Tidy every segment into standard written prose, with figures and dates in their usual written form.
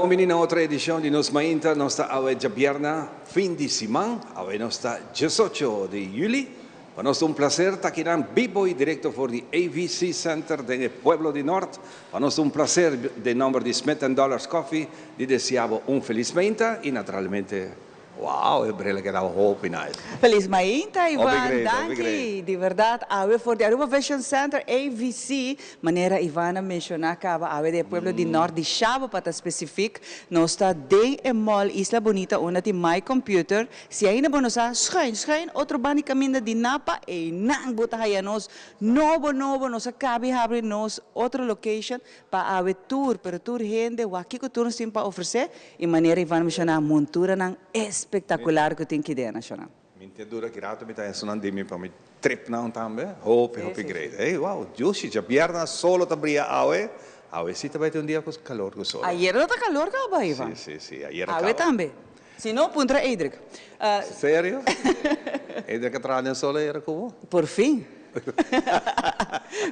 Bon bini na otro edicion di Nos Mainta. Nos ta awe djabierna, fin di siman. Awe nos ta 18 di juli. Pa nos ta un placer ta akinan bibo y directo for di AVC Center den e pueblo di Noord. Pa nos ta un placer den nomber di Smith and Dollars Coffee di desea bo un feliz mainta y naturalmente. Wow, e bril a keda hopi nice. Feliz mainta Hopi Ivan, great, hopi danki great. di berdad awe for di Aruba Vision Center, AVC, manera Ivan a menciona caba awe den e pueblo di Nort di Shabo pa ta specific, nos ta den e mall Isla Bonita unda tin My Computer, si ainda bo no sa, schuin schuin otro banda di caminda di Napa, eynan bo ta haya nos nobo nobo, nos a cabi habri nos otro location pa awe tur, pero tur hende wak kico tur nos tin pa ofrece. E manera Ivan menshoná monturanan espektakular ku tin kidea nashonal. Mi tin duda ki rato mi ta esunnan di mi pa mi tripnan tambe. Hopi hopi great. Ey wow Jushi djabièrnè solo ta bria awe. Awe si ta bai tin un dia ku kalor ku solo. Ayer no ta kalor kaba Ivan. Si si si ayer a Awe kaba. tambe. Si no puntra Edric. Serio? Edric a traha den solo ayer ku bo? Por fin.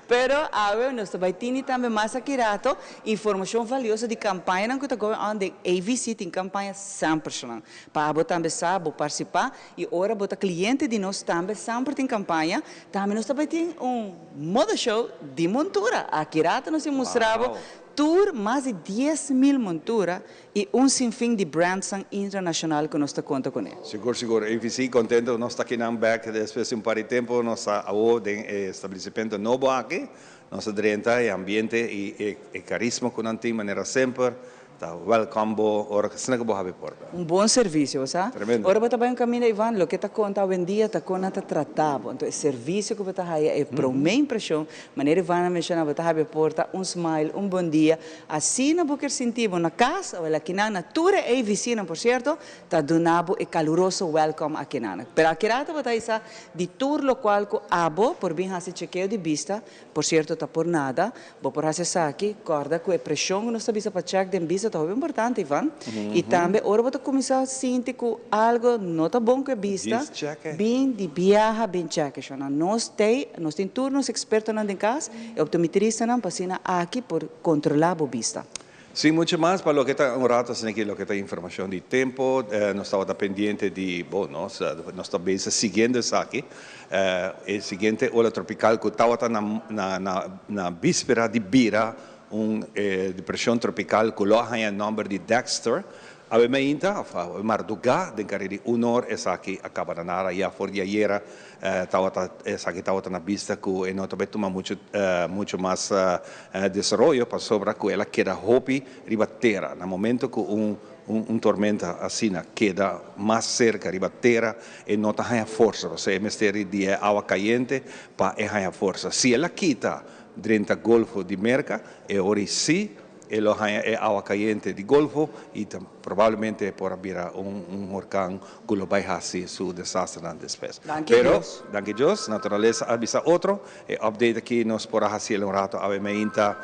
Pero awe nos ta bai tini tambe mas aki rato informacion valioso di campañanan cu ta going on den AVC. Tin campaña semper shonan. Pa abo tambe sa bo participa y ora bo ta cliente di nos tambe semper tin campaña. Tambe nos ta bai tin un moda show di montura. Aki rato nos tin mustra bo tur mas di 10,000 montura Y un sinfin di brandsnan internacional cu nos ta conta cune. Sigur sigur AVC contento nos ta kinan bek despues di un par di tempo nos ta awo den e establecimento nobo aki nos a drenta e ambiente y e carisma cu nan tin manera semper ta welcome bo ora asina cu bo habi porta. Un bon servicio bo sa. Tremendo. Ora bo ta bay un caminda Ivan loke ta conta awendia ta con nan ta trata bo enton e servicio cu bo ta haya e prome impresion manera Ivan a menciona bo ta habi porta un smile un bon dia Asina bo kier sinti bo na cas, awel akinan na tur e AVCnan por cierto, ta duna bo e caluroso welcome akinan. Pero akirata bo ta hisa di tur locual cu abo por bin haci chekeo di bista, por cierto ta por nada, bo por haci esaki, corda cu e presion cu nos ta bisa pa check den bista ta hopi importante Ivan, y tambe ora bo ta cuminsa sinti cu algo no ta bon cu e bista, bin di biaha bin check esho. Nos tey, nos tin tur nos expertonan den cas, e optometristanan pa asina aki por Controla bo bista. Sin mucho mas, pa loke ta un rato asina aki loke ta informacion di tempo, nos tabata pendiente di, bo, nos, nos ta bezig siguiendo esaki, e siguiente ola tropical cu tabata na, na, na, na bispera di bira un depresion tropical cu lo a haña e nomber di Dexter, Awe mainta, of awe mardugá, den kare di un or esaki a kaba na nada. Ya for di ayera tabata esaki tabata na bista ku e no ta bai tuma muchu muchu mas desaroyo pasobra ku el a keda hopi riba tera. Na momento ku un un tormenta asina keda mas serka riba tera e no ta haña forsa pasobra e mester di e awa kayente pa e haña forsa. Si el a kita drenta Golfo di Merka e ora si E lo haña e awa kayente di Golfo i ta probablemente por a bira un un horkan ku lo bai hasi su desasternan despues. Danki Pero, Dios. danki Dios, naturalesa a bisa otro. E update aki nos por a hasi el un rato awe meinta.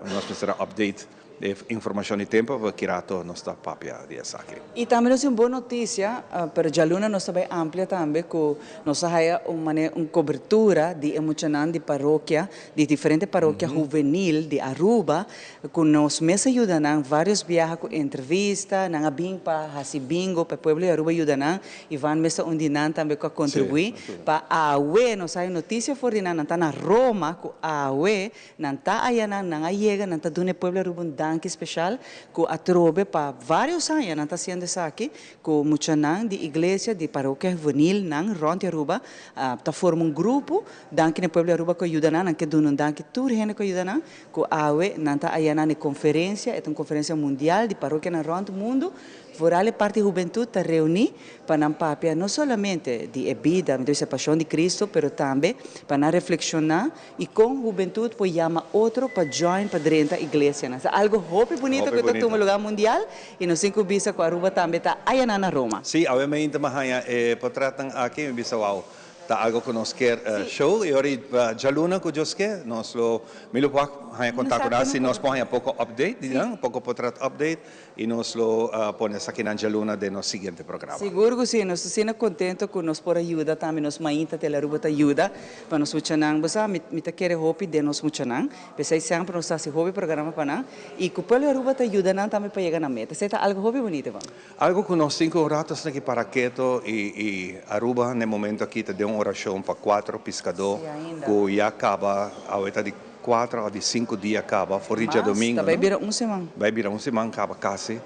Nos mester a update e informashon di tempu pasobra ki rato nos ta papia di esaki. I tambe nos tin un bon notisia, pero djaluna nos ta bai amplia tambe ku nos a haya un manera un kobertura di e muchanan di parokia di diferente parokia huvenil di Aruba cu nos mes a yuda nan varios biaha cu entrevista, nan a bin pa haci bingo pa e pueblo di Aruba yuda nan, Ivan mes ta un di nan tambe cu a contribui pa awe nos haya noticia for di nan, nan ta na Roma cu awe nan ta aya nan, nan a yega, nan ta duna e pueblo di Aruba un danki special cu atrobe pa varios aña nan ta haciendo esaki cu muchanan di iglesia di parokia huvenil nan rond di Aruba ta forma un grupo. Danki na e pueblo di Aruba ku a yuda nan. Nan ke duna un danki tur hende ku a yuda nan, ku awe nan ta aya nan e konferensia. E ta un konferensia mundial di parokianan rònt mundu. Vooral e parti hubentud ta reuni pa nan papia no solamente di e bida, mi ta bisa pasion di Cristo, pero tambe pa nan reflexiona y con hubentud por yama otro pa join pa drenta iglesianan. Ta algo hopi bunito Hopi cu ta tuma bunito. lugar mundial y nos tin cu bisa cu Aruba tambe ta ayanan na Roma. Sí, awe mainta mi a haña e potretnan aki, mi bisa wou, ta algo cu nos kier show y ora djaluna cu Dios ke nos lo, mi lo por haña contacto cu nan si nos por haña poco update di nan, poco potret update. Y nos lo pone esakinan djaluna den nos siguiente programa. Sigur cu si, nos ta asina contento cu nos por a yuda tambe, nos mainta Tele Aruba ta yuda pa nos muchanan. Bo sa, mi mi ta kere hopi den nos muchanan, p'esey semper nos ta haci hopi programa pa nan y cu pueblo di Aruba ta yuda nan tambe pa yega nan meta. Esey ta algo hopi bunito, Iván. Algo cu nos tin cu un rato asina aki para keto y y Aruba na e momento aki ta den un oracion pa cuatro piscador Sí, ainda. cu ya caba, awe ta di Cuatro of di cinco dia caba for di Mas, djadomingo, ta bai no? bira un siman. Bai bira un siman caba casi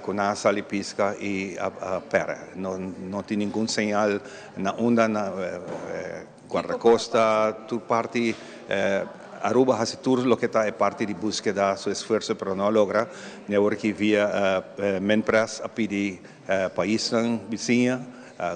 cu nan a sali pisca y a perde. No no tin ningun señal na unda na guardacosta, tur parti. Aruba a haci tur loke ta e parti di buskeda, su esfuerzo, pero no a logra. Ni awor aki via Minpres a pidi paisnan bisiña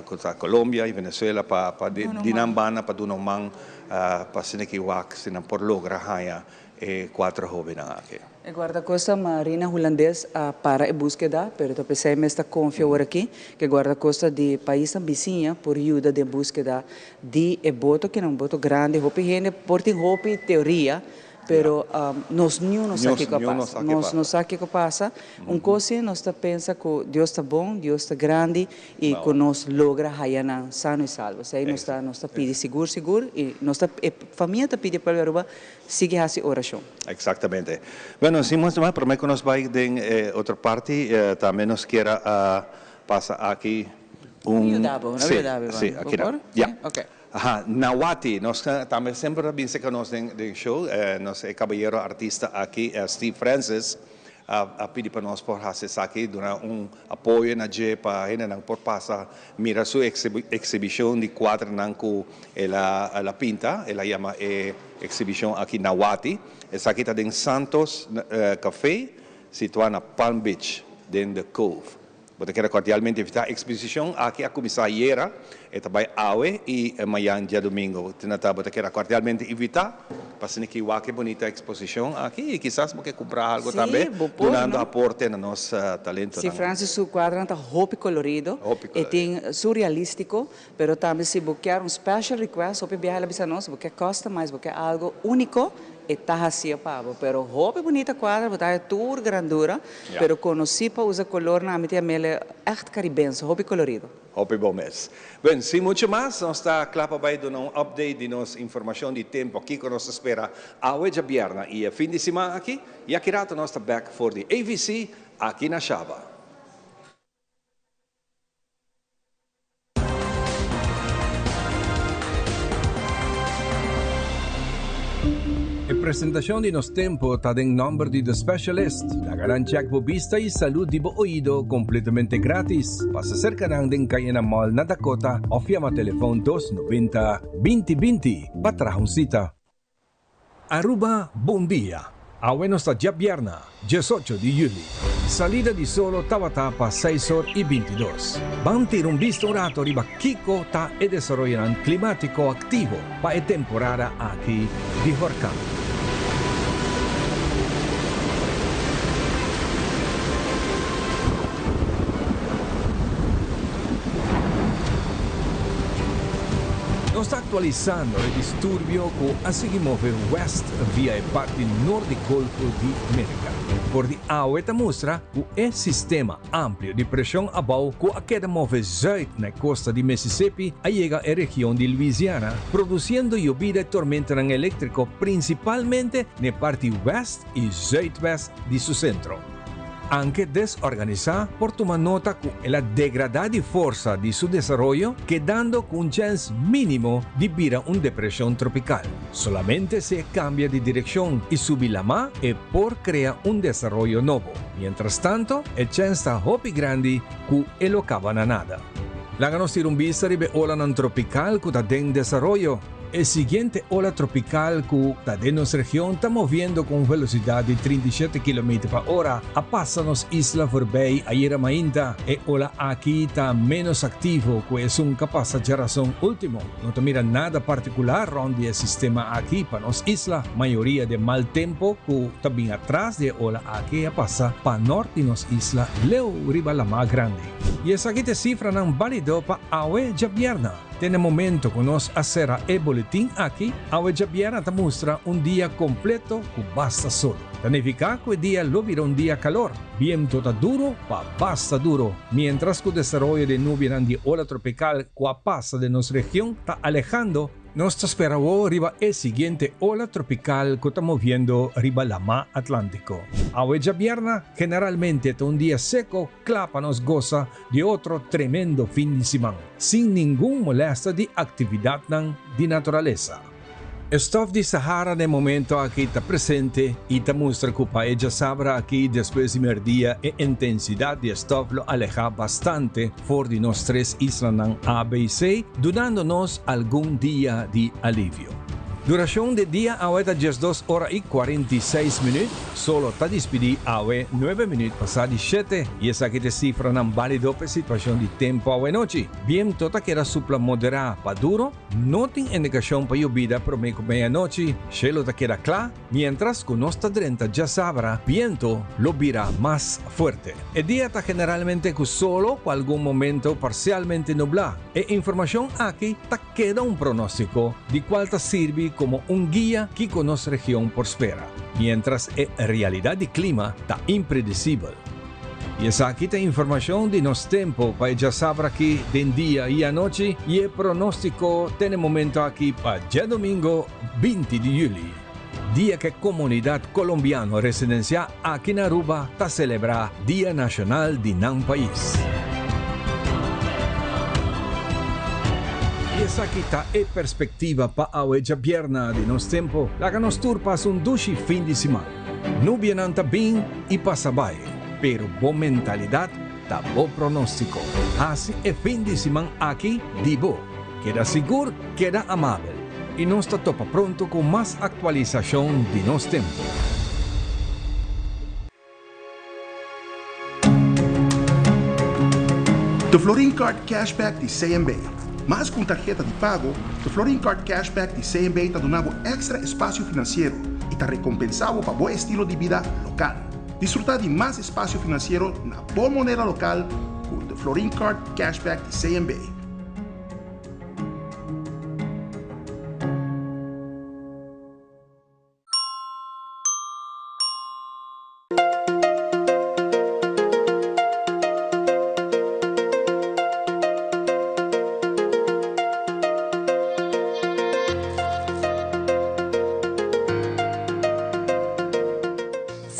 cu ta Colombia y Venezuela pa pa di nan banda pa duna un man pa asina ki wak si nan por logra haña e cuatro hobennan aki. E guardacosta Marina Hulandes a para e buskeda, pero ta p'esei mes ta confia awor aki cu e guardacosta di paisnan bisiña por yuda den buskeda di e boto, ki na un boto grandi, hopi hende por tin hopi teoria, Pero nos niun no sa kiko a pasa. Nos no sa kiko pasa. Un kos si nos ta pensa ku Dios ta bon, Dios ta grandi i ku nos logra haya nan sano i salvo. Esei nos ta nos ta pidi sigur sigur i nos ta e famia ta pidi e pueblo di Aruba sigui hasi orashon. Exactamente. Bueno, sin mucho mas, prome ku nos bai den e otro parti, tambe nos kier a pasa aki un. Yuda bo, no yuda bo, Sí, aki nan. Ya. Aha, Nawati, nos tambe semper ta bin cerca nos den den show, nos e caballero artista aki, Steve Francis, a a pidi pa nos por haci esaki, duna un apoyo na dje pa hendenan por pasa mira su exhibicion di cuadranan cu el a el a pinta, el a yama e exhibicion aki Nawati, esaki ta den Santos Cafe, situa na Palm Beach, den The Cove. Bo ta keda kordialmente invitá. Eksposishon aki a kuminsá ayera, e ta bai awe i mayan djadumingu. Te na ta bo ta keda kordialmente invitá pa asina ki wak e bunita eksposishon aki i kisas bo ke kumpra algu Sí, tambe bo por, dunando no? aporte na nos Sí, talentonan. Francis su kuadronan ta hopi kolorido, Hopi e kolorido. tin surrealístiko, pero tambe si bo kier un special request, hopi biaha el a bisa nos, bo ke customize, bo ke algo úniko, E ta hacia pa bo, pero hopi bunita cuadra, bo ta haya tur grandura, pero conoci pa usa colornan, ami ta yam'el echt caribense, hopi colorido. Hopi bon mes. Bueno, sin mucho mas, nos ta cla pa bay duna un update di nos informacion di tempo, kico nos ta spera awe djabièrnè y e fin di siman aki, y aki rato nos ta bek for di AVC aki na Shaba. E presentacion di Nos Tempo ta den nomber di The Specialist. Laga nan check bo bista y salud di bo oido completamente gratis. Pasa cerca nan den Cayena Mall na Dakota of yama telefon 290 20 20 pa traha un cita. Aruba bon dia! Awe nos ta djabièrnè, diesocho di yüli. Salida di solo tabata pa seis or i 22. Ban tira un bista un rato riba kiko ta e desaroyonan klimátiko aktivo pa e temporada aki di horkan. Nos ta aktualisando e disturbio ku a sigui move west via e parti nort di Golfo di Merika. For di awe ta mustra ku e sistema amplio di preshon abou ku a keda move zuid na e kosta di Mississippi a yega e region di Louisiana, produsiendo yobida i tormentanan eléktriko prinsipalmente na e parti west i zuidwest di su sentro. Anke desorganisá por tuma nota ku el a degradá di forsa di su desaroyo, kedando ku un chèns mínimo di bira un depreshon tropikal. Solamente si e kambia di direkshon i subi lamá e por krea un desaroyo nobo. Mientrastanto, e chèns ta hopi grandi ku e lo kaba na nada. Laga nos tira un bista riba e olanan tropikal ku ta den desaroyo. E siguiente ola tropical cu ta den nos region ta moviendo cu un velocidad di 37 kilometer pa ora a pasa nos isla voorbij ayera mainta. E ola aki ta menos activo cu esun cu a pasa djarazon ultimo. No ta mira nada particular rond di e sistema aki pa nos isla. Mayoria di e mal tempo cu ta bin atras di e ola aki a pasa pa nort di nos isla leu riba Lamá Grandi. Y esaki ta e cifranan balido pa awe djabièrna. Te na momento cu nos a cera e boletin aki, awe djabièrna ta mustra un dia completo cu basta sol. Ta nifica cu e dia lo bira un dia calor. Biento ta duro pa basta duro, mientras cu desaroyo di nubianan di ola tropical cu a pasa den nos region ta alehando, nos ta spera awor riba e siguiente ola tropical cu ta moviendo riba Lama Atlantico. Awe djabièrna generalmente ta un dia seco cla pa nos gosa di otro tremendo fin di siman, sin ningun molesta di actividadnan di naturalesa. E stof di Sahara na e momento aki ta presente y ta mustra cu pa e djasabra aki despues di merdia e intensidad di e stof lo aleha bastante for di nos tres islanan A, B y C, dunando nos algun dia di alivio. Duracion di e dia awe ta 12 ora y 46 minuut, solo ta dispidi awe nuebe minuut pasa di shete y esaki ta e cifranan balido pa e situacion di tempo awe nochi. Biento ta keda supla modera pa duro. No tin indikashon pa yobida promé ku meianochi, shelu ta keda kla, miéntras ku nos ta drenta djasabra, bientu lo bira mas fuerte. E dia ta generalmente ku solo ku algun momento parsialmente nublá. E informashon aki ta keda un pronóstiko di kual ta sirbi komo un guia kiko nos region por spera, miéntras e realidat di klima ta impredisibel. Y esaki ta informacion di nos tempo pa e djasabra aki den dia y anochi y e pronostico te n'e momento aki pa djadomingo 20 di juli, dia cu e comunidad Colombiano residencia aki na Aruba ta celebra Dia Nacional di nan pais. Y esaki ta e perspectiva pa awe djabierna di nos tempo. Laga nos tur pasa un dushi fin di siman. Nubianan ta bin y pasa bai, pero bo mentalidad ta bo pronostico. Haci e fin di siman aki di bo. Keda sigur, keda amabel. Y nos ta topa pronto cu mas actualisacion di nos tempo. The Florin Card Cashback di CMB. Mas ku un tarheta di pago, The Florin Card Cashback di CMB ta duna bo èkstra espasio finansiero i ta rekompensá bo pa bo estilo di bida lokal. Disfrutá di mas espasio finansiero na bo moneda lokal ku The Florin Card Cashback di CMB.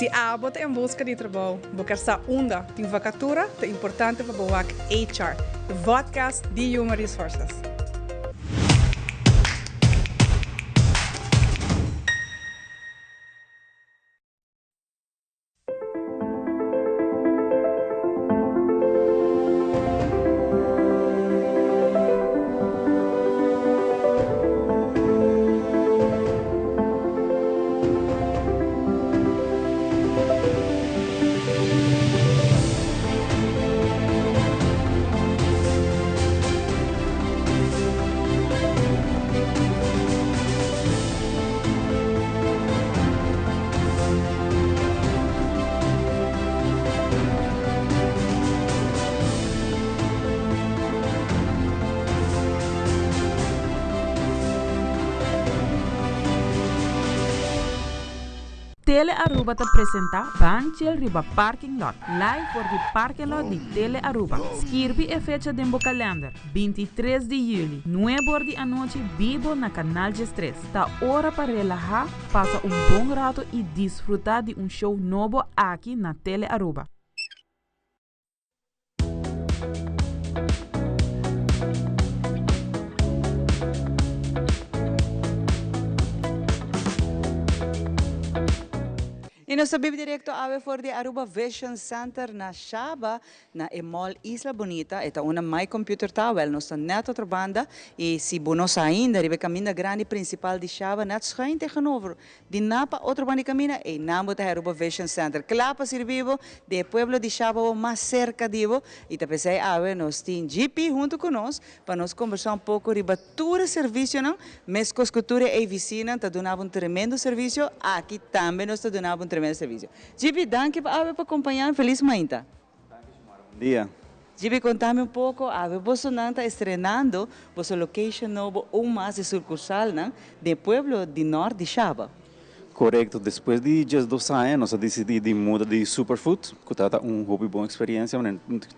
Si abo ta en buska di trabou, bo ker sa unda tin vakatura, ta importante pa bo wak HR, e vodcast di Human Resources. Tele Aruba ta presenta Ban Chill riba Parking Lot, live for di parking lot di Tele Aruba. Skirbi e fecha den bo kalender, 23 di juli, nuebe or di anochi bibo na Canal 13. Ta ora pa relaha, pasa un bon rato y disfruta di un show nobo aki na Tele Aruba. Y nos ta bibo directo awe for di Aruba Vision Center na Shaba, na e Mall Isla Bonita. E ta unda My Computer ta, wel nos ta net otro banda. Y si bo no sa ainda, riba e caminda grandi principal di Shaba, net schuin tegenover di Napa, otro banda di caminda, ey nan bo ta Aruba Vision Center. Cla pa sirbi bo di e pueblo di Shaba bo mas cerca di bo. Y ta pesey awe nos tin GP hunto cu nos pa nos combersa un poco riba tur e servicionan, mescos cu tur e AVCnan ta duna bo un tremendo servicio, aki tambe nos ta duna bo un tremendo servicio. GP, danki pa awe pa compaña, feliz mainta. Danki Xiomara, bon dia. GP, contami un poco, awe bosonan ta estrenando boso location nobo, un mas di sucursalnan den e pueblo di nort di Shaba. Corecto, despues di 12 aña nos a dicidi di muda di Superfood, cu tabata un hopi bon experiencia,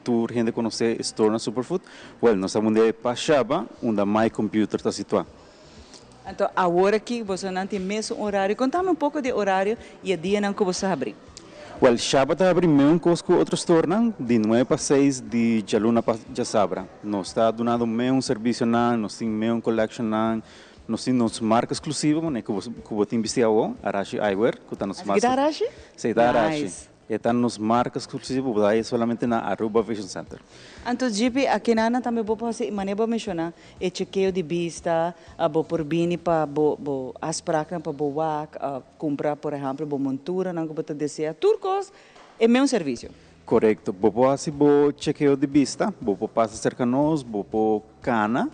tur hende conoce e store na Superfood. Well, nos a munda pa Shaba, unda My Computer ta situa. Anto, awor aki bosonan tin mesun horario. Contami un poco di horario y e dianan cu boso habri. Well, Shaba ta habri mesun cos cu otro storenan, di 9 pa 6, di djaluna pa djasabra. Nos ta dunando mesun servicionan, nos tin mesun collectionnan, nos tin nos marca exclusivo, manera cu bo tin bisti awo, Arashi Eyewear, cu ta nos Esaki ta marca. Arashi? Si, ta Arashi. Nice. E ta nos marca exclusivo, bo ta solamente na Aruba Vision Center. Anto, GP, aki nan tambe bo por manera bo menciona, e chequeo di bista, bo por bini pa bo bo afspraak pa bo wak, cumpra, por ehempel, bo montura nan cu bo ta desea. Tur cos e mesun servicio. Corecto. Bo por haci bo chequeo di bista, bo por pasa cerca nos, bo por cana,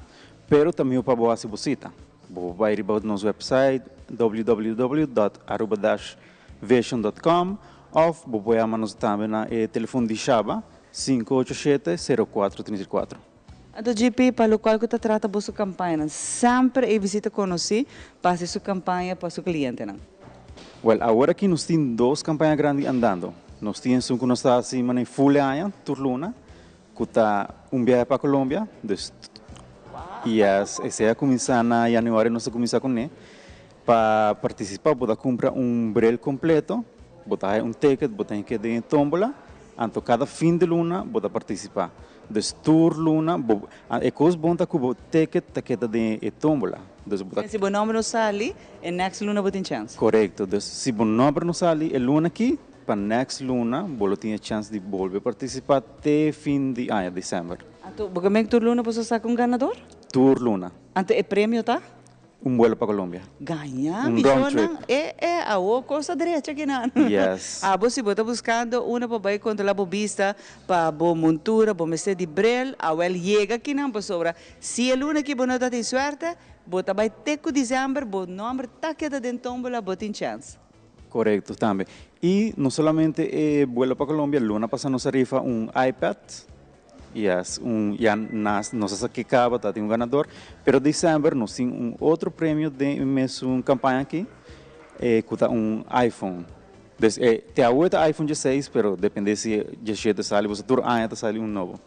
pero tambe pa bo haci bo cita. Bo bay riba nos website www.aruba-vision.com of bo por yama nos tambe na telefon di Shaba 587-0434. Anto, GP, pa locual cu ta trata bo campaña, semper AVC ta conoci pa su campaña pa su clientenan. Well, awor aki nos tin dos campaña grandi andando. Nos tin un cu nos ta haciendo na full aña, tur luna, cu ta un biahe pa Colombia. Dus, yes, esey a cuminsa na januari, nos a cuminsa cu ne. Pa participa, bo ta cumpra un bril completo, bo ta un ticket, bo tin cu den tombola, anto cada fin di luna, bo ta participa. Dus tur luna, bo, e cos bon ta cu bo ticket ta keda den e tombola. Dus bo ta Si bo nomber no sali, e next luna bo tin chance. Corecto. Dus si bo nomber no sali e luna aki, pa next luna, bo tin chance di bolbe participa te fin di aña, december. Anto, bo kier tur luna bo saca un ganador? Tur luna. Anto, e premio ta? Un vuelo pa Colombia. Gaña, Un round trip. E, a cos drecha aki nan. Yes. Ah, bo si bo ta buscando unda pa bay controla bo bista, pa bo montura, bo mester di bril, awel yega aki nan pasobra. Si e luna aki bo no ta tin suerte, bo ta bay te cu december, bo nomber ta keda den tombola, bo tin chance. Corecto tambe. Y no solamente vuelo pa Colombia, luna pasa nos a rifa un iPad. Yes, ya nos a caba, ta tin un ganador, pero december nos tin un otro premio di mesun campaña aki, cu ta un iPhone. Dus, te awor ta iPhone 16, pero depende si 17 sali, bo tur aña ta sali un nobo.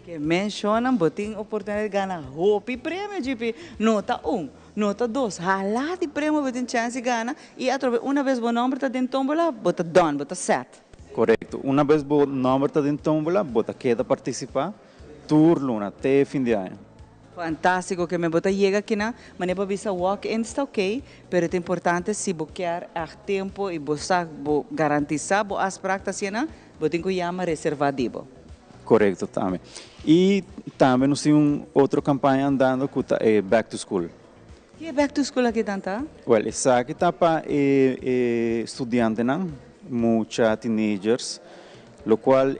Ke menciona, bo tin oportunidad di gana hopi premio, GP. No ta un, no ta dos. Hala di premio bo tin chance di gana y atrobe un bes bo nomber ta den tombola, bo ta done, bo ta set. Corecto. Un bes bo nomber ta den tombola, bo ta keda participa tur luna, te fin di aña. Fantastico ke men bo ta yega aki nan, manera bo bisa walk-in ta ok, pero ta importante si bo kier echt tempo y bo sa bo garantisa bo afspraak ta asina, bo tin cu yama reserva di bo. Corecto tambe. Y tambe nos tin un otro campaña andando cu ta Back to School. Kico Back to School aki tanta? Well, esaki ta pa studiantenan, mucha teenagers, locual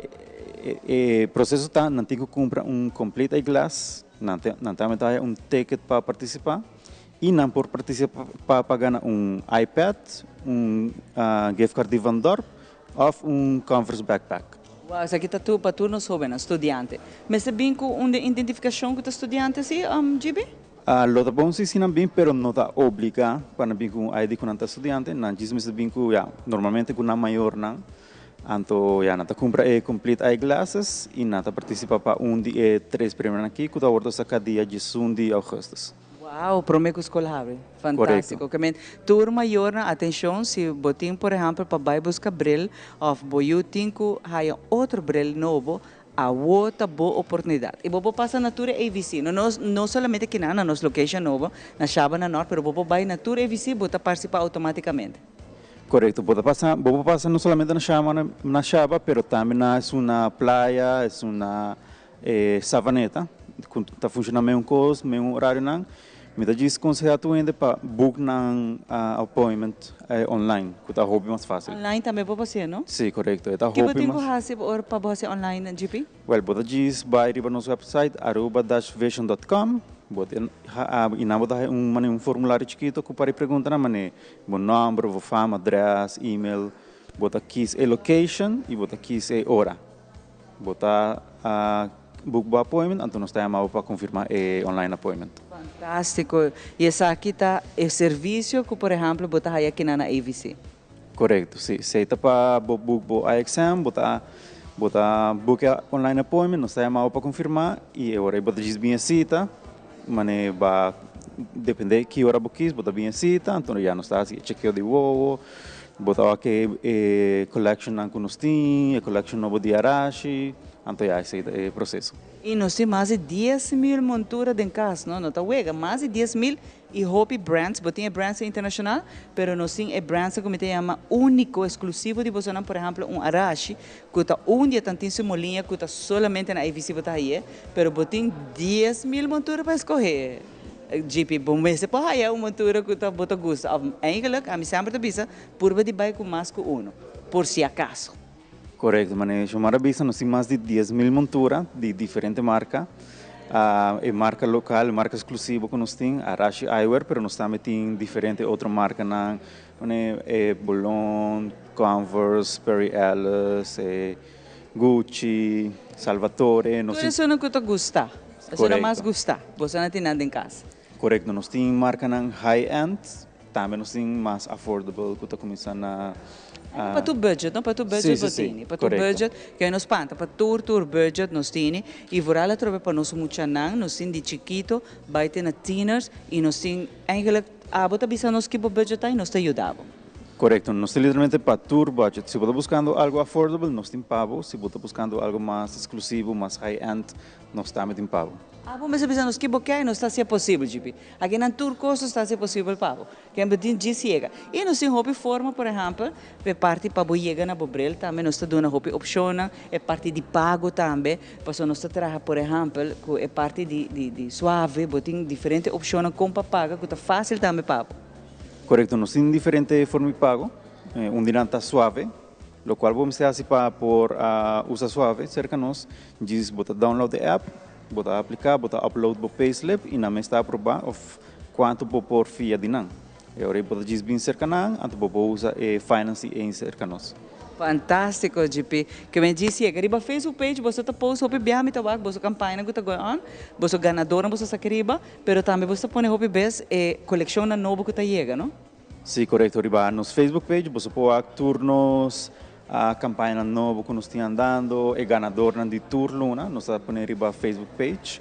e proceso ta nan tin cu cumpra un complete eyeglass, nan tambe ta un ticket pa participa y nan por participa pa gana un iPad, un gift card di Van Dorp of un Converse backpack. Wow, esaki ta tur pa tur nos hobennan, studiante. Mester bin cu un identificacion cu ta studiante, si, GB? Lo ta bon si nan bin, pero no ta obliga pa nan bin cu un ID cu nan ta studiante. Nan djis mester bin cu, ja, normalmente cu nan mayornan. Anto, ja, nan ta cumpra e complete eyeglasses y nan ta participa pa un di e tres premio aki, cu ta wordo saca dia 11 di augustus. Wow, prome cu scol habri. Fantastico. Ke men tur mayornan, atencion, si bo tin, por ehempel, pa bay busca bril of bo yiu tin cu haya otro bril nobo, awo ta bo oportunidad. Y bo por pasa na tur AVC. No, no, no solamente aki na nos location nobo, na Shaba na Noord, pero bo por bay na tur AVC, bo ta participa automaticamente. Korekto, bo por pasa no solamente na Shaba, na Shaba, pero tambe na esun na Playa, esun na Savaneta, ta funshonando mesun kos, mesun orario nan. Mi ta djis konsehá tur hende pa book nan appointment online, ku ta hopi mas fásil. Online tambe por hasi, no? Si, korekto. Ta Ki hopi bo tin ku mas. hasi pa hasi online, GP? Well, bo ta djis bai riba nos website aruba-vision.com, bo ta i nan bo ta un formulario chikito ku pa pregunta nan mane bo nòmber, bo fam, adrès, email, bo ta kies e location i bo ta kies e ora. Bo ta book bo appointment, anto nos ta yama pa konfirmá e online appointment. Fantástiko. I esaki ta e servisio ku, por ehèmpel, bo ta haya aki na AVC. Korekto, si. Si ta pa bo book bo eye exam, bo ta book e online appointment, nos ta yama pa konfirmá i ora bo ta djis bin sita, mane ba dependé ki ora bo kies, bo ta bin sita, anto ya nos ta hasi chequeo di wowo, bo ta wak e collection nan ku nos tin, e collection nobo di Arashi, anto ya esei ta e proseso. I nos tin mas di 10 mil montura den kas, no? No ta wega, mas di 10 mil i hopi brands, bo tin brands internashonal, pero nos tin brands ku ta yama úniko, eksklusivo di boso, por ehèmpel, un Arashi, ku ta un dia tantísimo liña, ku ta solamente na AVC bo ta haya, pero bo tin 10 mil montura pa skohe. GP, bon, bo por haya un montura ku ta bo ta gusta. Of, eigenlijk, ami semper ta bisa, purba di bai ku mas ku uno, por si akaso. Korekto, mane Shomara bisa, nos tin mas di 10 mil montura di diferente marka. E marka lokal, marka eksklusivo ku nos tin, Arashi Eyewear, pero nos tambe tin diferente otro marka nan, mane Bolon, Converse, Perry Ellis, Gucci, Salvatore, nos Tur tin. esei ku ta gusta. Esei no mas gusta. Bo no tin nada den kas. Korekto, nos tin marka nan high-end, tambe nos tin mas affordable ku ta kuminsá na Pa tur budget, no? Pa tur budget Si, si, bo si, tin. Pa tur korekto. budget, ku nos panta, pa tur budget nos tin. I vooral atrobe pa nos muchanan, nos tin di chikito, bai te na tieners i nos tin eigenlijk abo ta bisa nos ki bo budget ta i nos ta yuda bo. Korekto, nos tin literalmente pa tur budget. Si bo ta buskando algu affordable, nos tin pa bo. Si bo ta buskando algu mas eksklusivo, mas high-end, nos tambe tin pa bo. Abo mes bisa nos ki bo ke, nos ta hasi posibel, GP. Aki nan tur kos ta hasi posibel pa bo. Ke men tin djis yega. I nos tin hopi forma, por ehèmpel, e parti pa bo yega na bo bril tambe, nos ta duna hopi opshon, e parti di pago tambe, paso nos ta traha, por ehèmpel, ku e parti di Suave, bo tin diferente opshon kon pa paga, ku ta fásil tambe pa bo. Korekto, nos tin diferente forma di pago. Un di nan ta Suave, lo kual bo hasi pa por usa Suave serka nos, djis bo ta download e app, bo ta apliká, bo ta upload bo payslip i nan mes ta aprobá of kuantu bo por fia di nan. I ora bo ta djis bin serka nan, anto bo por usa e finance e serka nos. Fantástiko, GP. Ke men djis yega. Riba Facebook page, bo ta post hopi biaha mi ta wak, bo kampaña ku ta going on, bo ganador bo sa riba, pero tambe bo ta pone hopi bes e kolekshon na nobo ku ta yega, no? Si, korekto. Riba nos Facebook page, bo por tur nos a kampaña nobo ku nos ta andando, e ganador di tur luna, nos ta pone riba Facebook page.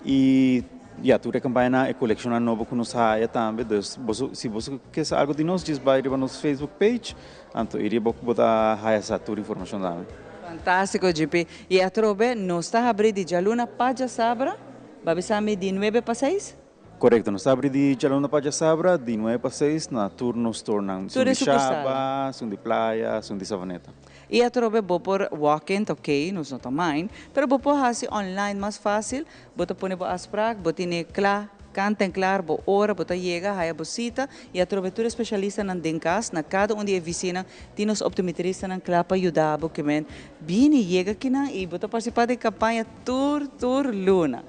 I ja, tur e kampaña e kolekshon nobo ku nos haya tambe. Dus, si bo ke algu di nos, djis bai riba nos Facebook page, anto riba bo ta haya sa tur informashon tambe. Fantástiko, GP. I atrobe, nos ta habrí di djaluna pa djasabra, bo a bisa mi di 9 pa 6? Korekto, nos ta habrí di djaluna pa djasabra, di 9 pa 6 na tur nos store nan. Tur Esun di sukursal. Shaba, esun di Playa, esun di Savaneta. I atrobe bo por walk-in, ok, nos no ta mind, pero bo por hasi online mas fásil, bo ta pone bo afspraak, bo tin kla, kant en klaar, bo ora, bo ta yega, haya bo sita, i atrobe tur espesialista nan den kas, na kada un di e visina, tin nos optometrista nan kla pa yuda bo, ke men bini yega akinan i bo ta partisipá den kampaña tur luna.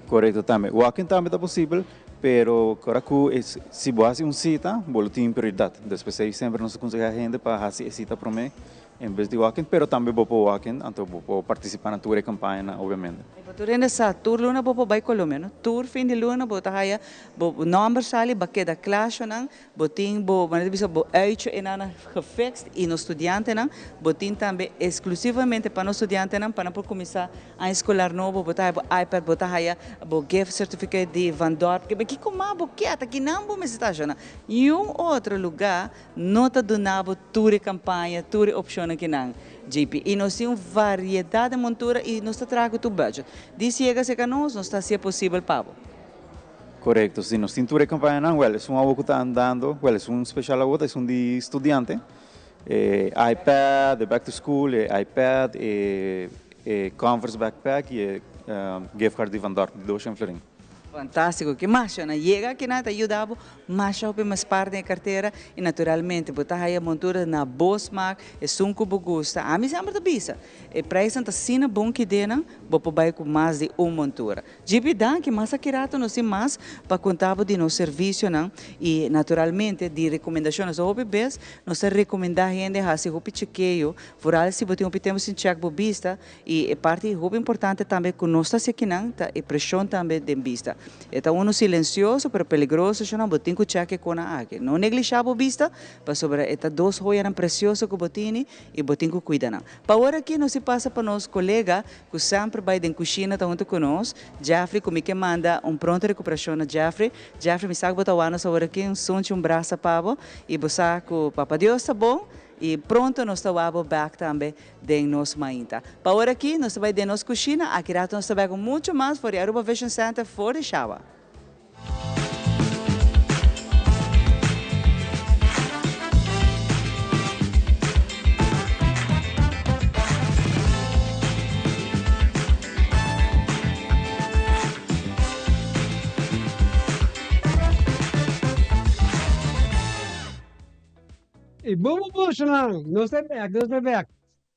Korekto tambe. Walk-in tambe ta posibel, pero ora ku si bo hasi un sita, bo tin prioridat. Despues semper nos ta konsehá hende pa hasi e sita promé en bes di walk-in, pero tambe bo por walk-in, anto bo por partisipá na tur e kampaña, obviamente. I pa tur hende sa, tur luna bo por bai Colombia, no? Tur fin di luna bo ta haya bo nòmber sali, bo keda kla nan, bo tin bo, manera bisa bo uitje en gefixt i nos studiantenan, bo tin tambe eksklusivamente pa nos studiantenan, pa nan por kuminsá aña eskolar nobo, bo ta haya bo iPad, bo ta haya bo gift certificate di Van Dorp, ke kiko mas bo ke, akinan bo mester ta I un otro lugá no ta duna bo tur kampaña, tur opshon akinan. JP. I nos tin un variedat di montura i nos ta traha tur budget. Djis yega serka nos, nos ta hasi posibel pa bo. Korekto, si nos tin tur e kampañanan, wèl esun awo ku ta andando, wèl esun speshal awo ta esun di studiante, e iPad, e back to school, e iPad, e e Converse backpack i e gift card di Van Dorp di 200 florin. Fantástiko, ke mas shona yega akinan ta yuda bo masha hopi mas par den e kartera i naturalmente bo ta haya montura na bo smak, esun ku bo gusta. Ami semper ta bisa, e preisnan ta asina bon kidenan, bo por bai ku mas di un montura. JP danki, mas aki rato nos tin mas pa konta bo di nos servisionan i naturalmente di rekomendashonnan. So hopi bes nos ta rekomendá hende hasi hopi chekeo, vooral si bo tin hopi tempu sin chèk bo bista. I e parti hopi importante tambe ku nos ta hasi akinan ta e preshon tambe den bista. E ta unu silensioso pero peligroso shonnan, bo tin ku chèk e konan aki. No neglishá bo bista pasobra e ta dos hoyanan presioso ku bo tini i bo tin ku kuida nan. Pa ora aki nos tin pasa pa nos kolega ku semper bai den kushina ta huntu ku nos, Jeffrey, ku mi ke manda un pronto rekuperashon na Jeffrey. Jeffrey mi sa ku bo ta wak nos awor aki, un sunchi, un brasa pa bo i bo sa ku Papa Dios ta bon i pronto nos ta wak bo bèk tambe den nos mainta. Pa ora aki nos ta bai den nos kushina, aki rato nos ta bai ku mucho mas for di Aruba Vision Center for di Shawa. E bon bosonan, nos ta bek, nos ta bek.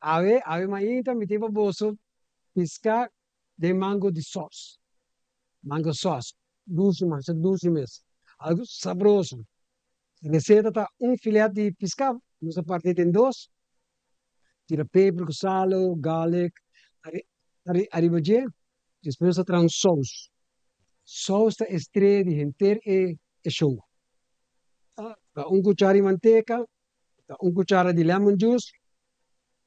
Awe, awe mainta mi tin pa boso piská den mango di sòs. Mango sòs, dushi masha dushi mes, algu sabroso. Reseta ta un filet di piská, nos a parti den dos, tira peper ku salo, garlic ariba dje, despues nos a traha un sous. Sous ta estrella di henter e show. Ta un kuchara di manteka, ta un kuchara di lemon juice,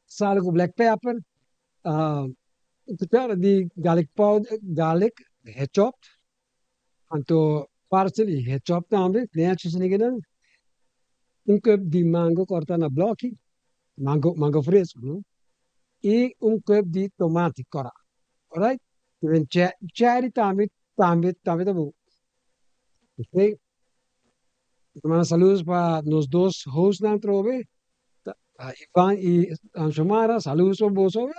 sal ku black pepper, un kuchara di garlic powder, garlic hechopt, anto parsley hechopt tambe, nechi esaki nan, un cup di mango corta na bloki, mango mango fresco no, y un cup di tomati cora, alright, cherry tambe tambe tambe ta bon, ok. Ta manda saludos pa nos dos hostnan atrobe, Ivan y Xiomara, saludos pa boso.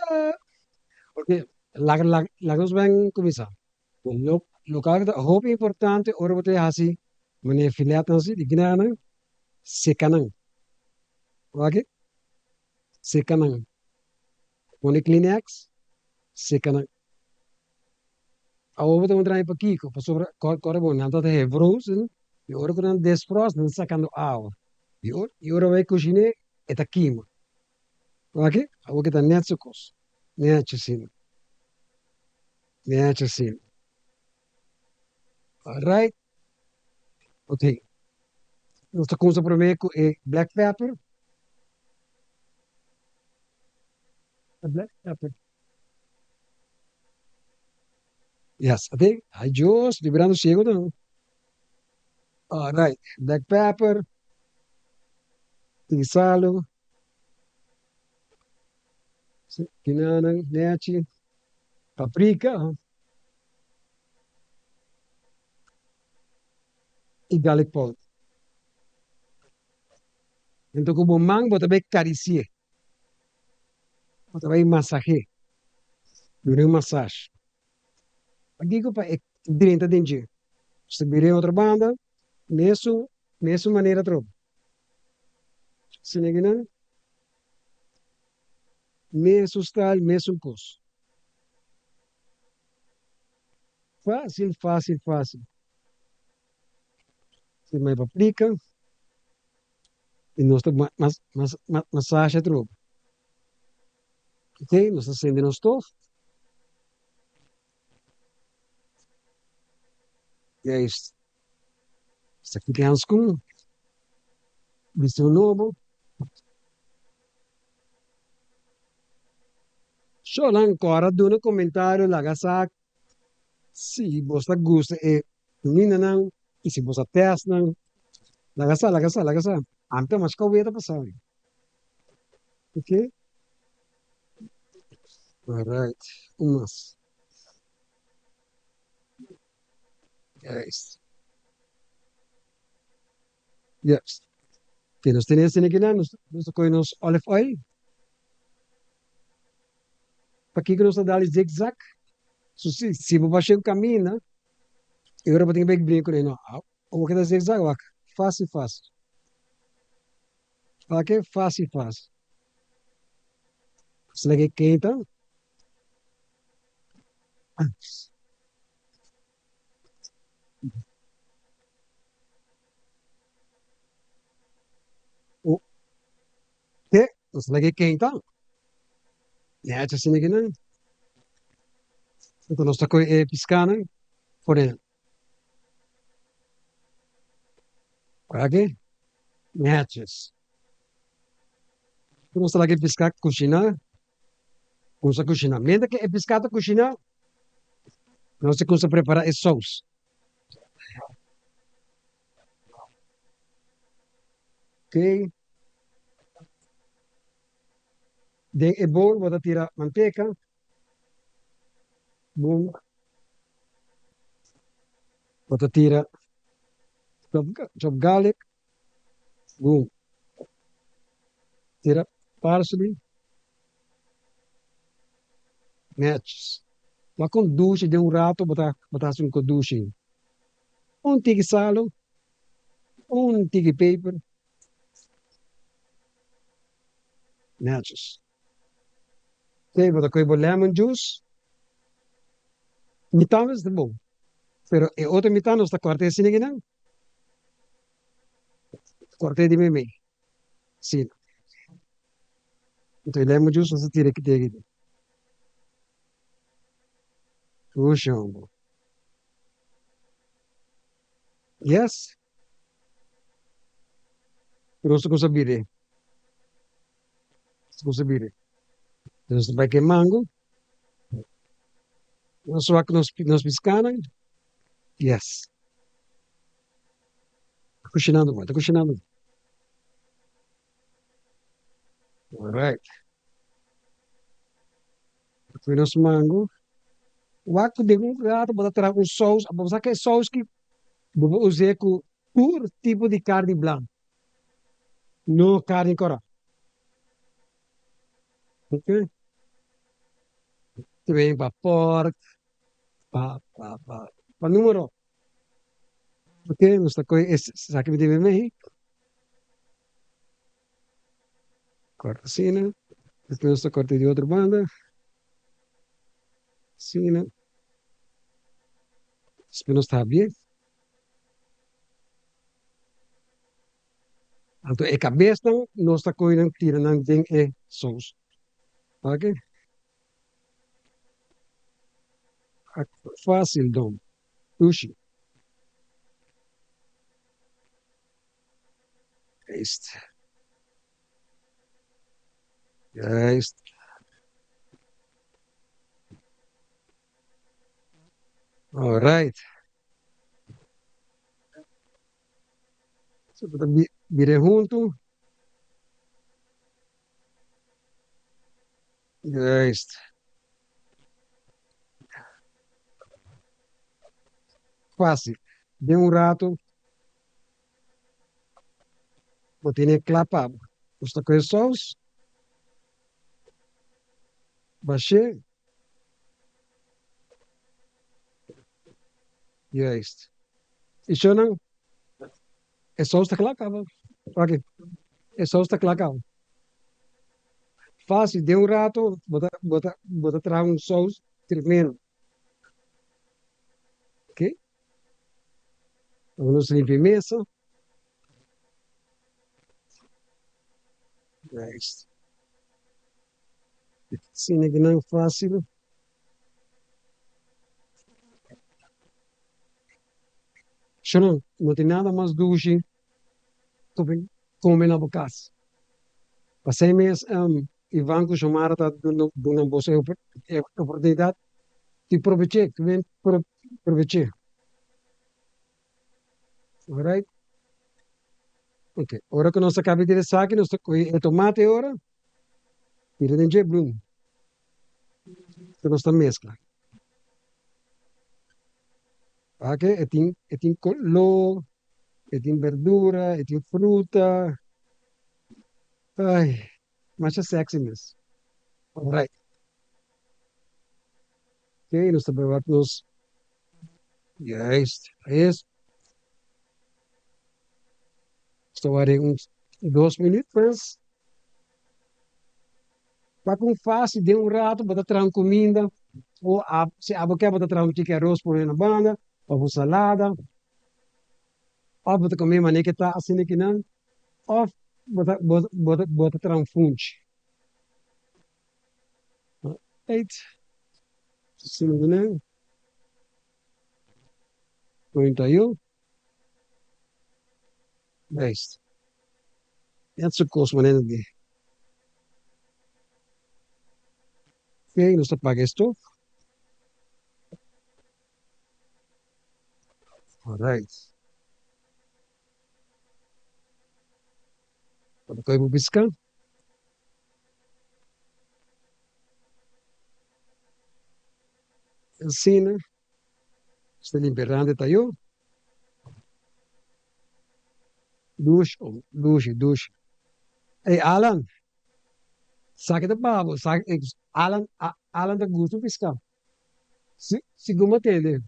Ok, laga laga nos ben cuminsa. Loke ta hopi importante ora bo ta haci manera filetnan asi di grana, seca nan. Wak, seca nan. Pone kleenex, seca nan. Awor bo ta puntra mi pakiko, pasobra kòrda bo nan ta ta frozen i ora ku nan desfrost nan sakando awa i ora bo kushin'é e ta kima. Wak awor ke ta nèt su kos, nèchi asina, nèchi asina. Alright, ok, nos ta kumsa promé ku e black pepper, e black pepper. Yes, ate, ay Dios, mi birando ciego dan. Alright, black pepper, tin salo, kinanan, nechi, paprika y garlic powder. Enton ku bo man bo ta bay karisi'é. Bo ta bai masah'é, duna un masash. Pakiko pa e drenta den dje? Nos ta bira e otro banda, mesun mesun manera atrobe. Asina ki nan, mesun style, mesun kos. Fásil, fásil, fásil. Si mai paprika. Y nos ta masaje atrobe. Ok, nos ta sende nos stof. Juist. Nos ta kita e hanskun. Bisti un nobo. Shonan kòrda duna komentario laga sa Si bos ta gusta e cumindanan y si bos a test nan, laga sa, laga sa, laga sa. Ami ta mas cawé ta pasa mi. Ok. Alright, un mas. Juist. Yes. Oké, nos tene esei aki nan, nos ta kohe nos olive oil. Pakiko nos ta dal e zigzag? So si, si bo basha un kaminda, e ora bo tin ke bai brinka kuné. No, awor ke ta zigzag, wak, fásil fásil. Wak, fásil fásil. Asina ke keinta. Ke, nos ta lag'é keinta. Nèchi asina ki nan. Anto nos ta kohe e piskanan pone nan. Wak e? Nèchis. Nos ta laga e piska kushiná. Kumsa kushiná. Mientras ke e piská ta kushiná, nos ta kumsa prepará e sous. Ok. Den e bowl bo ta tira manteka. Boom. Bo ta tira chop garlic. Boom. Tira parsley. Netjes. Wak un dushi den un rato bo ta bo ta hasi un kodushi. Un tiki salo, un tiki peper. Netjes. Oké, bo ta kohe bo lemon juice. Mitan mester bon, pero e otro mitan nos ta kòrta e asina kinan. Kòrta di meimei. Asina. Anto e lemon juice nos ta tira aki den aki. Dushi homber. Yes. Nos ta kusa bira. Nos ta kusa bira. Nos ta bai ke mango. Nos wak nos piskanan. Yes. Ta kushinando bo, ta kushinando. Alright. Pui nos mango. Wak ku den un rato bo ta traha un sous. Bo sa ke sous ki bo por us'é ku tur tipo di karni blanku. No karni kòrò. Ok. También pa pork, pa pa pa pa numero. Ok, nos ta kohe esaki mi debe mei. Korta asina. Despues nos ta korta di otro banda. Asina. Despues nos ta habie. Anto e kabesnan nos ta kohe nan tira nan den e sous. Ok. Fácil dom. Dushi. Juist. Juist. Alright. So bo ta bira huntu. Juist. Fácil. Den un rato bo tene kla pa bo. Bo sta ku e sous, bash'é. Juist. I shownan, e sous ta kla kaba. Wak, e sous ta kla kaba. Fácil, den un rato bo ta bo ta bo ta traha un sous tremendo. Ok. Awor nos limpia e mesa. Juist. Asina ki nan fácil. Shon, no tin nada mas dushi ku kome na bo kas. Pasei mes Ivan ku Shomara ta duna boso e oportunidat di probeché, ku ben probeché. Alright. Ok, ora ku nos a kaba di esaki nos ta kohe e tomate ora tira den dje blum. Nos ta meskla. Wak e tin e tin koló. E tin berdura, e tin fruta. Ai, masha sexy mes. Alright. Ok, nos ta bai wak nos. Juist, es. Nos ta wak un dos minuut, pues. Wak un fácil den un rato bo ta traha un cuminda o si abo ke bo ta traha un tiki aros pone na banda of un salada of bo ta come mane ke ta asina kinan of bo ta bo ta bo ta traha un funchi. Right. Asina kinan. Pone tayo. Juist. Net zo kos manera di. Ok, nos ta paga e stof. Alright. Bo ta kohe bo piská. Asina. Nos ta limpia rand e tayo. Dushi, oh, dushi, dushi. Ey, Alan, saki ta babo, saki, Alan, Alan ta gusta piská. Si, sigun bo tende.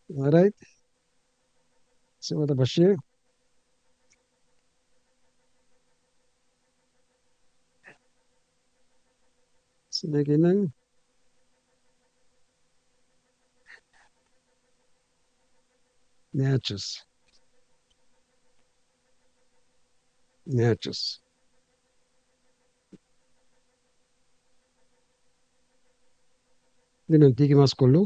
Alright. Si bo ta bashé. Asina ki nan. Netjes. Netjes. Di nan tiki mas koló.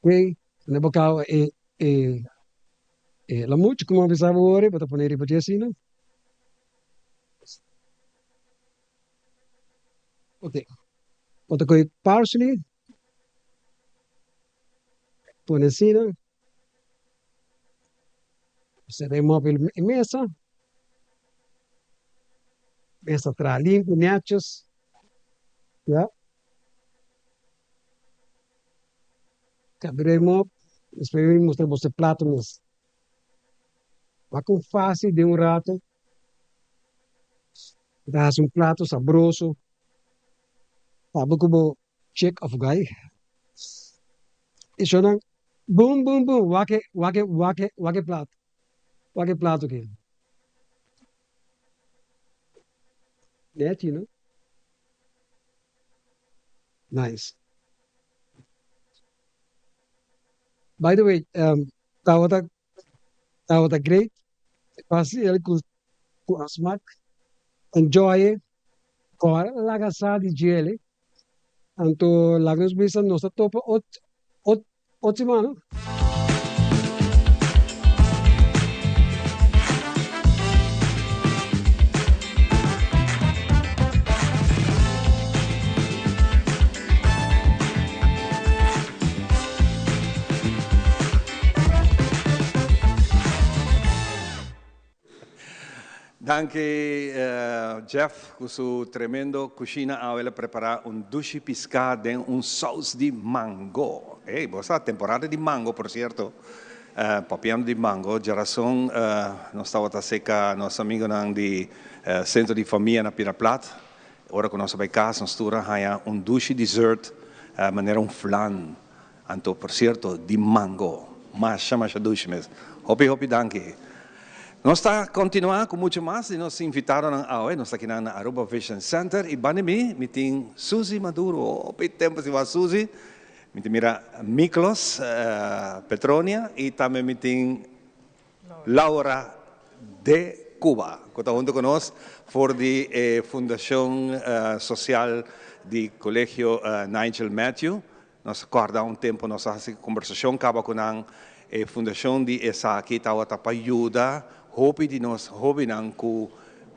Oké, na bo caba e e e lamuchi como a bisa bo ora, bo ta pone riba dje asina. Oké, bo ta coge parsley, pone asina, seta e mop e mesa, mesa traha limpi, netjes, ya. Kabir'é mop, despues mi mustra boso e plato mes. Wak kon fásil den un rato bo ta hasi un plato sabroso pa bo ku bo chick òf guy. I shownan bum bum bum wak e wak e wak e wak e plato wak e plato aki. Nechi no? Nice. By the way, um, tabata tabata great. Pasi el ku ku a smak. Enjoy it. Kora laga sa di djele. Anto laga nos bisa nos ta topa ot ot ot simana. Danki Jeff cu su tremendo cushina awe el a prepara un dushi pisca den un saus di mango. Ey, bo sa temporada di mango por cierto. Papiando di mango, djarason nos tabata seca nos amigonan di Centro di Famia na Piedra Plat. Ora cu nos a bay cas nos tur a haya un dushi dessert manera un flan. Anto por cierto di mango. Masha masha dushi mes. Hopi hopi danki. Nos ta continua cu mucho mas di nos invitadonan awe. Nos ta kinan na Aruba Vision Center y banda mi mi tin Suzy Maduro. Hopi tempo sin wak Suzy. Mi ta mira Miklos Petronia y tambe mi tin Laura de Cuba cu ta hunto cu nos for di e Fundacion Social di Colegio Nigel Matthew. Nos ta kòrda un tempu nos a hasi kombersashon kaba ku nan. E fundashon di esaki tabata pa yuda hopi di nos hóbennan ku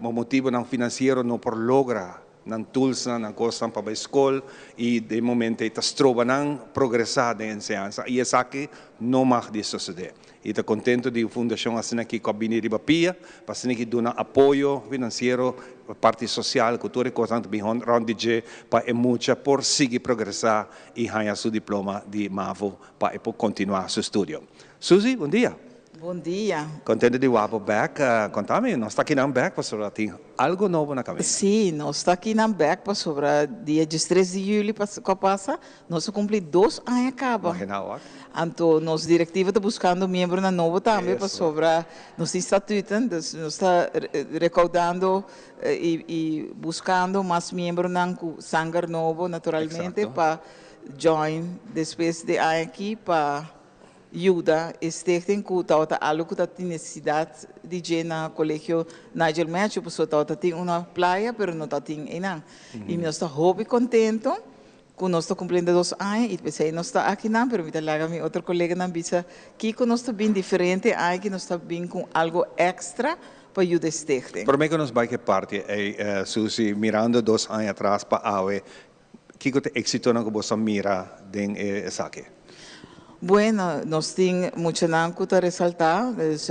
pa motibunan finansiero no por logra. Nan toolsnan, nan kosnan pa bai skol i den momento ei ta stroba nan progresá den enseñansa i esaki no mag di sosodé. I ta kontentu di un fundashon asina aki ku a bini riba pia pa asina ki duna apoyo finansiero, parti sosial ku tur e kosnan ta bin rònt di dje pa e mucha por sigui progresá i haña su diploma di mavo pa e por kontinuá su studio. Suzy, bon dia. Bon dia. Contento di wak bo bek. Conta mi, nos ta kinan bek pasobra tin algo nobo na caminda. Sí, nos ta kinan bek pasobra dia diestres di juli cu a pasa, nos a cumpli dos aña caba. Imagina wak. Anto nos directiva ta buscando miembronan nobo tambe pasobra nos tin statuten, dus nos ta recaudando y buscando mas miembronan cu sanger nobo naturalmente pa join despues di aña aki pa yuda e stichting ku tabata algu ku ta tin nesesidat di dje na Kolegio Nigel Matthew pasobra tabata tin una playa pero no ta tin einan. I nos ta hopi kontento ku nos ta kumpliendo dos aña i p'esei nos ta akinan pero mi ta laga mi otro koleganan bisa kiko nos ta bin diferente aña ki nos ta bin ku algu èkstra pa yuda e stichting. Promé ku nos bai ku e parti ei Susie, mirando dos aña atras pa awe Kiko ta e éksitonan ku boso a mira den e esaki? Bueno, nos tin muchanan ku ta resaltá. Dus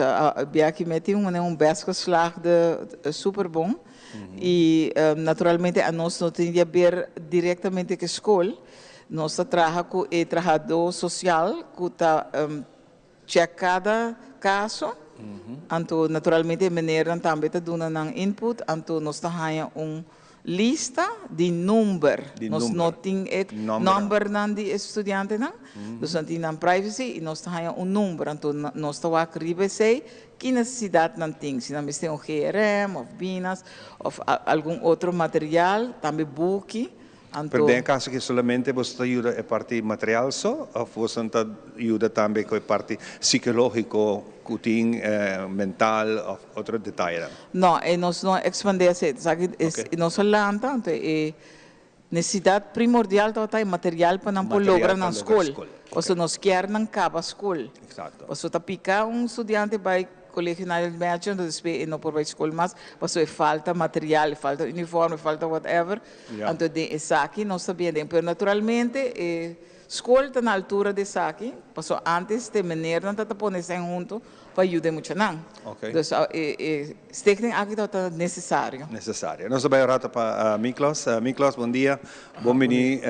biaha mi tin un un best geslaagde super bon. I naturalmente anos no tin di haber direktamente ku e skol. Nos ta traha ku e trahadó sosial ku ta Check cada caso, anto naturalmente e meneernan tambe ta duna nan input, anto nos ta haña un lista di number. Di Nos number. no tin e Nombernan. nombernan di e studiantenan, dus nan tin nan privacy y nos ta haña un number, anto nos ta wak riba esey ki necesidad nan tin, si nan mester un GRM of binas of algun otro material, tambe buki. Anto. Pero den e kaso aki solamente boso ta yuda e parti material so of boso ta yuda tambe ku e parti sikológiko ku tin mental of otro detayenan? No, e nos no a ekspandé así. Esaki es nos a lanta, anto e nesesidat primordial tabata e material pa nan por logra nan skol. Pasobra nos kier nan kaba skol. Pasobra ta pika un studiante bai Colegio Nigel Matthew, entonces despues e no por bai skol mas pasobra e falta material, e falta uniforme, e falta whatever. Anto den esaki nos ta bien den. Pero naturalmente e skol ta na altura di esaki, pasobra antes te menernan ta ta pone esei hunto pa yuda e muchanan. Dus e e stichting aki tabata necesario. Necesario. Nos ta bai un rato pa Miklos. Miklos, bon dia. Bon bini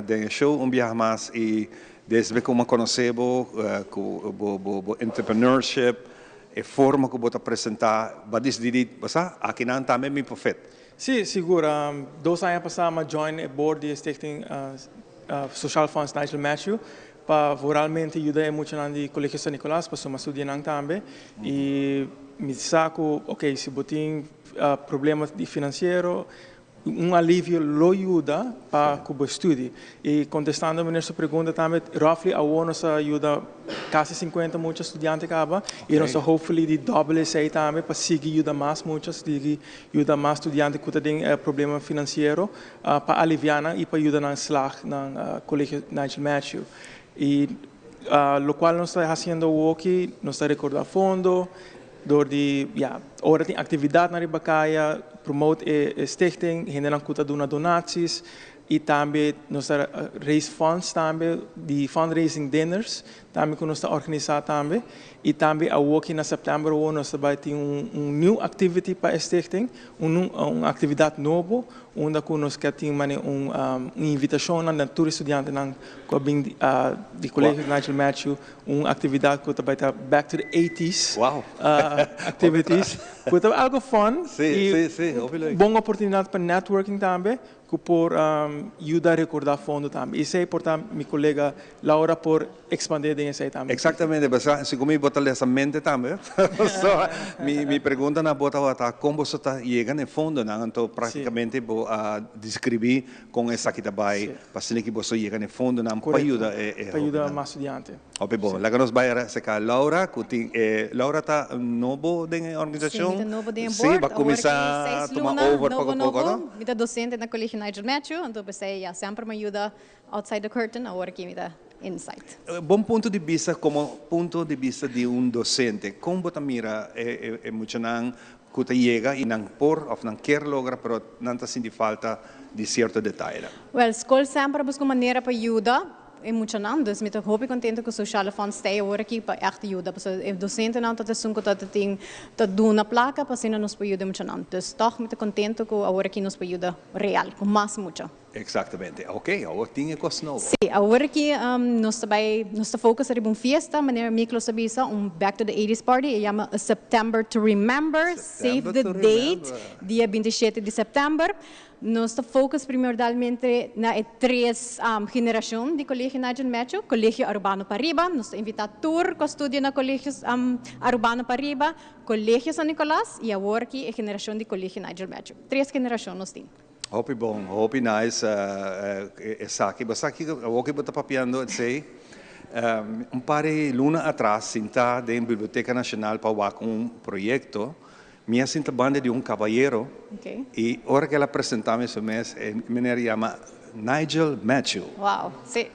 den e show un biaha mas y Desde ku mi a konosé bo, ku bo bo entrepreneurship, e forma ku bo ta presentá, bo a disidí, bo sa, akinan tambe mi por fit. Sí, sigur. Dos aña pasá mi a join e board di e Stichting Sociaal Fonds Nigel Matthew pa vooralmente yuda e muchanan di Colegio San Nicolas, pasobra mi a studia nan tambe. I mi sa ku, oke, si bo tin problema di finansiero, Un alivio lo yuda pa ku bo studi. I kontestando meneer su pregunta tambe, roughly awor nos a yuda kasi sinkuenta mucha studiante kaba i nos ta hopefully di dòbel esei tambe pa sigui yuda mas mucha, sigui yuda mas studiante ku ta den problema finansiero pa aliviá nan i pa yuda nan slag nan Colegio Nigel Matthew. I lokual nos ta hasiendo awoki, nos ta rekordá fondo, Dor di, ya, ora tin aktividatnan riba kaya, promote e stichting, hendenan ku ta duna donaties i tambe nos ta raise funds tambe di fundraising dinners tambe ku nos ta organisá tambe. I tambe awoki na sèptèmber awor nos ta bai tin un new activity pa e stichting, un un aktividat nobo unda ku nos ke tin manera un un invitashonnan na tur e studiantenan ku a bin di Kolegio Nigel Matthew Un actividad cu ta bay ta back to the eighties activities cu ta algo fun y bon oportunidad pa networking tambe cu por yuda recorda fondo tambe y esey por ta mi colega Laura por expande den esey tambe. Exactamente, pasobra segun mi bo ta lesa mente tambe so mi pregunta na bo tabata con boso ta yega na e fondonan anto practicamente bo a describi Kon esaki ta bai pa asina ki boso yega na e fondonan pa yuda e Pa yuda mas studiante. Hopi bon. Laga nos bai acerca Laura ku tin e Laura ta nobo den e organisashon? Si, mi ta nobo den e board. Si, bo a kuminsá tuma over poko poko, no? Mi ta docente na Colegio Nigel Matthew, anto p'esei ya semper mi a yuda outside the curtain, awor aki mi ta inside. Bon punto di bista komo punto di bista di un docente, kon bo ta mira e muchanan? Ku ta yega i nan por òf nan kier logra pero nan ta sinti falta di sierto detayenan. Wèl, skol semper a buska un manera pa yuda e muchanan, dus mi ta hopi kontento ku Sociale Fonds ta ei awor aki pa ègt yuda, pasobra e dosentenan ta esun ku ta tin ta duna plaka pa asina nos por yuda e muchanan. Dus tòg mi ta kontento ku awor aki nos por yuda real ku mas mucha. Exactamente. Ok, awor tin e cos nobo. Sí, awor aki nos ta bay, nos ta focus ariba un fiesta, manera Miklos a bisa, un Back to the Eighties party, e yama A September to Remember, save September the to date, remember. dia 27 di september. Nos ta focus primordialmente na e tres generacion di Colegio Nigel Matthew, Colegio Arubano Pariba, nos ta invita tur cu a studia na Colegio Arubano Pariba, Colegio San Nicolas y awor aki e generacion di Colegio Nigel Matthew. Tres generacion nos tin. Hopi bon, hopi nice esaki. Bo sa kiko awor ku bo ta papiando esei? Un par di luna atras sintá den Biblioteka Nashonal pa wak un proyekto, mi a sinta banda di un kabayero i ora ku el a presentá mi su mes, e meneer yama Nigel Matthew. Wow, si.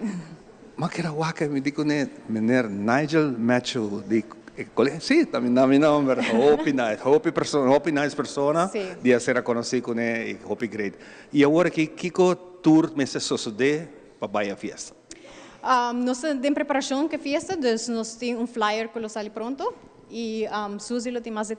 M'a keda wak mi di kuné, Meneer Nigel Matthew di e colegio, si, ta mi na mi nomber, hopi nice, hopi persona, hopi nice persona di a ser a conoci kuné y hopi great. Y awor aki kiko tur mester sosode pa bai a fiesta? Nos ta den preparacion ku e fiesta, dus nos tin un flyer ku lo sali pronto y Suzy lo tin mas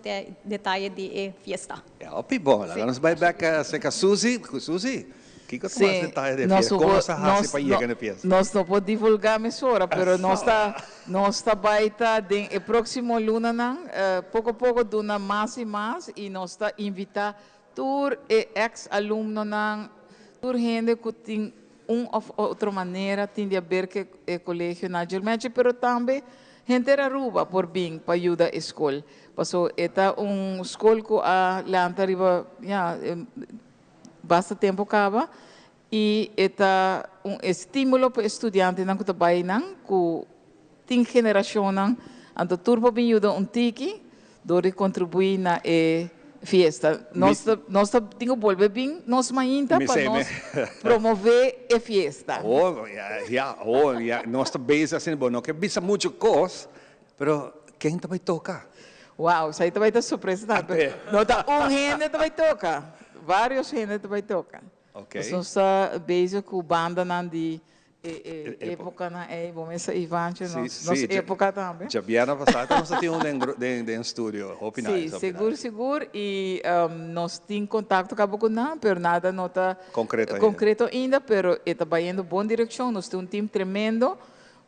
detaye di e fiesta. Hopi bon, laga nos bai bek acerca Suzy, Suzy, Kiko ta mas detaye di e fiesta? Kon nos a hasi pa yega na e fiesta? Nos no por divulgá mesora, pero nos ta nos ta bai ta den e próksimo lunanan poko poko duna mas i mas i nos ta invitá tur e eks alumnonan, tur hende ku tin un òf otro manera tin di aber ku e kolegio Nigel Matthew, pero tambe henter Aruba por bin pa yuda e skol. Paso e ta un skol ku a lanta riba ya Basta tempo caba y e ta un estimulo pa e studiantenan cu ta bay nan cu tin generacionnan anto tur por bin yuda un tiki door di contribui na e fiesta. Nos ta nos ta tin cu bolbe bin nos mainta pa nos promove e fiesta. Oh ya oh ya nos ta bezig asina bo no ke bisa mucho cos pero ken ta bay toca? Wow, esei ta bai ta sorpresa tambe. No ta un hende ta bai toca, varios hende ta bai toca. Okay. Nos ta bezig cu bandanan di e epocanan ey, bo mester Ivancho, nos nos epoca tambe. Djabièrnè pasá nos a tin un den den studio, hopi nice. Si, sigur sigur y nos tin contacto caba cu nan, pero nada no ta Concreto ainda. concreto ainda, pero e ta bayendo bon direccion, nos tin un team tremendo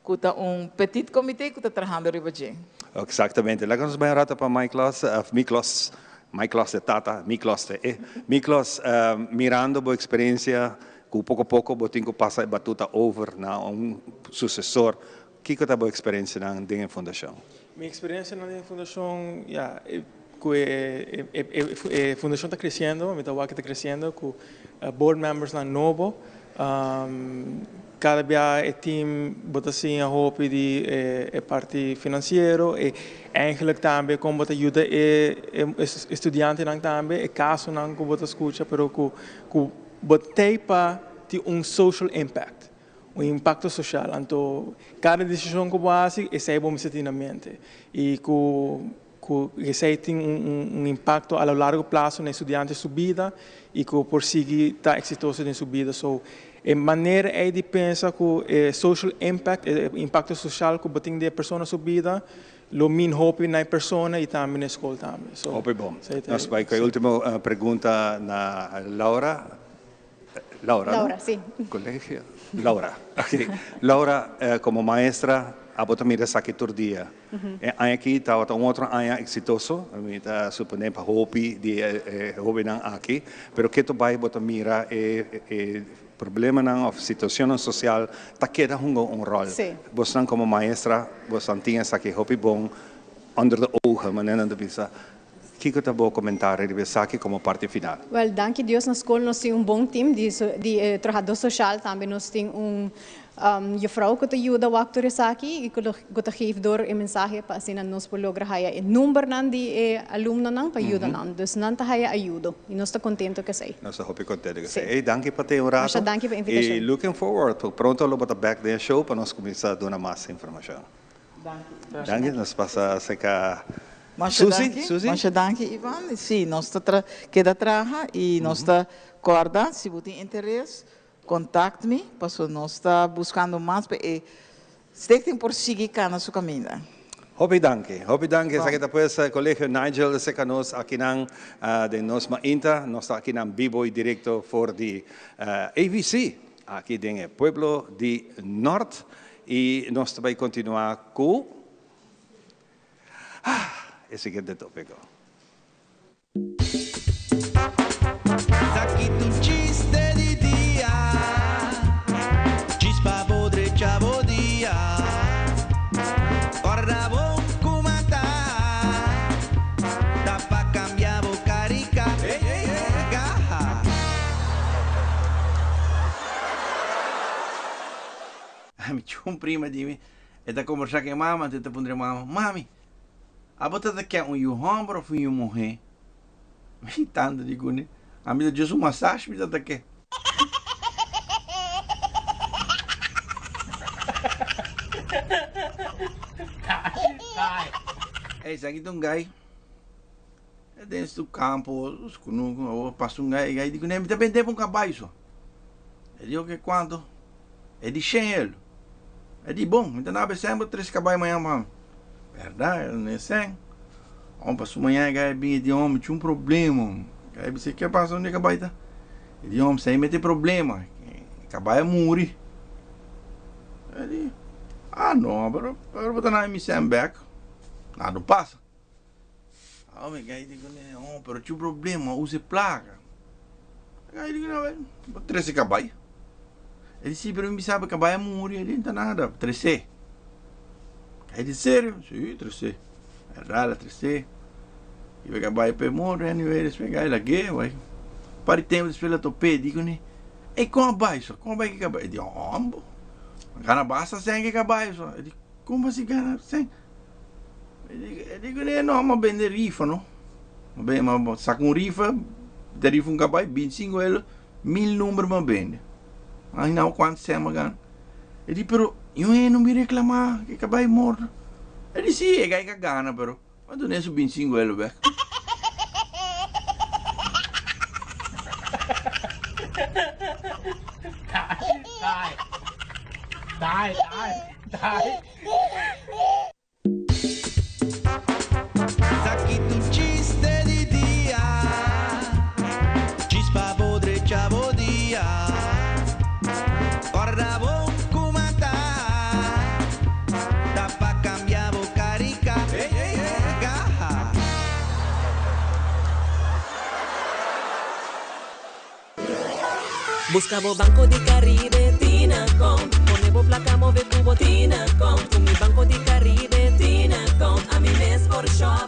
Cu ta un petit comité cu ta trahando riba dje. Exactamente. Laga nos bai un rato pa Miklos, of Miklos, Miklos e tata, Miklos ta e. Miklos, mirando bo experiencia cu poco poco bo tin cu pasa e batuta over na un sucesor, kico ta bo experiencianan den e fundacion? Mi experiencianan den e fundacion, ya, cu e e fundacion ta creciendo, mi ta wak cu ta creciendo cu board membersnan nobo. Cada bia e team bo ta siña hopi di e parti financiero y eigenlijk tambe con bo ta yuda e studiantenan tambe, e casonan cu bo ta scucha pero cu cu bo t'ey pa tin un social impact, un impacto social. Anto cada decision cu bo haci esey bo mester tin na mente y cu Ku esei tin un impakto a lo largo plaso na e studiante su bida i ku por sigui ta eksitoso den su bida. So, e manera ei di pensa ku e social impact, e impakto sosial ku bo tin den e persona su bida, lo min hopi na e persona i tambe na e skol tambe. So, Hopi bon. esei ta Nos bai ku e si. ultimo pregunta na Laura. Laura, no? Laura, si. Colegio. Laura, ok. Laura, como maestra, abo ta mira esaki tur dia. E aña aki tabata un otro aña exitoso, mi ta supone pa hopi di e hobennan aki, pero keto bai bo ta mira e e problemanan of situacionnan social ta keda hunga un rol. Bosnan como maestra, bosnan tin esaki hopi bon onder de ogen, manera nan ta bisa. Kiko ta bo komentario riba esaki komo parti final? Wel, danki Dios na skol nos tin un bon team di di trahadó soshal, tambe nos tin un juffrouw ku ta yuda wak tur esaki i ku lo ku ta geef door e mensahe pa asina nos por logra haya e numbernan di e alumnonan pa yuda nan. Dus nan ta haya ayudo i nos ta kontento ku esei. Nos ta hopi kontento ku esei. Ey, danki pa te un rato. Masha danki pa invitashon. I looking forward, pronto lo bo ta bek den e show pa nos kuminsá duna mas informashon. Danki. Danki, nos pasa aserka. Masha Susi, danki, Susi? masha danki Ivan. Sí, nos ta tra keda traha i nos ta kòrda si bo tin interes contact mi paso nos ta buscando mas pa e stichting por sigui cana su caminda. Hopi danki, hopi danki. Esaki ta pues Colegio Nigel cerca nos akinan den nos mainta. Nos ta akinan bibo y directo for di AVC aki den e pueblo di Nort y nos ta bay continua cu e siguiente topico. Esaki ta un chiste di dia, chispa bo drecha bo dia. Corda bon cu mata, ta pa cambia bo carica. Mi chun prima di mi, e ta combersa cu e mama, anto e ta puntra e mama, Mami, Abo ta ta ke un yu hòmber òf un yu muhé? Mi tanta di kuné, Ami ta djis un masashi mi ta ta ke. Ey, esaki ta un gai den su kampo, su kunuku, awor pasa un gai, e gai di kuné, Mi ta bendé bo un kabai so. E di, Oke, kuantu? E di shen elu. E di, Bon, mi ta naba e sen bo trese kabai mañan pa mi. Bèrdat, el no e sen. Ora pasu mañan e gai bin e di, Omi, tin un problema. E gai bisa, Ke pasa? Unda e kabai ta? E di, Omi, sa e mete problema. E kabai a muri. E di, Ah, no, pero pero bo ta naba mi sen bèk. Nada no pasa. Omi, e gai di kuné, Oh, pero tin un problema, usa e plaka. E gai di kuné, Bo trese kabai. E di, Si, pero mi bisa bo kabai a muri. E di, No ta nada, tres'é. E di, Serio? Si, tres'é. E rala tres'é. I bo kabai p'e muri, anyway, despues e gai lag'é, bai. Un par di tempu despues el a top'é, e di kuné, Ey, kon a bai so? Kon a bai ki kabai? E di, Hombo, a gana basta sèn ki kabai so. E di, Kon bo si gana sèn? E di kuné, No, m'a bende rifa, no. M'a m'a saka un rifa, ta rifa un kabai, bintisingu elo. Mil number m'a bende. Ai nau kuantu sèn m'a gana. E di, pero yu hende no bin reklamá ke kabai morto. E di, si, e gai ka gana, pero m'a dun'é su bintisinku elo bèk. Esaki ta un chiste di dia, chispa bo drecha bo dia. Corda bon cu mata, ta pa cambia bo carica. Busca bo Banco di Caribe tin account. Pone bo placa move cu bo tin account. Cu mi Banco di Caribe tin account ami mes por shop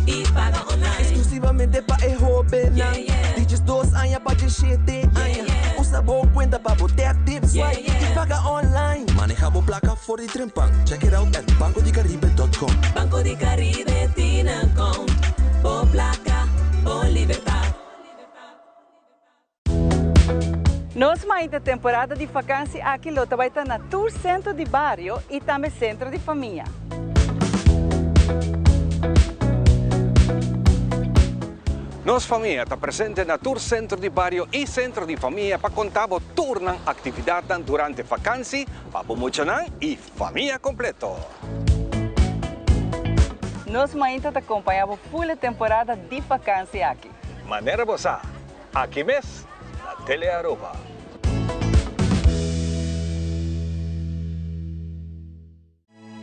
y paga online. Exclusivamente pa e hobennan di 12 aña pa 17 aña. Usa bo cuenta pa bo tap, tip, swipe y paga online. Maneha bo placa for di trempan. Check it out at bancodicaribe dot com. Banco di Caribe tin account. Bo placa, bo libertad. Nos mainta temporada di vakansi aki lo ta bai ta na tur sentro di bario y tambe sentro di famia. Nos famia ta presente na tur sentro di bario y sentro di famia pa conta bo tur nan actividadnan durante vakansi pa bo muchanan y famia completo. Nos mainta ta compaña bo full e temporada di vakansi aki. Manera bo sa, aki mes na Telearuba.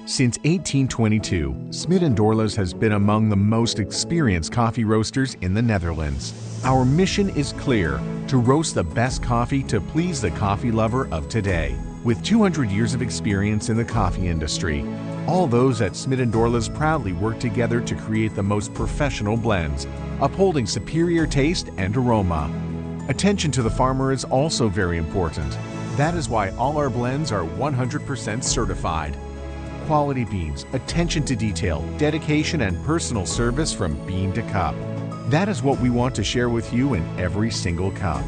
Since 1822, Smit and Dorlas has been among the most experienced coffee roasters in the Netherlands. Our mission is clear to roast the best coffee to please the coffee lover of today. With 200 years of experience in the coffee industry, all those at Smit and Dorlas proudly work together to create the most professional blends, upholding superior taste and aroma. Attention to the farmer is also very important. That is why all our blends are 100% certified. Quality beans, attention to detail, dedication, and personal service from bean to cup. That is what we want to share with you in every single cup.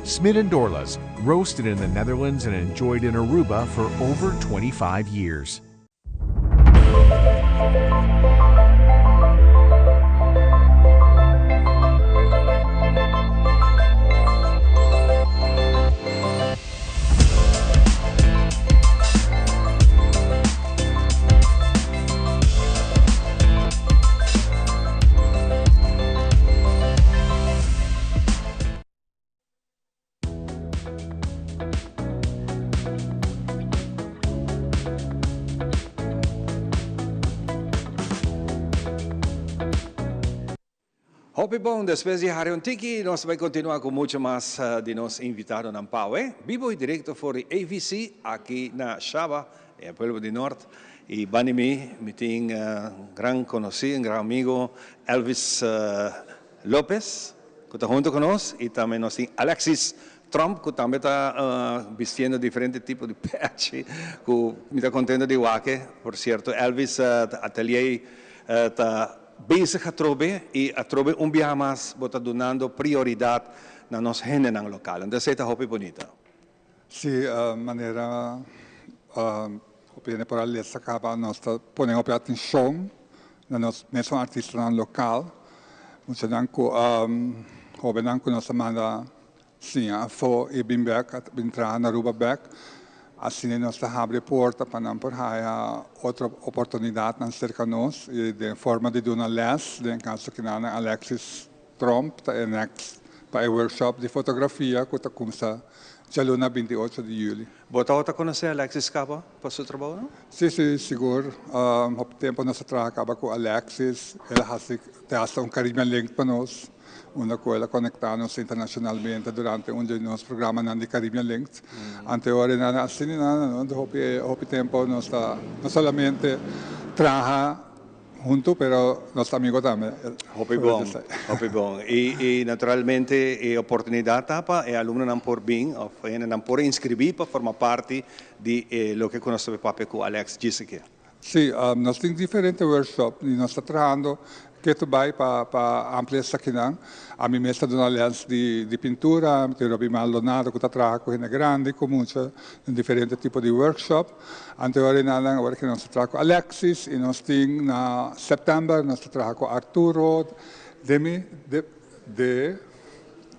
Smit and Dorlas, roasted in the Netherlands and enjoyed in Aruba for over 25 years. Hopi bon, despues di hari un tiki, nos ta bay continua cu mucho mas di nos invitadonan pawe, bibo y directo for di AVC aki na Shaba, den e pueblo di Noord. Y banda di mi, mi tin un gran conoci, un gran amigo, Elvis Lopez, cu ta hunto cu nos, y tambe nos tin Alexis Tromp, cu tambe ta bistiendo diferente tipo di pechi, cu mi ta contento di wak. Por cierto, Elvis atelier ta Bezig atrobe y atrobe un biaha mas bo ta dunando prioridad na nos hendenan local. Entonces esey ta hopi bunita. Si, manera hopi hende por a lesa caba nos ta pone hopi atencion na nos mesun artistanan local, muchanan cu hobennan cu nos ta manda Siña afó i bin bèk, bin traha na Aruba bèk. Asina nos ta habri e porta pa nan por haya otro oportunidatnan serka nos i den forma di duna lès, den kaso kinanan Alexis Tromp ta e next pa e workshop di fotografia ku ta kumsa djaluna 28 di yüli. Bo tabata konosé Alexis kaba pa su trabou no? Si, si, sigur. Hopi tempu nos a traha kaba ku Alexis. El a hasi te hasta un Caribbean Link pa nos. Unda cu el a conecta nos internacionalmente durante un di nos programanan di Caribbean Links. Anteor e nan asina nan no hopi hopi tempo nos ta no solamente traha hunto pero nos ta amigo tambe. Hopi bon, hopi bon. Y y naturalmente e oportunidad ta pa e alumnonan por bin of hendenan por inscribi pa forma parti di e loke cu nos ta papia cu Alex djis aki. Sí, nos tin diferente workshop y nos ta trahando ketu bay pa pa amplia esakinan. Ami mes ta duna les di di pintura, mi tin Robbie Maldonado cu ta traha cu hende grandi cu mucha den diferente tipo di workshop. Anteor enanan awor cu nos ta traha cu Alexis y nos tin na september nos ta traha cu Arturo Demi de de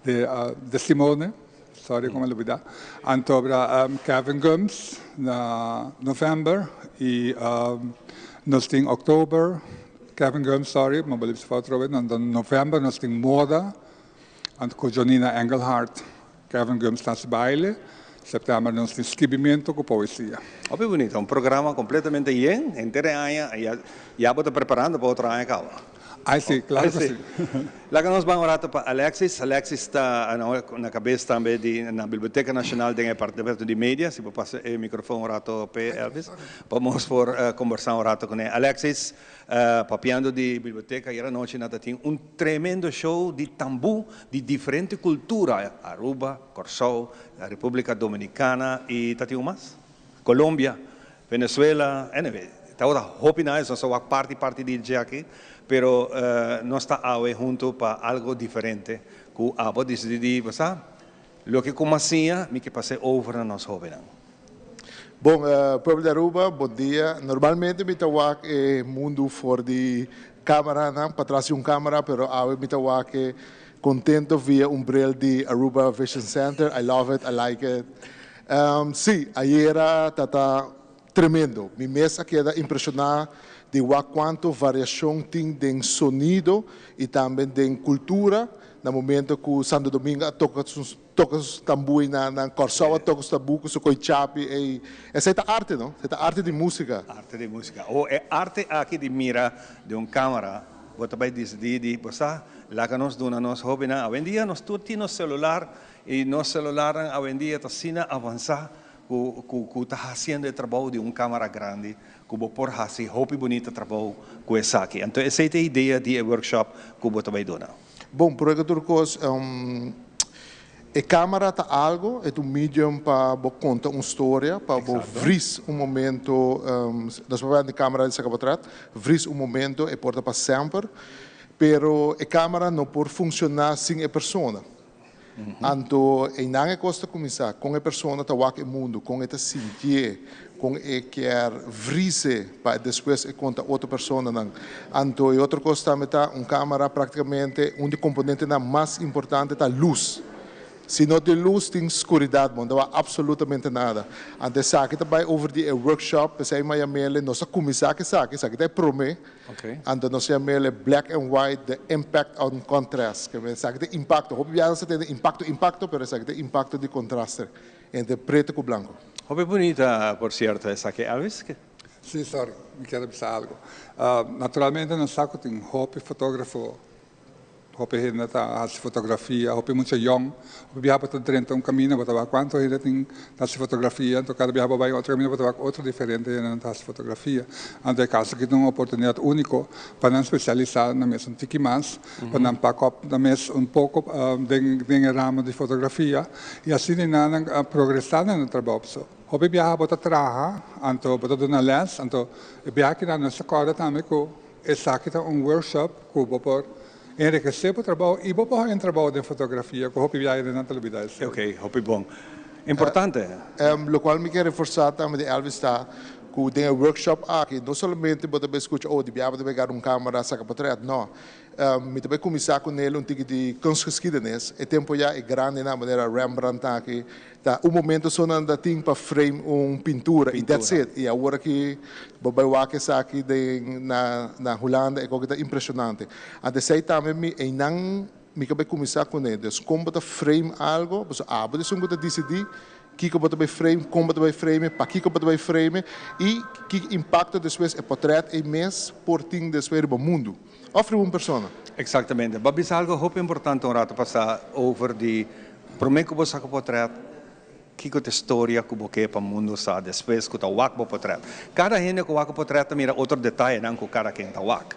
de Simone. Sorry ku mi a lubida. Anto bra Kevin Gumbs na november y nos tin oktober Kevin Gumbs sorry mi a bolbe bisa otro bes na november nos tin moda anto ku Jonina Engelhardt Kevin Gumbs ta hasi baile september nos tin skibimento ku poesia. Hopi bunita, un programa completamente yen henter e aña ya ya bo ta preparando pa otro aña caba. Ay si, claro cu si. Laga nos ban un rato pa Alexis. Alexis ta na cabes tambe di na Biblioteca Nacional den e departamento di media. Si bo pasa e microfon un rato p'e Elvis, pa nos por combersa un rato cune. Alexis, papiando di biblioteca, ayer anochi nan ta tin un tremendo show di tambu di diferente cultura, Aruba, Corsou, Republica Dominicana y ta tin un mas? Colombia, Venezuela, anyway, tabata hopi nice, nos a wak parti parti di dje aki, pero nos ta awe hunto pa algo diferente cu abo dicidi di, bo sa, loke cu mas siña mi ke pas'e over na nos hobennan. Bon, pueblo di Aruba, bon dia. Normalmente mi ta wak e mundu for di cameranan, patras di un camera, pero awe mi ta wak e contento via un bril di Aruba Vision Center. I love it, I like it. Sí, ayera ta ta tremendo. Mi mes a keda impreshoná di wak kuantu variashon tin den sonido i tambe den kultura na momento ku Santo Domingo a toka su toka su tambú na na Kòrsou a toka su tambú ku su koi chapi ei. Esei ta arte no, esei ta arte di músika. Arte di músika. O e arte aki di mira den un kámara bo ta bai disidí di bo sa laga nos duna nos hóbennan. Awendia nos tur tin nos selular I nos celularnan awendia ta asina avansa cu cu cu ta haciendo e trabou di un camara grandi cu bo por haci hopi bunita trabou cu esaki. Anto esey ta e idea di e workshop cu bo ta bay duna. Bon, prome cu tur cos, e camara ta algo, e ta un medium pa bo conta un storia, pa bo vries un momento, nos papia di camara di saca potret, vries un momento, e por ta pa semper, pero e camara no por funciona sin e persona. Anto einan e kos ta kuminsá, kon e persona ta wak e mundu, kon e ta sintié, kon e kier vrise pa despues e konta otro personanan. Anto e otro kos tambe ta un kámara práktikamente un di komponentenan mas importante ta lus. Si no tin lus tin skuridat, bo no ta wak apsolutamente nada. Anto esaki ta bai over di e workshop, p'esei Mayamele nos a kuminsá ku esaki, esaki ta e promé. Anto nos yam'el e black and white, the impact on contrast. Ke men esaki ta impacto. Hopi biaha nos ta tende impacto, impacto, pero esaki ta impacto di contraste entre preto ku blanco. Hopi bunita por cierto esaki, Elvis. Sí, sorry, mi kier a bisa algo. Naturalmente nos sa ku tin hopi fotografo. Hopi hende ta hasi fotografia, hopi mucha yong. Hopi biaha bo ta drenta un kaminda, bo ta wak kuantu hende tin ta hasi fotografia. Anto kada biaha bo bai otro kaminda bo ta wak otro diferente hendenan ta hasi fotografia. Anto e kaso aki ta un oportunidat úniko pa nan spesialisá nan mes un tiki mas, pa nan pak op nan mes un poko den den e ramo di fotografia i asina nan progresá na nan trabou. So, hopi biaha bo ta traha, anto bo ta duna lès, anto e biaha kinan nos ta kòrda tambe ku Esaki ta un workshop ku bo por enrikesé bo trabou i bo por haña un trabou den fotografia ku hopi biaha nan ta lubidá esei. Ok, hopi bon. Importante. Lokual mi ke reforsá tambe di Elvis ta ku den e workshop aki no solamente bo ta bai skucha oh di biaha bo ta bai gara un kamera saka potret, no. Mi ta bai kuminsá ku nel un tiki di kunstgeschiedenis. E tempu ya e grandenan manera Rembrandt aki Ta un momento so nan ta tin pa frame un pintura y that's it. Y awor aki bo bay wak esaki den na na Hulanda e koke ta impresionante. Anto esey tambe mi eynan mi ke bay cuminsa cune. Dus con bo ta frame algo, pasobra abo ta esun cu ta dicidi kico bo ta bay frame, con bo ta bay frame, pakico bo ta bay frame y ki impacto despues e potret ey mes por tin despues riba mundo of riba un persona. Exactamente. Bo a bisa algo hopi importante un rato pasa over di Promé ku bo saka potrèt, kiko ta e storia ku bo ke pa mundu sa despues ku ta wak bo potrèt? Kada hende ku wak e potrèt ta mira otro detayenan ku kada ken ta wak.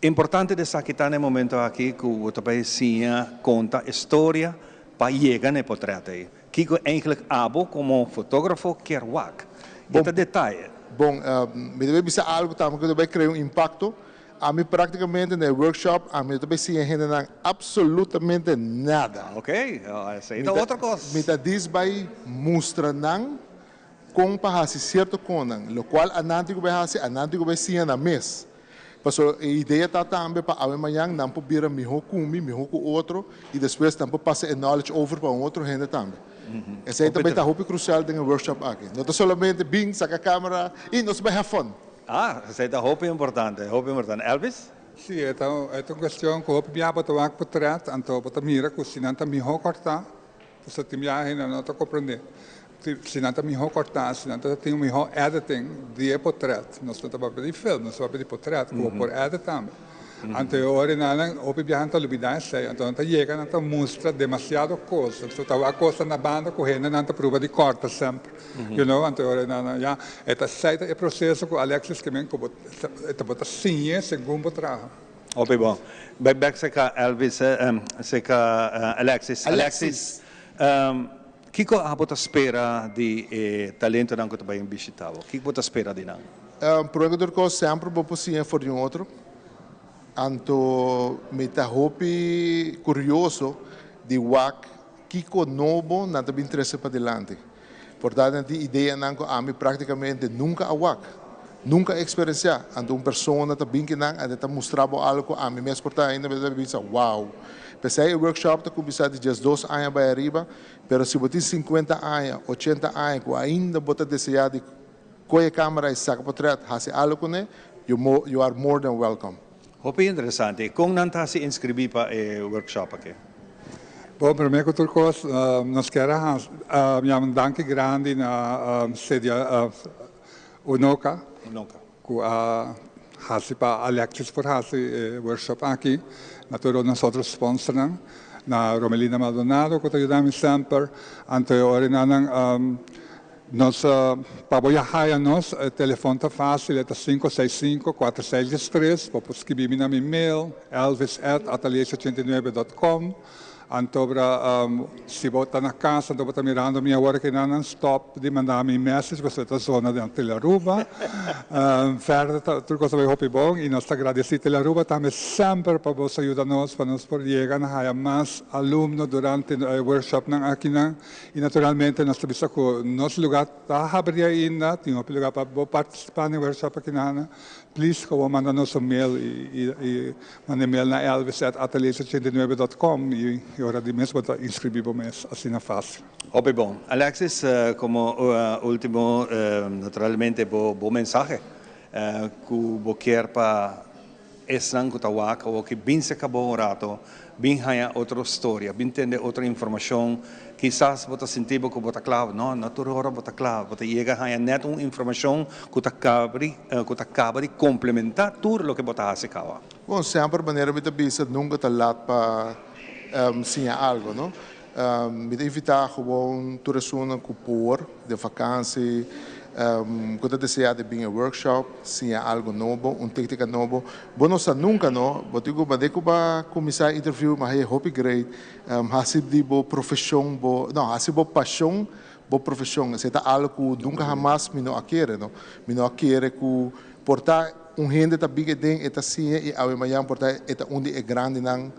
Importante di esaki ta na e momento aki ku bo ta bai siña konta e storia pa yega na e potrèt ei. Kiko eigentlik abo komo fotógrafo kier wak? E ta detaye. Bon, mi ta bai bisa algu tambe ku ta bai krea un impakto. Ami práktikamente na e workshop ami no ta bai siña hendenan absolutamente nada. Ok, esei ta otro kos. Mi ta dis bai mustra nan kon pa hasi sierto konnan, lokual anan tin ku bai hasi, anan tin ku bai siña nan mes. Pasobra e idea ta tambe pa awe mañan nan por bira mihó ku mi, mihó ku otro i despues nan por pasa e knowledge over pa un otro hende tambe. Esei ta bai ta hopi krusial den e workshop aki. No ta solamente bin, saka kamera i nos bai have fun. Ah, esei ta hopi importante, hopi importante. Elvis? Sí, e ta e ta un cuestion cu hopi biaha bo ta wak potret, anto bo ta mira cu si nan ta miho corta, pasobra tin biaha hende no ta comprende, si nan ta miho corta, si nan ta tin un miho editing di e potret, nos no ta papia di film, nos ta papia di potret cu bo por edit tambe. Anto e ora nan hopi biaha nan ta lubida esei, anto nan ta yega nan ta mustra demasiado cos, anto ta wak cosnan na banda cu hendenan ta pruba di corta semper. You know, anto ora nan ya, e ta esei ta e proceso cu Alexis ke men cu bo e ta bo ta siñ'e segun bo traha. Hopi bon. Bai bek serka Elvis, serka Alexis. Alexis, kiko abo ta spera di e talentonan cu ta bai bishita bo? Kiko bo ta spera di nan? Prome cu tur cos, semper bo por siña for di un otro. Anto mi ta hopi curioso di wak Kiko nobo nan ta bin trese padilanti? Por ta nan tin ideanan ku ami praktikamente nunka a wak, nunka a eksperensiá. Anto un persona ta bin ki nan anto e ta mustra bo algu ku ami mes por ta ainda mi ta bisa wow. P'esei e workshop ta kuminsá di diesdos aña bai ariba, pero si bo tin sinkuenta aña, ochenta aña ku ainda bo ta deseá di kohe e kamera i saka potrèt, hasi algu kuné, you you are more than welcome. Hopi interesante. Kon nan ta hasi inskribí pa e workshop aki? Bon, promé ku tur kos nos kier a hasi yama un danki grandi na Cedia Unoca ku a hasi pa Alexis por hasi e workshop aki, na tur nos otro sponsornan, na Romelina Maldonado ku ta yuda mi semper, anto e ora nan Nos pa bo ya haya nos, e telefon ta facil, e ta sinku seis sinku, kuater seis dies tres, bo por skibi mi na mi mail, elvis at ateliers ochenta i nuebe dot com. Antobra si bo ta na cas anto bo ta mirando mi awor aki nan nan stop di manda mi message pasobra e ta zona den Telearuba. Verder ta tur cos ta bay hopi bon y nos ta agradeci Telearuba tambe semper pa boso yuda nos pa nos por yega na haya mas alumno durante e workshopnan akinan. Y naturalmente nos ta bisa cu nos lugar ta habri ainda, tin hopi lugar pa bo participa na e workshop aki na. Please cu bo manda nos un mail y y manda e mail na elvis at ateliers ochenta i nuebe dot com y e ora di mes bo ta inscribi bo mes asina facil. Hopi bon. Alexis, como ultimo naturalmente bo bo mensahe cu bo kier pa Esnan ku ta wak awor ki bin se kabo un rato, bin haña otro storia, bin tende otro informashon. Kisas bo ta sinti bo ku bo ta kla, no, no tur ora bo ta kla. Bo ta yega haña nèt un informashon ku ta kabri, ku ta kaba di komplementá tur loke bo ta hasi kaba. Bon, semper manera mi ta bisa nunka ta lat pa siña algu, no? Mi ta invitá gewoon tur esunnan ku por den vakansi, ku ta deseá di bin e workshop, siña algu nobo, un téknika nobo. Bo no sa nunka, no? Bo tin ku manda ku bo a kuminsá e interview, mi a haña hopi great. Hasi di bo profeshon bo, no, hasi bo pashon bo profeshon. Esei ta algu ku nunka hamas mi no a kere, no. Mi no a kere ku por ta un hende ta bin aden, e ta siña i awe mañan por ta e ta un di e grandinan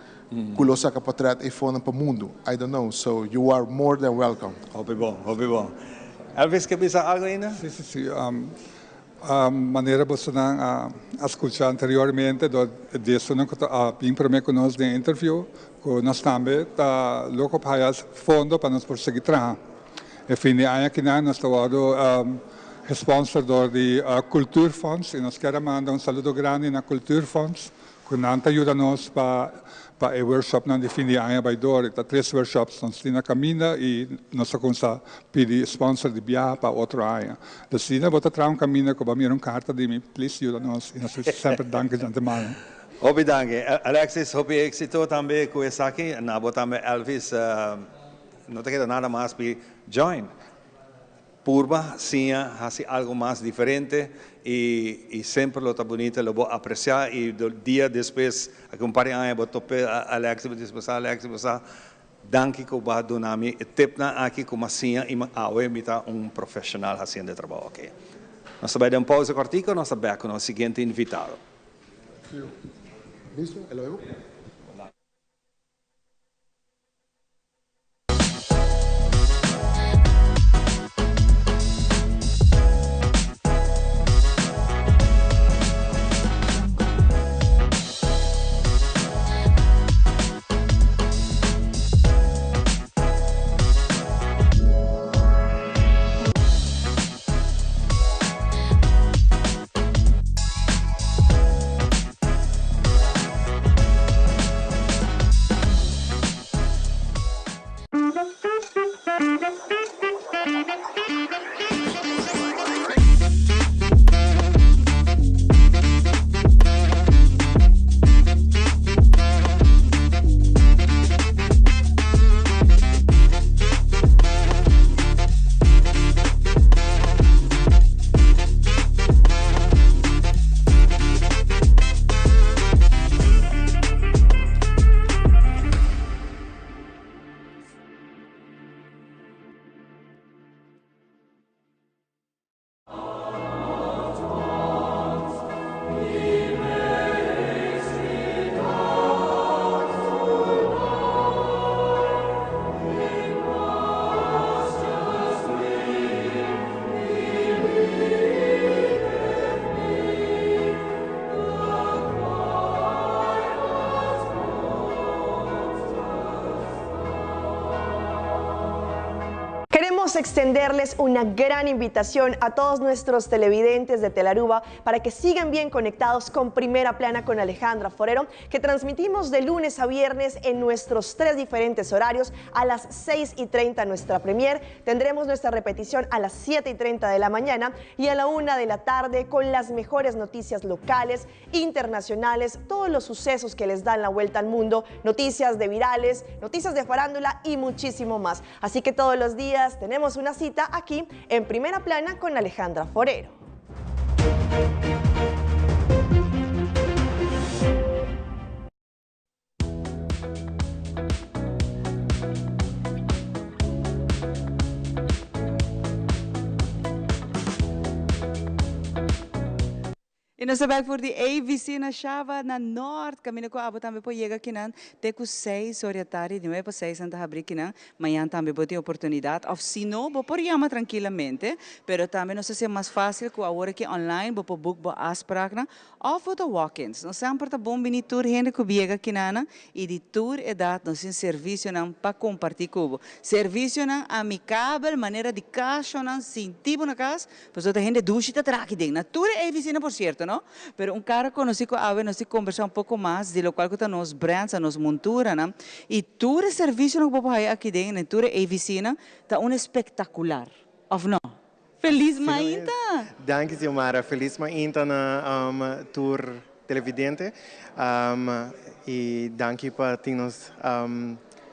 ku lo saka potret ei fonan pa mundu. I don't know. So you are more than welcome. Hopi bon, hopi bon. Elvis ke bisa algu ainda? Si, si, si. Manera bosonan a skucha anteriormente dor di esunnan ku ta a bin promé ku nos den interview, ku nos tambe ta loko pa haya fondo pa nos por sigui traha. E fin di aña akinan nos ta wòrdu gesponsor dor di Cultuurfonds i nos kier a manda un saludo grandi na Cultuurfonds Ku nan ta yuda nos pa pa e workshopnan di fin di aña bai dor. E ta tres workshops nos tin na kaminda i nos ta kumsa pidi sponsor di biaha pa otro aña. Dus si bo ta traha un kaminda ku bo a mira un karta di mi, please yuda nos i nos ta bisa semper danki di antemano. Hopi danki. Alexis, hopi éxito tambe ku esaki. Na bo tambe Elvis. No ta keda nada mas pi join. Purba siña hasi algo mas diferente y y semper lo ta bunita lo bo aprecia y dia despues aki un par di aña bo tope Alexi bo dici bo sa Alexi bo sa danki cu bo a duna mi e tipnan aki cu mi a siña y awe mi ta un profesional haciendo e trabao aki. Nos ta bay den un pausa cortico nos ta bek cu nos siguiente invitado. Listo? El oigo? Queremos extenderles una gran invitación a todos nuestros televidentes de Telaruba para que sigan bien conectados con Primera Plana con Alejandra Forero, que transmitimos de lunes a viernes en nuestros tres diferentes horarios a las 6 y 30 nuestra premier. Tendremos nuestra repetición a las 7 y 30 de la mañana y a la 1 de la tarde con las mejores noticias locales, internacionales, todos los sucesos que les dan la vuelta al mundo, noticias de virales, noticias de farándula y muchísimo más. Así que todos los días tenemos una cita aquí en Primera Plana con Alejandra Forero. I nos ta bai for di ABC na Shaba na Nort, kaminda ku abo tambe por yega kinan te ku seis or di atardi, di nuebe pa seis nan ta habri kinan. Mañan tambe bo tin oportunidat òf si no bo por yama trankilamente, pero tambe nos ta hasié mas fásil ku awor aki online bo por book bo afspraknan òf bo ta walk-ins. Nos semper ta bon bini tur hende ku biega kinanan i di tur edat nos tin servisionan pa kompartí ku bo. Servisionan amikabel manera di kashonan sinti bo na kas, pasobra ta hende dushi ta traha aki den. Na tur e ABC-nan por sierto no. no? Pero un cara conoci cu awe nos tin conversa un poco mas di locual cu ta nos brands, nos monturanan y tur e servicionan cu bo por haya aki den, den tur e AVCnan ta un espectacular, of no? Feliz mainta! Danki Xiomara, feliz mainta na tur televidente y danki pa tin nos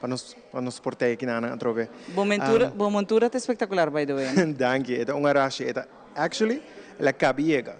pa nos pa nos por tey aki nan atrobe. Bo mentura bo montura ta espectacular by the way. Danki, e ta un arashi, e ta actually el a cabi yega.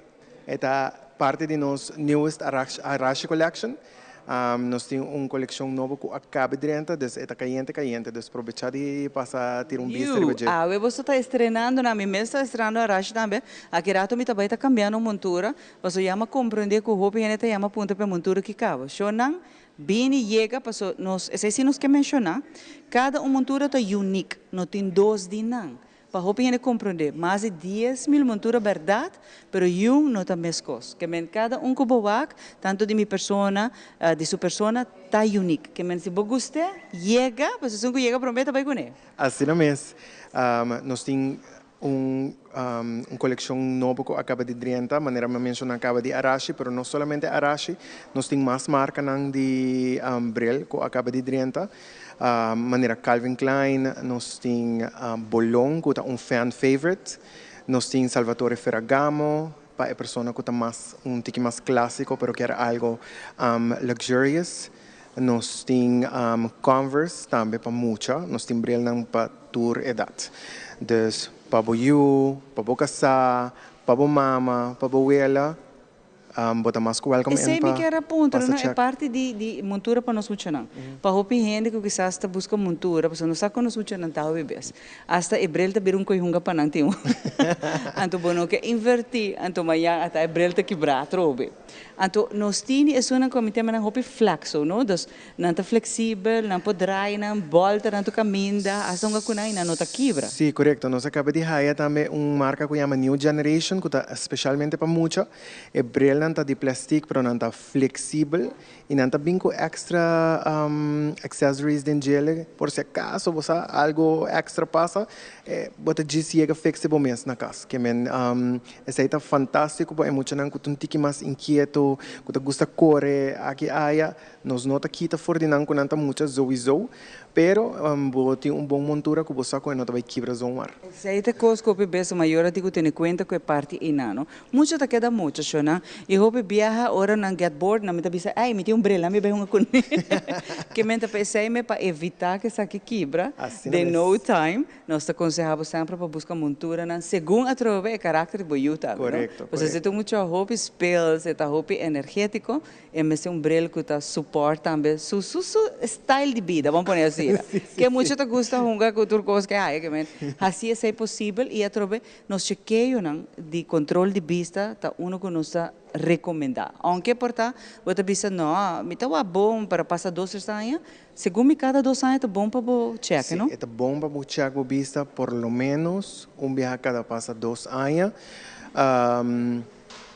E ta parti di nos newest Arashi collection. Nos tin un coleccion nobo cu a cabe drenta, dus e ta cayente cayente, dus probecha di pasa tira un bista riba dje. Awe boso ta estrenando nan, mi mes ta estrenando Arashi tambe. Aki rato mi ta bay ta cambiando montura, paso ya mi a comprende cu hopi hende ta yama punta pa e montura ki caba. Shownan bini yega paso nos, esey si nos ke menciona, cada un montura ta unique, no tin dos di nan. Pa hopi hende komprondé, mas di 10,000 montura bèrdat, pero yun no ta meskos. Ke men kada un ku bo wak, tantu di mi persona, di su persona, ta unique. Ke men si bo gust'é, yega, pasobra esun ku yega promé ta bai kuné. Asina mes, nos tin un un kolekshon nobo ku a kaba di drenta, manera mi a menshoná kaba di Arashi, pero no solamente Arashi, nos tin mas markanan di bril ku a kaba di drenta. Manera Calvin Klein, nos tin Bolon ku ta un fan favorite, nos tin Salvatore Ferragamo pa e persona ku ta mas un tiki mas klasiko pero kier algo luxurious, nos tin Converse tambe pa mucha, nos tin brilnan pa tur edat. Dus pa bo yu, pa bo kasá, pa bo mama, pa bo wela. Bo ta mas ku welcome Esei en mi pa kier a puntra, pasa no? E check. parti di di montura pa nos muchanan. Pa hopi hende ku kisas ta buska montura, pasobra no sa kon nos muchanan ta hopi bes. Asta e bril ta bira un koihunga pa nan tin un. Anto bo no ke invertí, anto mañan ata e bril ta kibrá atrobe. Anto nos tini esunnan ku mi tema nan hopi flexo, no? Dus nan ta flexibel, nan por draai nan, bolta nan tur kaminda, asta hunga ku nan i nan no ta kibra. Sí, korekto. Nos a kaba di haya tambe un marka ku yama New Generation ku ta spesialmente pa mucha. E brilnan ta di plastic pero nan ta flexibel y nan ta bin cu extra accessories den djele por si acaso bo sa algo extra pasa bo ta djis yega fixe bo mes na cas. Ke men esey ta fantastico pa e muchanan cu ta un tiki mas inquieto cu ta gusta core aki aya. Nos no ta kita for di nan cu nan ta mucha zowizo, pero bo tin un bon montura cu bo sa cu e no ta bay kibra zomaar. Esey ta cos cu hopi bes mayor a tin cu tene cuenta cu e parti eynan, no. Mucha ta keda mucha, shona. Y hopi biaha ora nan get bored, nan mi ta bisa, ey, mi tin un bril, nan mi bay hunga cune. Ke men ta pa esey me pa evita cu esaki kibra Asina den mes. no time. Nos ta conseha bo semper pa busca monturanan segun atrobe e caracter di bo yu tambe, no. Corecto, Pasobra si corecto. ta un mucha hopi speels, e ta hopi energetico, E mester un bril cu ta support tambe su su su style di bida, vamos pone asina. Ke mucho ta gusta hunga cu tur cos ke haya, ke men haci esey posibel y atrobe nos chekeonan di control di bista ta uno cu nos ta recomenda. Aunke por ta bo ta bisa no, mi ta wak bon pero pasa dos tres aña, segun mi cada dos aña ta bon pa bo cheke, Si, no? e ta bon pa bo check bo bista por lo menos un biaha cada pasa 2 aña.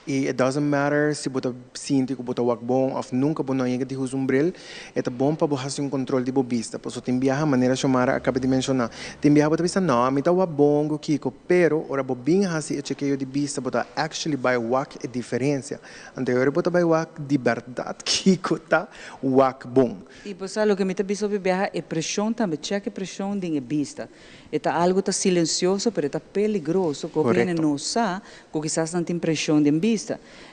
Y it doesn't matter si bo ta sinti cu bo ta wak bon of nunca bo no yega di usa un bril, e ta bon pa bo haci un control di bo bista. Paso tin biaha, manera Xiomara a caba di menciona, tin biaha bo ta bisa, no, mi ta wak bon cu kico, pero ora bo bin haci e chequeo di bista, bo ta actually bay wak e diferencia. Anto ora bo ta bay wak di berdad kico ta wak bon. Y bo sa loke mi ta bisa hopi biaha, e presion tambe, check e presion den e bista. E ta algo ta silencioso, pero e ta peligroso, cu hopi hende no sa cu kisas nan tin presion den bista.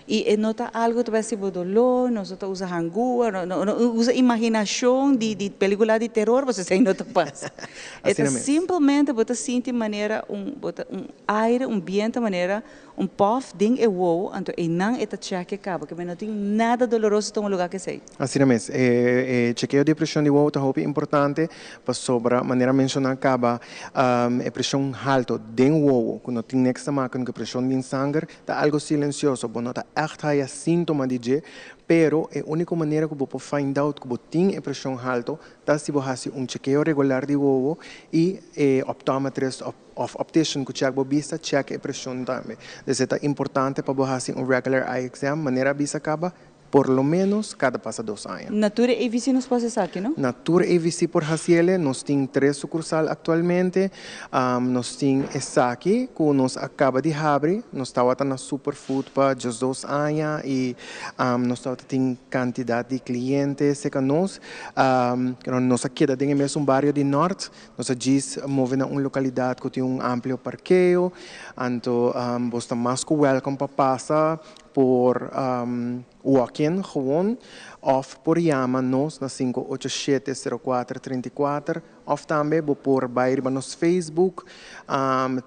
Y e no ta algo ta bay haci bo dolor, no ta usa hangua, no, no, no usa imaginacion di pelicula di terror, pasobra esey no ta pasa. E ta Asina mes. simplemente bo ta sinti manera un, bo ta un aire, un biento manera un puff den e wowo, anto eynan e ta check e caba, ke no tin nada doloroso ta un lugar cu esey. Asina mes, e chequeo di presion di wowo ta hopi importante pasobra manera menciona caba e presion halto den wowo cu no tin niks te maken cu presion di sanger ta algo silencioso, bo no ta echt haya sintoma di dje, pero e unico manera cu bo por find out cu bo tin e presion halto ta si bo haci un chequeo regular di wowo y e optometrist of optician cu check bo bista check e presion tambe. Dus ta importante pa bo haci un regular eye exam, manera bisa caba. Por lo menos cada pasa 2 aña. Na tur AVC nos por esaki, no? Na tur AVC por haci'e, nos tin tres sucursal actualmente. Nos tin esaki, cu nos a caba di habri. Nos tabata na Superfood pa just 2 aña y nos tabatin cantidad di cliente cerca nos. Nos a keda den mesun bario di Noord. Nos a djis move na un localidad cu tin un amplio parkeo. Anto, bo ta mas cu welcome pa pasa por walk-in gewoon of por yama nos na 587-0434 of tambe bo por bay riba nos Facebook,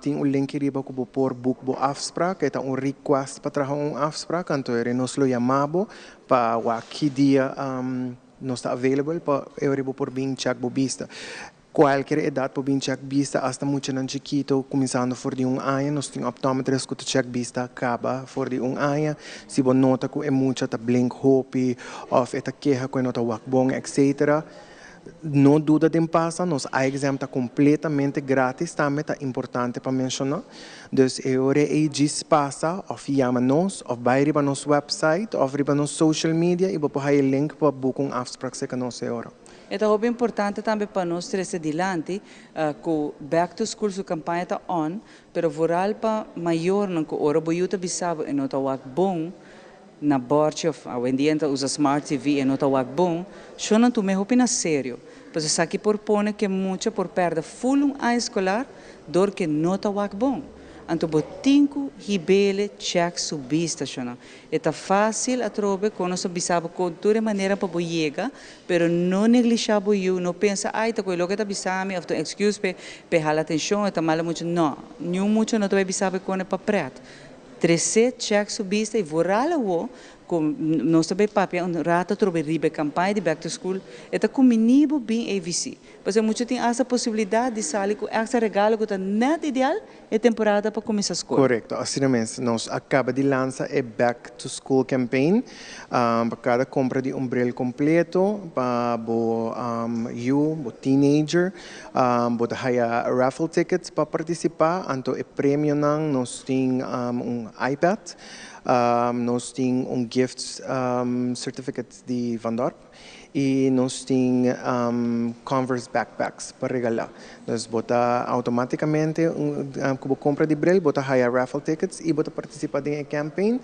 tin un link riba cu bo por book bo afspraak, ta un request pa traha un afspraak, anto nos lo yama bo pa ki dia nos ta available pa bo por bin check bo bista. Cualkier edad por bin check bista, hasta muchanan chikito, cuminsando for di 1 aña, nos tin optometrist cu ta check bista caba for di 1 aña. Si bo nota cu e mucha ta blink hopi, of e ta keha cu no ta wak bon, etc. No duda di pasa, nos eye exam ta completamente gratis, tambe ta importante pa menciona. Dus e ora ey djis pasa, of yama nos, of bay riba nos website, of riba nos social media, y bo por haya link pa book un afspraak serca nos e ora. E ta importante tambe pa nos trece dilanti cu Back to School su campaña ta on, pero vooral pa mayornan cu ora bo yiu ta bisa bo e no ta wak bon na bordje of awendia ta usa Smart TV e no ta wak bon, shonan, tum'e hopi na serio. Pues esaki por pone cu mucha por perde full un aña escolar door cu no ta wak bon. Anto bo tin cu hib'e check su bista, shonan. E ta facil atrobe cu nos bisa bo cu tur manera pa bo yega, pero no neglisha bo yiu, no pensa, "Ai, ta cu loke ta bisami of ta excuse pe hala atencion, ta malo mucho." No, ningun mucha no ta bisa bo con pa pret. Trece check su bista y vooral awo cu nos tambe papia un rato atrobe riba campaña di Back to School, e ta cumbini bo bin AVC. Pasobra mucha tin e posibilidad di sali cu extra regalo cu ta net ideal e temporada pa cuminsa scol. Corecto, asina mes. Nos a caba di lansa e Back to School campaign. Pa cada compra di un bril completo, pa bo yiu, bo teenager, bo ta haya raffle tickets pa participa. Anto e premionan, nos tin un iPad, nos tin un gift certificate di Van Dorp y nos tin Converse backpacks pa regala. Dus bo ta automaticamente, cu bo compra di bril, bo ta haya raffle tickets y bo ta participa den e campaign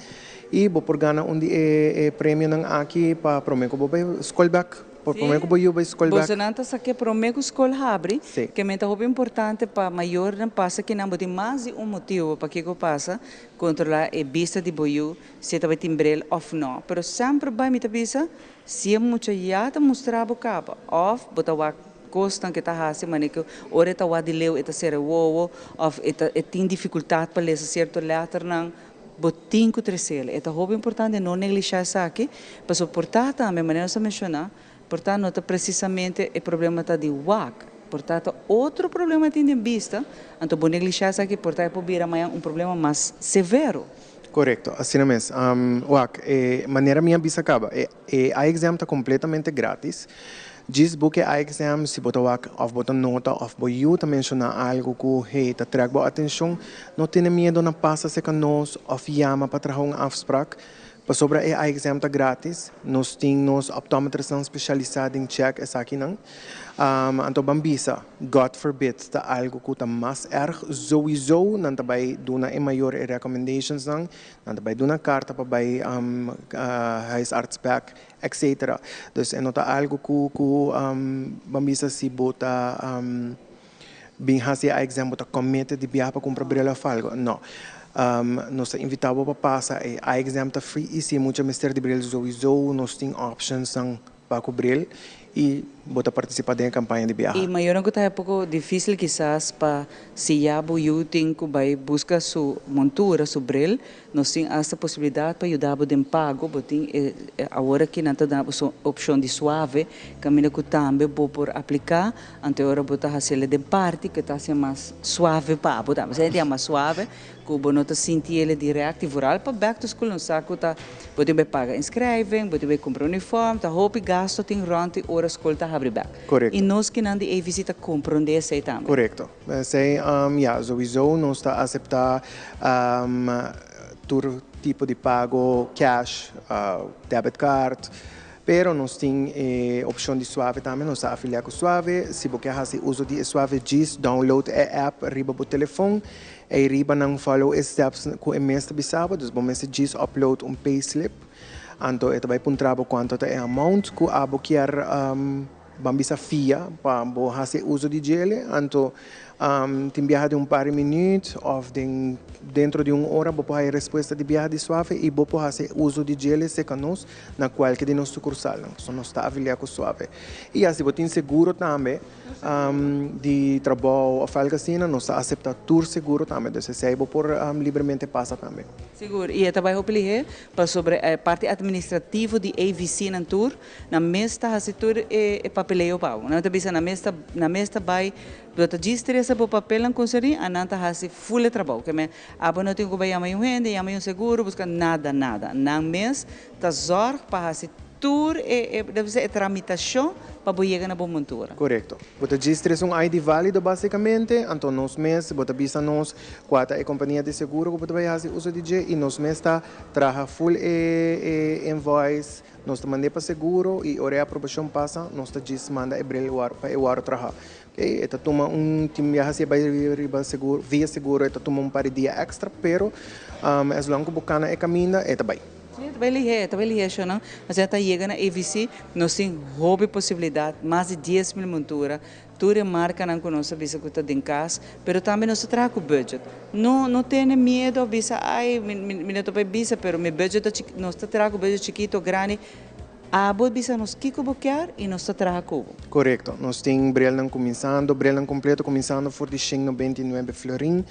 y bo por gana un di e premionan aki pa prome cu bo bay scol back. Por prome cu bo yiu bay scol back. Bo nan ta sa cu prome cu scol habri, cu ta hopi importante pa mayornan pasa cu nan bo tin mas di un motibo pa kico pasa, controla e bista di bo yiu, si ta tin bril of no. Pero semper bay mi ta bisa, si e mucha ya ta mustra bo caba, of bo ta wak cosnan cu ta hasi, mane cu ora ta wak di leu e ta cera wowo, of e tin dificultad pa lesa cierto letternan, bo tin cu trec'e. E ta hopi importante no neglisha esaki, pasobra por ta tambe, manera nos a menciona, por ta no ta precisamente e problema ta di wak, por ta otro problema tin den bista, anto bo neglisha esaki, por ta por bira un problema mas severo. Corecto, asina mes. Wak, manera mi a bisa caba, e eye exam ta completamente gratis. Djis book e eye exam si bo ta wak of bo ta nota of bo yiu ta menciona algo cu, hey, ta trek bo atencion, no tene miedo na pasa serca nos of yama pa traha un afspraak. Pasobra e eye exam ta gratis, nos tin nos optometristnan specialisa den check esakinan. Anto ban bisa, God forbid, ta algo cu ta mas erg, sowieso nan ta bay duna e mayor e recommendations nan, nan ta bay duna carta pa bay huisarts back, etc. Dus e no ta algo cu ban bisa si bo ta bin hasi eye exam, bo ta committed di biaha pa cumpra bril of algo. No. Nos ta invita bo pa pasa, e eye exam ta free y si mucha mester di bril, sowieso nos tin options nan pa cu bril y bo ta participa den campaña di biaha. Y mayornan cu ta un poco dificil kisas pa si ya bo yiu tin cu bay busca su montura, su bril, nos tin hasta posibilidad pa yuda bo den pago, bo tin awor aki nan ta duna bo opcion di suave, caminda cu tambe bo por aplica, anto ora bo ta haci'e den parti, cu ta asina mas suave pa bo tambe. Esey mas suave, cu bo no ta sinti e direct, y vooral pa back to school, nos sa cu ta bo tin paga inschrijving, bo tin cumpra uniform, ta hopi gasto tin rond e ora scol ta habri back. Corecto. Y nos cu nan di AVC ta comprende esey tambe. Corecto. Esey, ja, sowieso nos ta acepta. Tur tipo di pago, cash, debit card. Pero nos tin e opcion di Suave tambe, nos ta afilia cu Suave. Si bo kier haci uso di e Suave djis download e app riba bo telefon. Ey riba nan follow e steps cu e mes ta bisa bo. Dus bo mester djis upload un payslip. Anto e ta bay puntra bo cuanto ta e amount cu abo kier ban bisa fia pa bo haci e uso di djele. Anto tin biaha den un par di minuut of den dentro di un ora bo por haya respuesta di biaha di Suave y bo por haci e uso di djele cerca nos na cualke di nos sucursalnan. Pasobra nos ta afilia cu Suave. Y ya si bo tin seguro tambe di trabou of algo asina nos ta acepta tur seguro tambe. Dus esey bo por libremente pasa tambe. Sigur, y e ta bay hopi lihe pasobra e parti administrativo di AVC nan tur Nan mes ta hasi tur e papeleo pa bo. Nan ta bisa nan mes ta nan mes ta bai bo ta djis trese bo papelnan konserní a nan ta hasi ful e trabou. Ke men abo no tin ku bai yama un hende, yama un seguro, buska nada nada. Nan mes ta zòrg pa hasi tur e e nan bisa e tramitashon pa bo yega na bo montura. Korekto. Bo ta djis trese un ID válido básikamente, anto nos mes bo ta bisa nos kua ta e kompania di seguro ku bo ta bai hasi uso di dje i nos mes ta traha ful e e invoice. Nos ta mand'é pa seguro i ora e aprobashon pasa nos ta djis manda e bril pa e wòrdu traha. Oke, e ta tuma un tin biaha si e bai riba seguro via seguro e ta tuma un par di dia èkstra pero as long ku bo kana e kaminda e ta bai. Sí, e ta bai lihé, e ta bai lihé shownan. Asina ta yega na AVC nos tin hopi posibilidat, mas di 10,000 montura. Tur e markanan ku nos a bisa ku ta den kas, pero tambe nos ta traha ku budget. No no tene miedo bisa ai mi mi no ta por bisa pero mi budget ta chikito, nos ta traha ku budget chikito o grandi, abo bisa nos kiko bo kier i nos ta traha ku bo. Korekto. Nos tin brelnan kuminsando, brelnan kompleto kuminsando for di shen 99 florin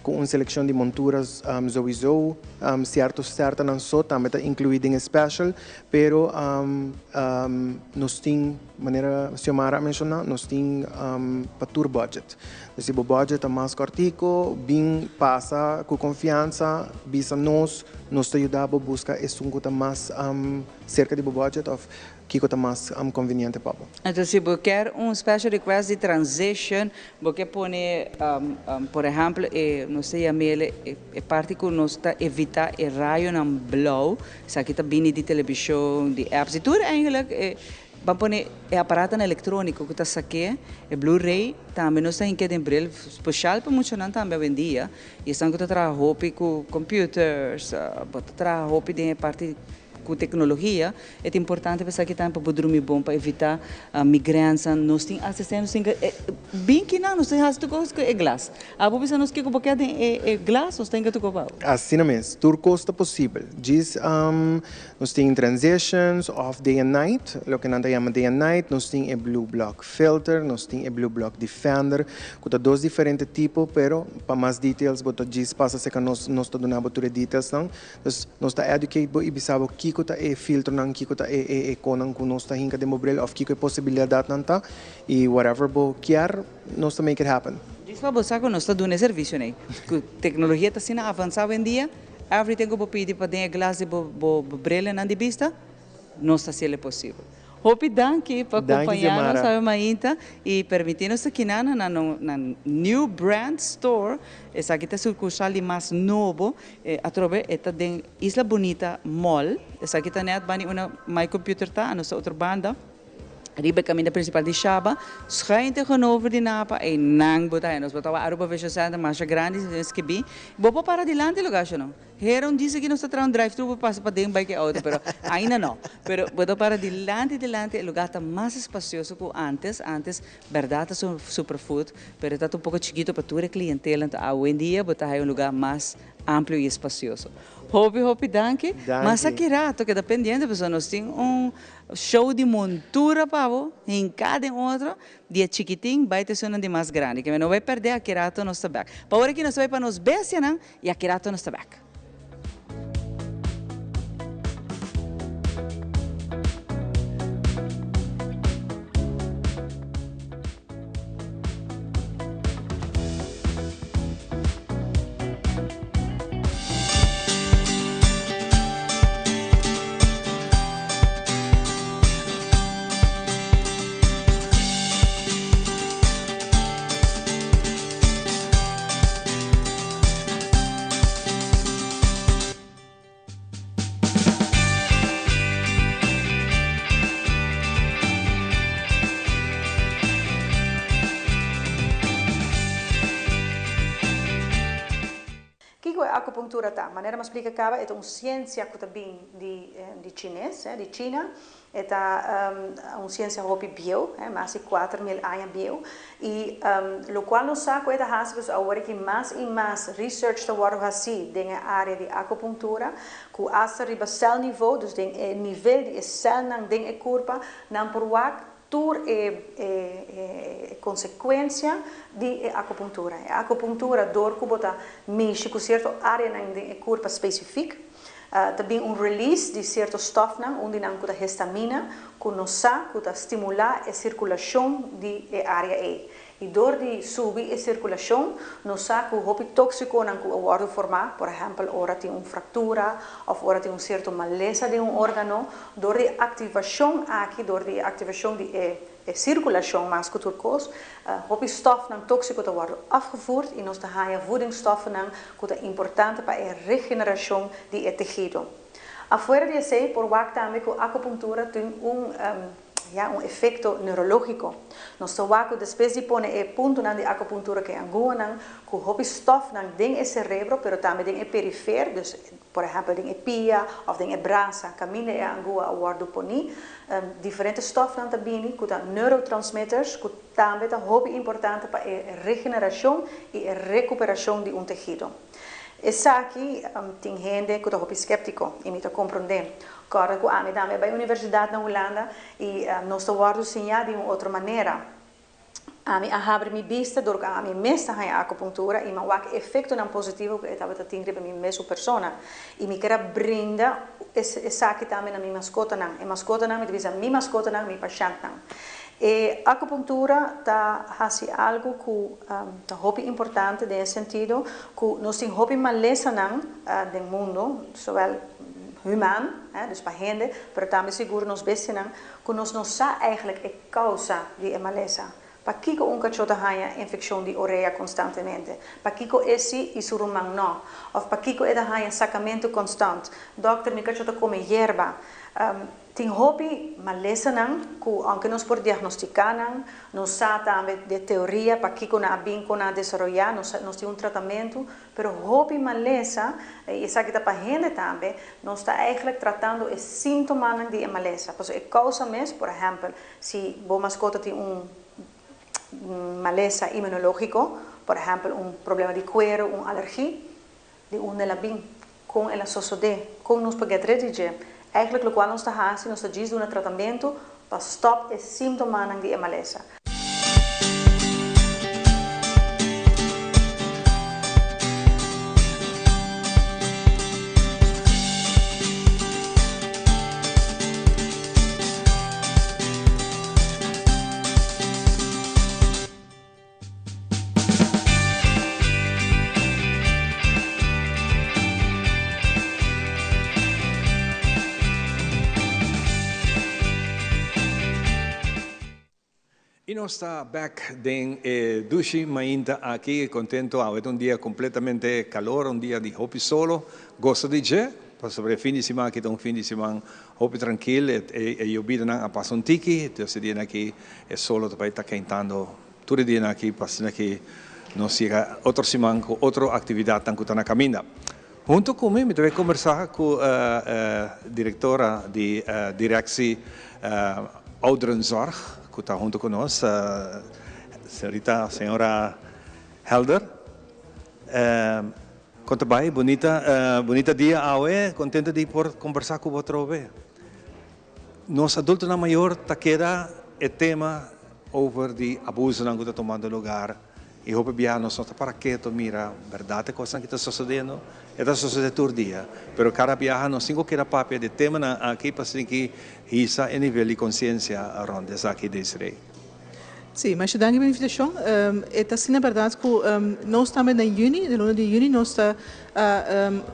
ku un selekshon di montura souiso, sierto sertanan so tambe ta inkluí den e special, pero nos tin. Manera Xiomara a menshoná, nos tin pa tur budget. Dus si bo budget ta mas kòrtiku, bin pasa ku konfiansa, bisa nos, nos ta yuda bo buska esun ku ta mas serka di bo budget òf kiko ta mas konveniente pa bo. Enton si bo kier un special request di transition, bo ke pone por ehèmpel e nos ta yam'el e parti ku nos ta evitá e rayonan blou, esaki ta bini di telebishon, di apps, di tur eigenlijk e Ban pone e aparatonan electronico cu ta saké, e Blu-ray, tambe nos ta hinké den bril special pa muchanan tambe awendia. Y esnan cu ta traha hopi cu computers, bo ta traha hopi den e parti cu tecnologia, e ta importante pa esaki tambe pa bo drumi bon pa evita migrensnan. Nos tin asistente, nos tin bin kinan, nos tin haci tur cos cu e glas. Abo bisa nos kiko bo ke den e glas, nos tin ke tuko pa bo. Asina mes, tur cos ta posibel. Djis Nos tin transitions of day and night, loke nan ta yama day and night, nos tin e blue block filter, nos tin e blue block defender, ku ta dos diferente tipo, pero pa mas details bo ta djis pasa serka nos, nos ta duna bo tur e detailsnan. Dus nos ta educate bo i bisa bo kiko ta e filtronan, kiko ta e e e konan ku nos ta hinka den bo bril of kiko e posibilidatnan ta i whatever bo kier nos ta make it happen. Djis pa bo sa ku nos ta duna e servicio nei, ku teknologia ta asina avansa awendia. Everything ku bo pidi pa den e glas di bo bo brelenan di bista, nos ta hasiel e posibel. Hopi danki pa Danki kompañá nos Xiomara. awe mainta i permití nos ta kiná na na na New Brand Store. Esaki ta e sukursal di mas nobo. Atrobe e ta den Isla Bonita Mall. Esaki ta nèt bani unda My Computer ta, nos ta otro banda. Riba e kaminda prinsipal di Shaba, schuin tegenover di Napa, einan bo ta haya. Nos bo tawa Aruba Vision Center masha grandi skibí. Bo por para dilanti lugar sho no. Hera un disa aki nos ta traha un drive thru bo pasa paden bai ku e auto, pero ainda no. Pero bo ta para dilanti dilanti, e lugar ta mas espacioso ku antes. Antes berdad ta superfood, pero e ta un poko chikito pa tur e klientela. Anto awendia bo ta haya un lugar mas amplio i espacioso. Hopi hopi danki. Mas Danki. aki rato keda pendiente pasobra nos tin un Show di montura pa bo, hinká den otro, di e chikitin bai te esunnan di mas grandi. Ke mi no bai pèrdè, aki rato nos ta bèk. Pa ora ki nos ta bai pa nos bestianan i aki rato nos ta bèk. acupuntura ta? Manera mi a splica caba, e ta un ciencia cu ta bin di di Chines, di China. E ta un ciencia hopi bieu, mas di 4000 aña bieu. Y locual nos sa cu e ta haci, pasobra awor aki mas y mas research ta wordo haci den e area di acupuntura, cu hasta riba cel niveau, dus den e nivel di e celnan den e curpa, nan por wak tur e e consecuencia di e acupuntura. E acupuntura door cu bo ta mishi cu cierto areanan den e curpa specific, ta bin un release di cierto stofnan, un di nan cu ta histamina, cu nos sa cu ta stimula e circulacion di e area ey. Y door di subi e circulacion, nos sa cu hopi toxiconan cu a wordo forma, por ehempel ora tin un fractura of ora tin un cierto malesa den un organo, door di e activacion aki, door di e activacion di e e circulacion mas cu tur cos, hopi stofnan toxico ta wordo afgevoerd y nos ta haya voedingsstoffennan cu ta importante pa e regeneracion di e tehido. Afuera di esey por wak tambe cu acupuntura tin un ya un efecto neurologico. Nos ta wak cu despues di pone e puntonan di acupuntura cu e anguanan cu hopi stofnan den e cerebro pero tambe den e perifer, dus por ehempel den e pia of den e brasa caminda e angua a wordo poni, diferente stofnan ta bini cu ta neurotransmitters cu tambe ta hopi importante pa e regeneracion y e recuperacion di un tehido. Esaki tin hende cu ta hopi skeptico y mi ta comprende. Corda cu ami tambe a bay universidad na Hulanda y nos ta wordo siña di un otro manera. Ami a habri mi bista dor cu ami mes ta haña acupuntura y mi a wak e efectonan positivo cu e tabata tin riba mi mesun persona. Y mi kier a brinda esaki tambe na mi mascotanan. E mascotanan, mi ta bisa mi mascotanan, mi pashentnan. E acupuntura ta haci algo cu ta hopi importante den e sentido cu nos tin hopi malesanan den mundo, zowel human, dus pa hende, pero tambe sigur nos bestianan, cu nos no sa eigenlijk e causa di e malesa. Pakico un cacho ta haña infeccion di orea constantemente? Pakico e si y su ruman no? Of pakico e ta haña sacamento constant? Dokter, mi cacho ta come yerba. Tin hopi malesanan cu aunke nos por diagnostica nan, nos sa tambe de teoria pakico nan a bin con nan a desaroya, nos nos tin un tratamento, pero hopi malesa, y esaki ta pa hende tambe, nos ta eigenlijk tratando e sintomanan di e malesa. Pasobra e causa mes, por ehempel, si bo mascota tin un malesa inmunologico, por ehempel un problema di cuero, un alergie, Di unda el a bin? Kon el a sosodé? Kon nos por get rid di dje? Eigenlijk lokual nos ta hasi, nos ta djis duna tratamentu pa stòp e símptomanan di e malesa. Y nos ta bek den e dushi mainta aki, contento awe ta un dia completamente calor, un dia di hopi solo, gosa di dje, pasobra e fin di siman aki ta un fin di siman hopi trankil, e yobidanan a pasa un tiki, dus e dianan aki e solo ta bay ta keintando Tur e dianan aki pa asina ki nos yega otro siman ku otro aktividatnan ku ta na kaminda. Huntu ku mi, mi ta bai kombersá ku direktora di Directie Ouderenzorg ku ta huntu ku nos, señorita, señora Helder. Kon ta bai? Bunita, bunita dia awe. Kontento di por kombersá ku bo atrobe. Nos adultonan mayor ta keda e tema over di abusonan ku ta tumando lugar i hopi biaha nos no ta para keto mira bèrdat e kosnan ki ta sosodiendo. E ta sosodé tur dia, pero kada biaha nos tin ku keda papia di e temanan aki pa sinti hisa e nivel di konsiensia rònt esaki, Desiree. Sí, masha danki pa e invitashon. E ta asina bèrdat ku nos tambe na yüni, den luna di yüni nos ta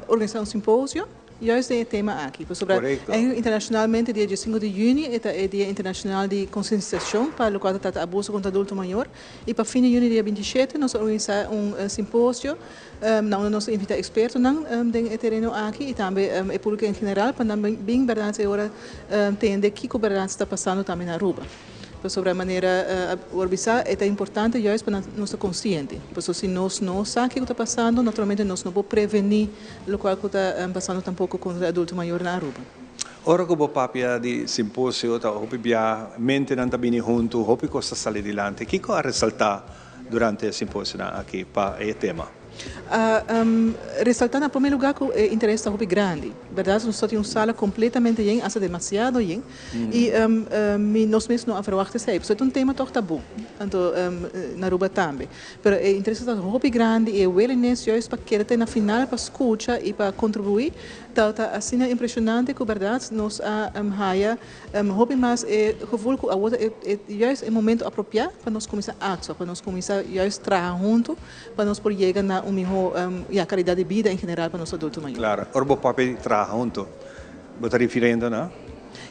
organisá un simposio. Juist den e tema aki, pasobra eigenlijk internacionalmente dia diesinco di juni e ta e dia internacional di concientisacion pa locual ta trata abuso contra adulto mayor y pa fin di juni dia bintishete nos a organisa un simposio na unda nos a invita expertonan den e tereno aki y tambe e publico en general pa nan bin berdad e ora tende kico berdad ta pasando tambe na Aruba. Pasobra manera a bisa e ta importante juist pa nos ta consciente. Pasobra si nos no sa kico ta pasando, naturalmente nos no por preveni locual cu ta pasando tampoco contra e adulto mayor na Aruba. Ora cu bo papia di simposio ta hopi bia mentenan ta bini hunto, hopi cos ta sali dilanti. Kico a resalta durante e simposionan aki pa e tema? A resalta na prome lugar cu e interes ta hopi grandi. Berdad nos ta tin un sala completamente yen, hasta demasiado yen. Y mi nos mes no a verwacht esey, pasobra ta un tema toch tabu, anto na Aruba tambe. Pero e interes ta hopi grandi y e willingness juist pa keda te na final pa scucha y pa contribui ta ta asina impresionante cu berdad nos a haya hopi mas e gevoel cu awor ta e juist e momento apropia pa nos cuminsa actua, pa nos cuminsa juist traha hunto pa nos por yega na un miho ya calidad di bida en general pa nos adulto mayor. Claro, ora bo papia di traha hunto, bo ta refiriendo na?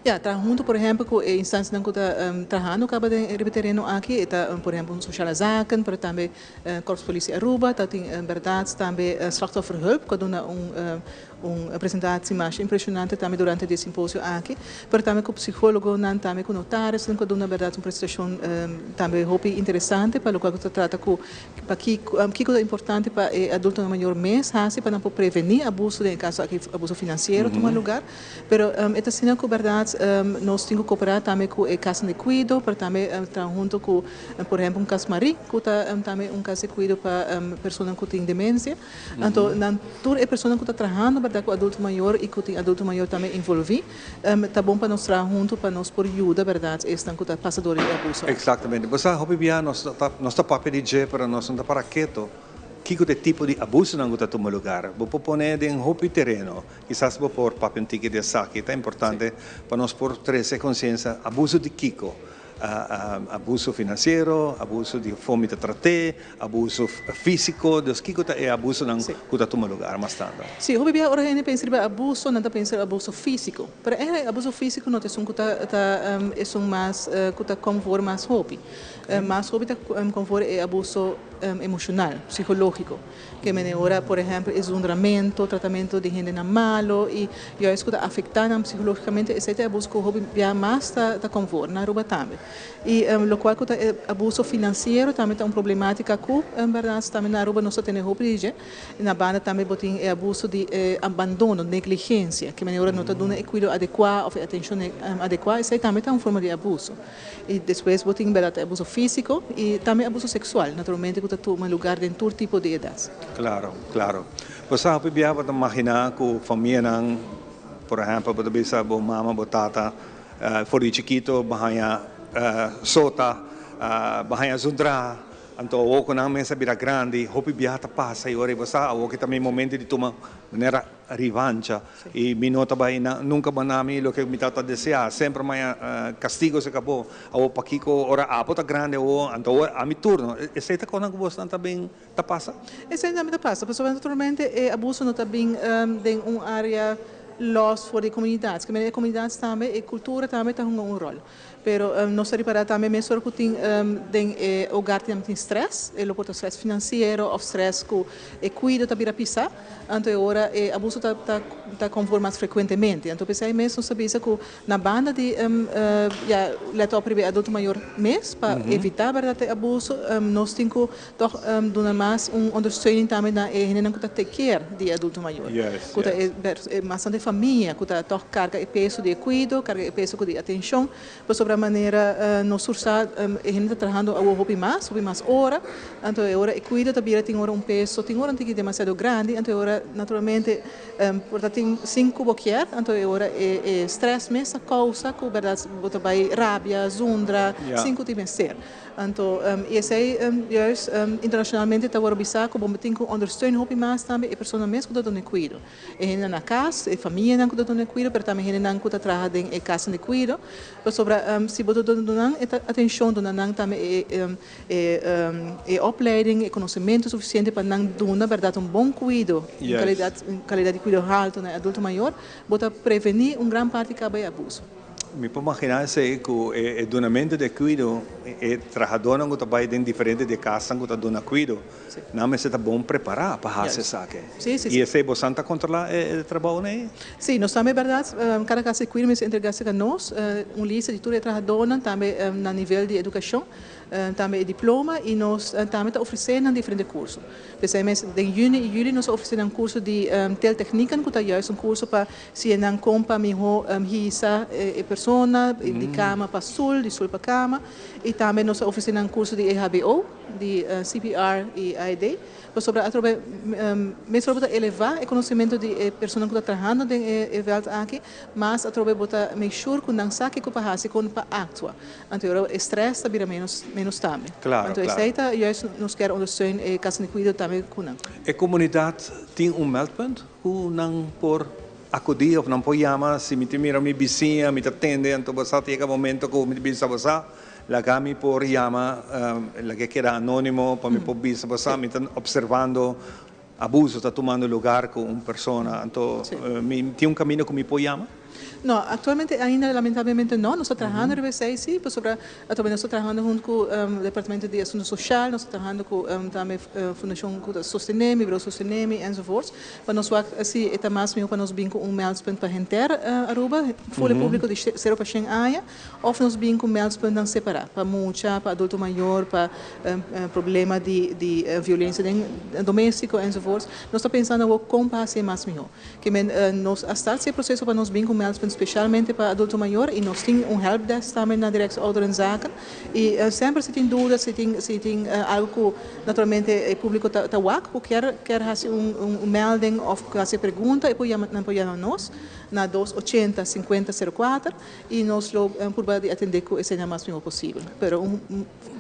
Ya, traha hunto por ehempel cu e instancianan cu ta trahando caba den riba e tereno aki, e ta por ehempel un Sociale Zaken, pero tambe Korps Politie Aruba, ta tin berdad tambe Slachtofferhulp cu a duna un un presentatie masha impresionante tambe durante di e simposio aki, pero tambe cu psicologonan, tambe cu notarisnan cu a duna berdad un presentacion tambe hopi interesante pa locual cu ta trata cu pa kico ta importante pa e adultonan mayor mes haci pa nan por preveni abuso, den e caso aki abuso financiero tuma lugar. Pero e ta asina cu berdad nos tin cu coopera tambe cu e casanan di cuido, pero tambe traha hunto cu por ehempel un cas Marie cu ta tambe un cas di cuido pa personanan cu tin demencia. Anto nan tur e personanan cu ta trahando berdad cu adulto mayor y cu tin adulto mayor tambe involvi, ta bon pa nos traha hunto pa nos por yuda berdad esnan cu ta pasa door di e abuso aki. Exactamente. Bo sa hopi bia nos ta papia di dje pero nos no ta para keto kico ta e tipo di abusonan cu ta tuma lugar. Bo por pone den hopi tereno. Kisas bo por papia un tiki di esaki. Ta importante pa nos por trece conciencia abuso di kico? Abuso financiero, abuso di fomi ta trat'é, abuso fisico. Dus kico ta e abusonan cu ta tuma lugar mas tanto? Sí, hopi bia ora hende pensa riba abuso, nan ta pensa riba abuso fisico. Pero eigenlijk abuso fisico no ta esun cu ta ta esun mas cu ta kom voor mas hopi. Mas hopi ta kom voor e abuso emocional, psicologico. Ke mene ora, por ehempel, e zundramento, tratamento di hendenan malo y juist cu ta afecta nan psicologicamente, esey ta e abuso cu hopi bia mas ta ta convor na Aruba tambe. Y locual cu ta e abuso financiero tambe ta un problematica cu en berdad tambe na Aruba nos ta tene hopi di dje. Na banda tambe bo tin e abuso di e abandono, negligencia, ke mene ora no ta duna e cuido adecua of e atencion adecua, esey tambe ta un forma di abuso. Y despues bo tin berdad abuso fisico y tambe abuso sexual, naturalmente cu ta tuma lugar den tur tipo di edad. Claro, claro. Bo sa hopi bia bo ta magina cu famianan, por ehempel bo ta bisa bo mama, bo tata, for di chikito bo haña sota, bo haña zundra, Anto awor ku nan mes a bira grandi, hopi biaha ta pasa i ora i bo sa, awor ki ta mi momento di tuma manera rivancha i mi no ta bai na nunka bana mi loke mi tabata deseá, semper maya kastigo se kabó, awor pakiko ora abo ta grandi awor, anto awor a mi turno. Esei ta kosnan ku bosnan ta bin ta pasa? Esei tambe ta pasa, pasobra naturalmente e abuso no ta bin den un área lòs for di e komunidat, e komunidat tambe, e kultura tambe ta hunga un ròl. Pero nos ta ripará tambe mesora ku tin den e hogar tin tin strès, e lo por ta strès finansiero òf strès ku e kuido ta bira pisá, anto e ora e abuso ta ta ta konfor mas frekuentemente. Anto p'esei mes nos ta bisa ku na banda di ya lèt òp riba e adulto mayor mes pa evitá bèrdat e abuso, nos tin ku tòg duna mas un ondersteuning tambe na e hendenan ku ta take care di e adulto mayor, ku ta e mas tantu e famia ku ta tòg karga e peso di e kuido, karga e peso ku di atenshon, pasobra manera nos tur sa e hende ta trahando awor hopi mas, hopi mas ora, anto e ora e kuido ta bira tin ora un peso, tin ora un tiki demasiado grandi, anto e ora naturalmente por ta tin sin ku bo kier, anto e ora e stress mes ta kousa ku bèrdat bo ta bai rabia, zundra, sin ku tin mester. Anto i esei juist internacionalmente ta worde bisa cu bo tin cu ondersteun hopi mas tambe e persona mes cu ta duna e cuido. E hendenan na cas, e famianan cu ta duna e cuido, pero tambe hendenan cu ta traha den e casnan di cuido. Pasobra si bo ta duna nan e atencion, duna nan tambe e e opleiding, e conocemento suficiente pa nan duna berdad un bon cuido, un calidad un calidad di cuido halto na e adulto mayor, bo ta preveni un gran parti caba e abuso. Mi por imaginá esei ku e dunamentu di e kuido, e trahadónan ku ta bai den diferente di e kasnan ku ta duna kuido, nan mester ta bon prepará pa hasi esaki. I esei bosan ta kontrolá e trabounan ei? Sí, nos tambe bèrdat kada kas di kuido mester entregá serka nos un lista di tur e trahadónan, tambe na nivel di edukashon. Tambe e diploma y nos tambe ta ofrece nan diferente curso. P'esey mes den juni y juli nos a ofrece nan curso di teltechnieken cu ta juist un curso pa siña nan con pa miho hisa e persona di cama pa stoel, di stoel pa cama. Y tambe nos a ofrece nan curso di EHBO, di CPR y AED. Pasobra atrobe mes ora bo ta eleva e conocimento di e personanan cu ta trahando den e veld aki, mas atrobe bo ta make sure cu nan sa kico pa haci con pa actua. Anto ora e stress ta bira menos menos tambe. Claro, Anto claro. esey ta juist nos kier ondersteun e casa di cuido tambe cu nan. E comunidad tin un meldpunt cu nan por acudi of nan por yama si mi tin mira mi bisiña, mi ta tende, anto bo sa ta yega momento cu mi ta bisa bo sa laga mi por yama, laga e keda anonimo pa mi por bisa bo sa mi ta observando abuso ta tumando lugar cu un persona, anto mi tin un camino cu mi por yama? No, actualmente ainda lamentablemente no, nos ta trahando riba esey si, pasobra atrobe nos ta trahando hunto cu Departamento di Asunto Social, nos ta trahando cu tambe Fundacion cu ta Sostenemi, Bureau Sostenemi enzovoorts, pa nos wak si e ta mas miho pa nos bin cu un meldpunt pa henter Aruba, full e publico di cero pa shen aña, Of nos bin cu meldspuntnan separa, pa mucha, pa adulto mayor, pa problema di di violencia den domestico enzovoorts. Nos ta pensando awor con pa haci e mas miho. Ke men nos a start si e proceso pa nos bin cu meldpunt specialmente pa adulto mayor y nos tin un helpdesk tambe na Directie Ouderenzaken y semper si tin duda, si tin si tin algo cu naturalmente e publico ta ta wak cu kier kier haci un un melding of haci pregunta e por yama nan por yama nos na dos ochenta cincuenta cero cuater. Y nos lo purba di atende cu esey na mas mihor posibel. Pero un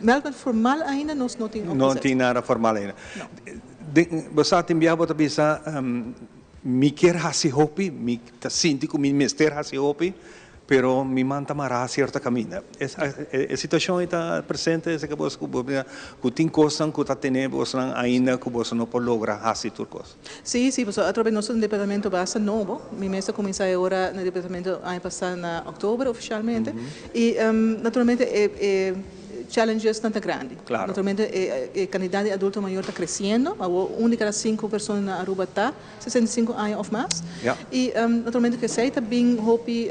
meldpunt formal ainda nos no tin No opgezet. tin nada formal ainda. No. Den, bo sa tin biaha bo ta bisa, mi kier haci hopi, mi ta sinti cu mi mester haci hopi, pero mi man ta mara cierto caminda. E situacion ey ta presente esaki bo cu bo cu tin cosnan cu ta tene bosnan ainda cu boso no por logra haci tur cos. Sí, sí, pasobra atrobe nos ta un departamento basta nobo. Mi mes a cuminsa e ora na departamento aña pasa na october oficialmente. Y naturalmente e e challengesnan ta grandi. Naturalmente e e cantidad di adulto mayor ta creciendo. Awor un di cada cinco persona na Aruba ta 65 aña of mas. Y naturalmente cu esey ta bin hopi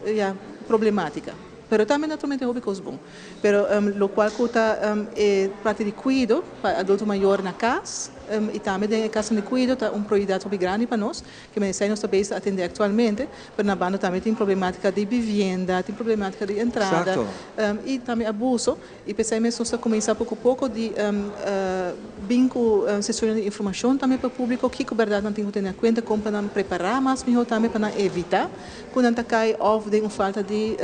ya problematica. Pero tambe naturalmente hopi cos bon. Pero locual cu ta e parti di cuido pa adulto mayor na cas y tambe den e casanan di cuido ta un prioridad hopi grandi pa nos, ke men esey nos ta bezig atende actualmente, pero na banda tambe tin problematica di vivienda, tin problematica di entrada y tambe abuso y p'esey mes nos ta cuminsa poco poco di bin cu sesionnan di informacion tambe pa publico kico berdad nan tin cu tene na cuenta con pa nan prepara mas miho tambe pa nan evita cu nan ta cay of den un falta di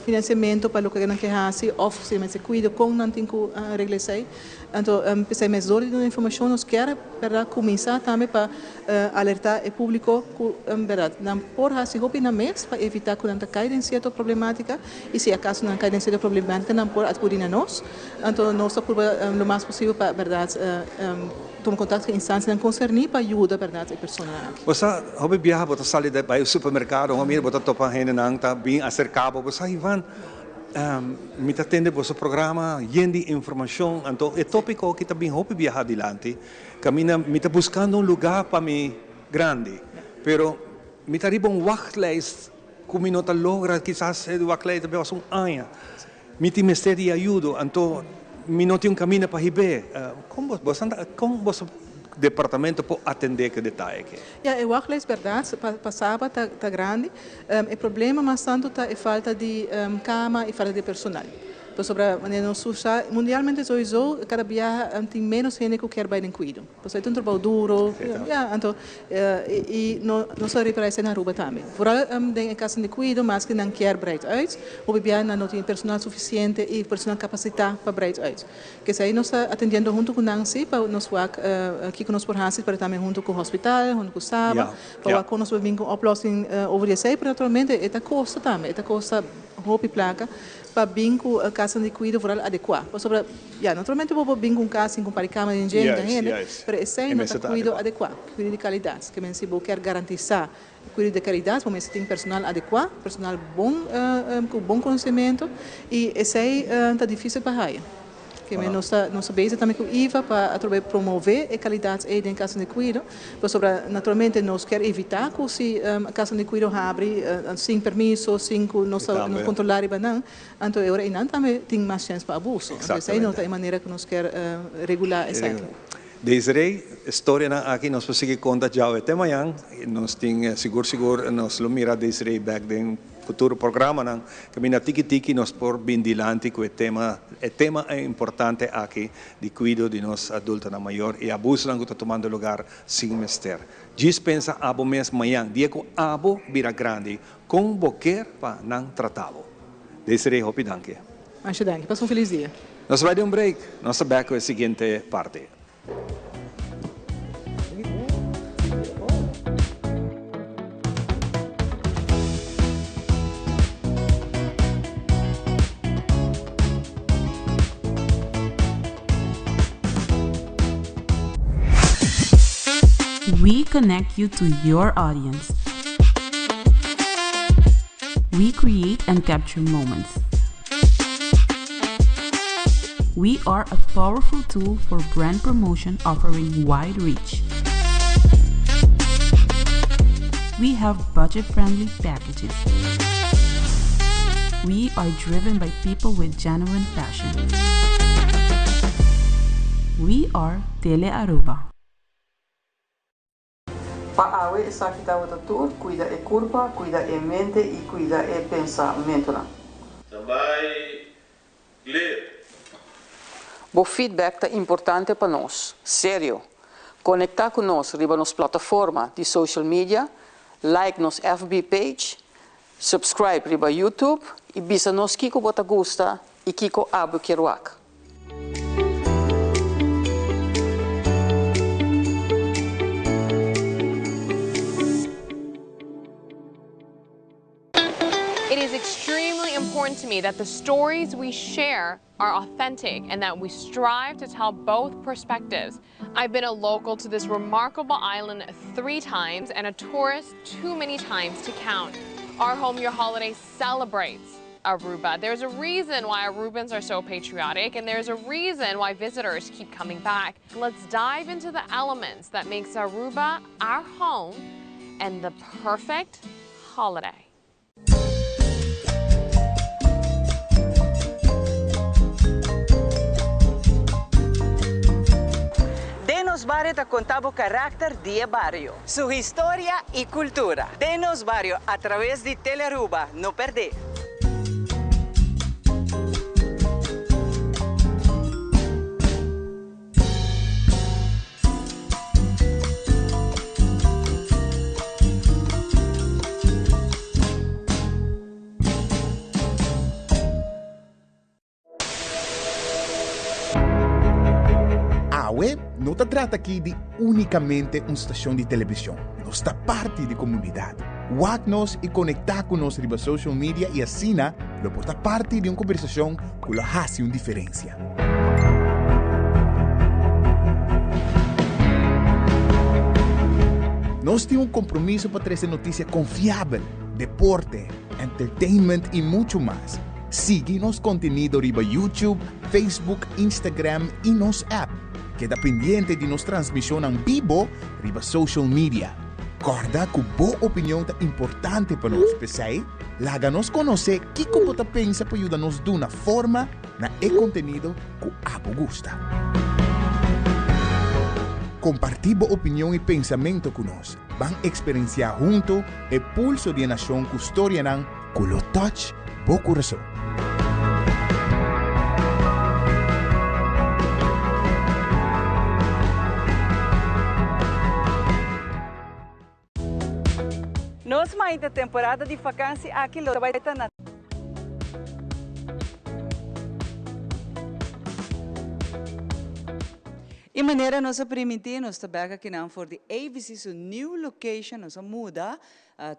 financiamento pa loke nan ke haci of si mester cuido con nan tin cu regla esey. Anto p'esey mes dor di duna informacion nos kier berdad cuminsa tambe pa alerta e publico cu berdad nan por haci hopi nan mes pa evita cu nan ta cay den cierto problematica y si acaso nan cay den cierto problematica nan por acudi na nos. Anto nos ta purba lo mas posibel pa berdad tuma contacto cu e instancianan concerni pa yuda berdad e personanan aki. Bo sa, hopi biaha bo ta sali bai e supermercado, un amigo bo ta topa hendenan ta bin acerca bo, bo sa Ivan, mi ta tende boso programa yen di informacion, anto e topico aki ta bin hopi biaha adilanti, caminda mi ta buscando un lugar pa mi grandi, pero mi ta riba un wachtlijst cu mi no ta logra, kisas e wachtlijst ta basa un aña. Mi tin mester di ayudo, anto mi no tin un caminda pa hib'é. Con bo, boso ta, con boso departamento por atendé cu e detaye aki? Ja, e wachtlijst berdad pa, pa Saba ta, ta grandi. E problema mas tanto ta e falta di cama y falta di personal. Pasobra manera nos tur sa, mundialmente sowiso cada biaha tin menos hende cu kier bay den cuido. Pasobra e ta un trabou duro, ja, anto y no nos ta repara esei na Aruba tambe. Vooral den e casanan di cuido, maske nan kier breid uit, hopi bia nan no tin personal suficiente y personal capacita pa breid uit. Kesei nos ta atendiendo hunto cu nan si pa nos wak kico nos por haci, pero tambe hunto cu hospital, hunto cu Saba, pa wak con nos por bin cu un oplossing over di esei, pero naturalmente e ta costa tambe, e ta costa. hopi placa pa bin cu casnan di cuido vooral adecua. Pasobra, ya, naturalmente bo por bin cu un cas sin cu un par di cama den dje, den hende, pero esey no ta cuido adecua, cuido di calidad. Ke men si bo kier garantisa cuido di calidad, bo mester tin personal adecua, personal bon, cu bon conocimento, y esey ta dificil pa haya. Ke men nos ta nos ta bezig tambe ku IVA pa atrobe promove e kalidat ei den kasanan di kuido, pasobra naturalmente nos kier evitá ku si kasanan di kuido habri sin permiso, sin ku nos ta nos kontrolá riba nan, anto e ora einan tambe tin mas chèns pa abuso. Anto esei no ta e manera ku nos kier regulá esaki. Desiree, e storianan aki nos por sigui konta djawe te mañan. Nos tin sigur sigur nos lo mira Desiree bèk den futuro programanan. Kaminda tiki tiki nos por bin dilanti ku e tema e tema importante aki di kuido di nos adultonan mayor i abusonan ku ta tumando lugar sin mester. Djis pensa abo mes mañan dia ku abo bira grandi kon bo kier pa nan trata bo. Desiree hopi danki. Masha danki. Pasa un felis dia. Nos bai den un break. Nos ta bek ku e siguiente parti. We connect you to your audience. We create and capture moments. We are a powerful tool for brand promotion offering wide reach. We have budget-friendly packages. We are driven by people with genuine passion. We are Tele Aruba. Pa awe esaki tabata tur, cuida e curpa, cuida e mente y cuida e pensamentonan. Tambay clear. Bo feedback ta importante pa nos. Serio. Conecta cu nos riba nos plataforma di social media, like nos FB page, subscribe riba YouTube y bisa nos kico bo ta gusta y kico abo kier wak. It is extremely important to me that the stories we share are authentic and that we strive to tell both perspectives. I've been a local to this remarkable island three times and a tourist too many times to count. Our Home Your Holiday celebrates Aruba. There's a reason why Arubans are so patriotic and there's a reason why visitors keep coming back. Let's dive into the elements that makes Aruba our home and the perfect holiday. Den nos bario ta conta bo caracter di e bario, su historia y cultura. Den nos bario a traves di Telearuba, no perde! Awe no ta trata aki di únikamente un stashon di televishon. Nos ta parti di komunidat. Wak nos i konektá ku nos riba social media i asina lo por ta parti di un kombersashon ku lo hasi un diferensia. Nos tin un kompromiso pa trese notisia konfiabel, deporte, entertainment i muchu mas. Sigui nos kontenido riba YouTube, Facebook, Instagram i nos app. Keda pendiente di nos transmishonnan bibo riba social media. Kòrda ku bo opinion ta importante pa nos, p'esei laga nos konosé kiko bo ta pensa pa yuda nos duna forma na e kontenido ku abo gusta. Kompartí bo opinion i pensamentu ku nos. Ban eksperensiá huntu e pulso di e nashon ku storianan ku lo touch bo kurason. Nos mainta temporada di vakansi aki lo bai ta na. E manera nos a primintí, nos ta bek akinan for di ABC su new location, nos a muda.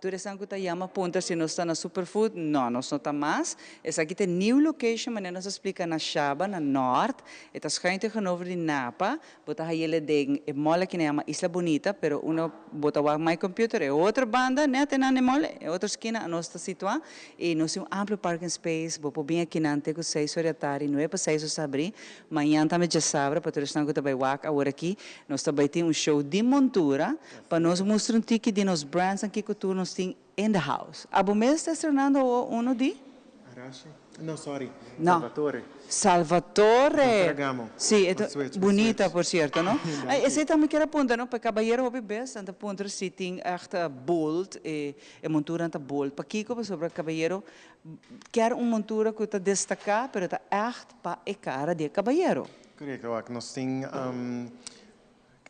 Tur esnan ku ta yama puntra si nos ta na Superfood, no, nos no ta mas. Esaki ta e new location manera nos a splika na Shaba, na Nort. E ta schuin tegenover di Napa. Bo ta hayele den e mall aki nan yama Isla Bonita, pero uno bo ta wak My Computer, e otro banda net einan e mall, e otro skina nos ta situa. Y nos tin un amplio parking space, bo por bin akinan te ku seis ora di atardi, nuebe pa seis nos ta habri. Mañan tambe djasabra pa tur esnan ku ta bai wak awor aki, nos ta bai tin un show di montura pa nos mustra un tiki di nos brands nan kiko tur nos tin in the house. Abo mes ta estrenando awo uno di? Arashi? No, sorry. No. Salvatore. Salvatore! Ferragamo. Si, e ta Ma switch, ma bunita switch. por cierto, no? Danki. Ay, esey tambe kier a puntra, no? Pa e cabayero hopi bes nan ta puntra si tin echt bold, e montura nan ta bold. Pakiko? Pasobra cabayero Kier un montura cu ta destaca pero ta echt pa e cara di e cabayero. Correcto, wak. Nos tin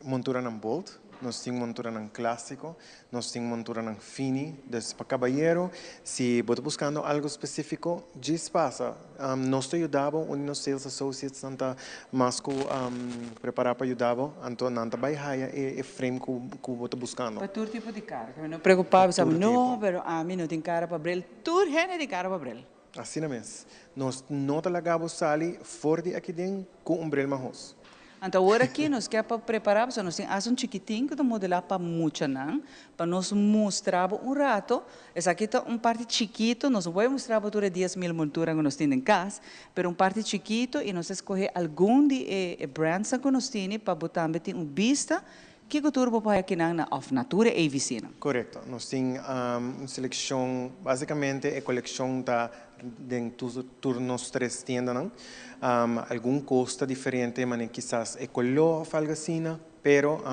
monturanan bold, nos tin monturanan clasico, nos tin monturanan fini. Dus pa cabayero, si bo ta buscando algo specifico, djis pasa. Nos ta yuda bo, un di nos sales associates nan ta mas cu prepara pa yuda bo, anto nan ta bay haya e frame cu bo ta buscando. Pa tur tipo di cara. No preocupa, bo sa, no, pero ami no tin cara pa bril. Tur hende tin cara pa bril. Asina mes. Nos no ta laga bo sali for di aki den cu un bril mahos. Anto awor aki nos kier pa prepara pasobra nos tin hasta un chikitin cu ta modela pa muchanan, pa nos mustra bo un rato. Esaki ta un parti chikito, nos no por mustra bo tur e 10,000 montura cu nos tin den cas, pero un parti chikito y nos a escoge algun di e brandsnan cu nos tini pa bo tambe tin un bista Kiko tur bo por haya kinan na of na tur e AVCnan? Korekto. Nos tin un selekshon, basikamente e kolekshon ta den tur nos tres tiendanan. Algun kos ta diferente, manera kisas e koló òf algu asina, pero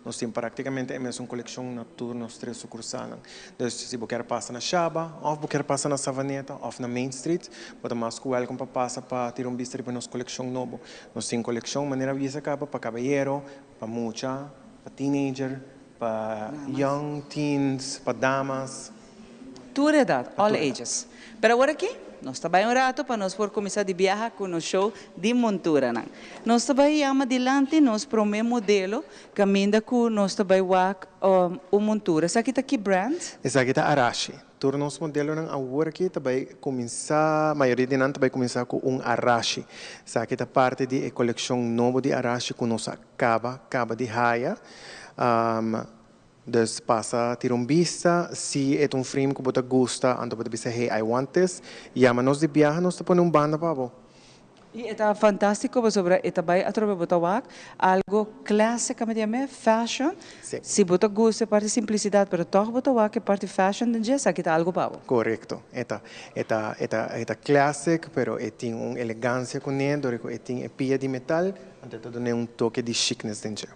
nos tin praktikamente e mesun kolekshon na tur nos tres sukursalnan. Dus si bo kier pasa na Shaba òf bo kier pasa na Savaneta òf na Main Street, bo ta mas ku wèlkom pa pasa pa tira un bista riba nos kolekshon nobo. Nos tin kolekshon manera bisa kaba pa kabayero, Pa mucha, pa teenager, pa young teens, pa damas. Tur edad, all ages. Pero awor aki, nos ta bai un rato pa nos por cuminsa di biaha cu nos show di monturanan. Nos ta bai yama dilanti nos prome modelo caminda cu nos ta bai wak un montura. Esaki ta ki brand? Esaki ta Arashi. Tur nos modelonan awor aki ta bai kuminsá, mayoria di nan ta bai kuminsá ku un Arashi. Esaki ta parti di e kolekshon nobo di Arashi ku nos a kaba kaba di haya. Dus pasa tira un bista, si e ta un frame ku bo ta gusta anto bo ta bisa hey I want this, yama nos di biaha nos ta pone un banda pa bo. Y e ta fantastico pasobra e ta bay atrobe bo ta wak algo classic a me fashion. Si bo ta gusta e parti simplicidad pero toch bo ta wak e parti fashion den dje esaki ta algo pa bo. Correcto. E ta e ta e ta e ta classic pero e tin un elegancia cune dor cu e tin e pia di metal anto e ta dune un toke di chicness den dje.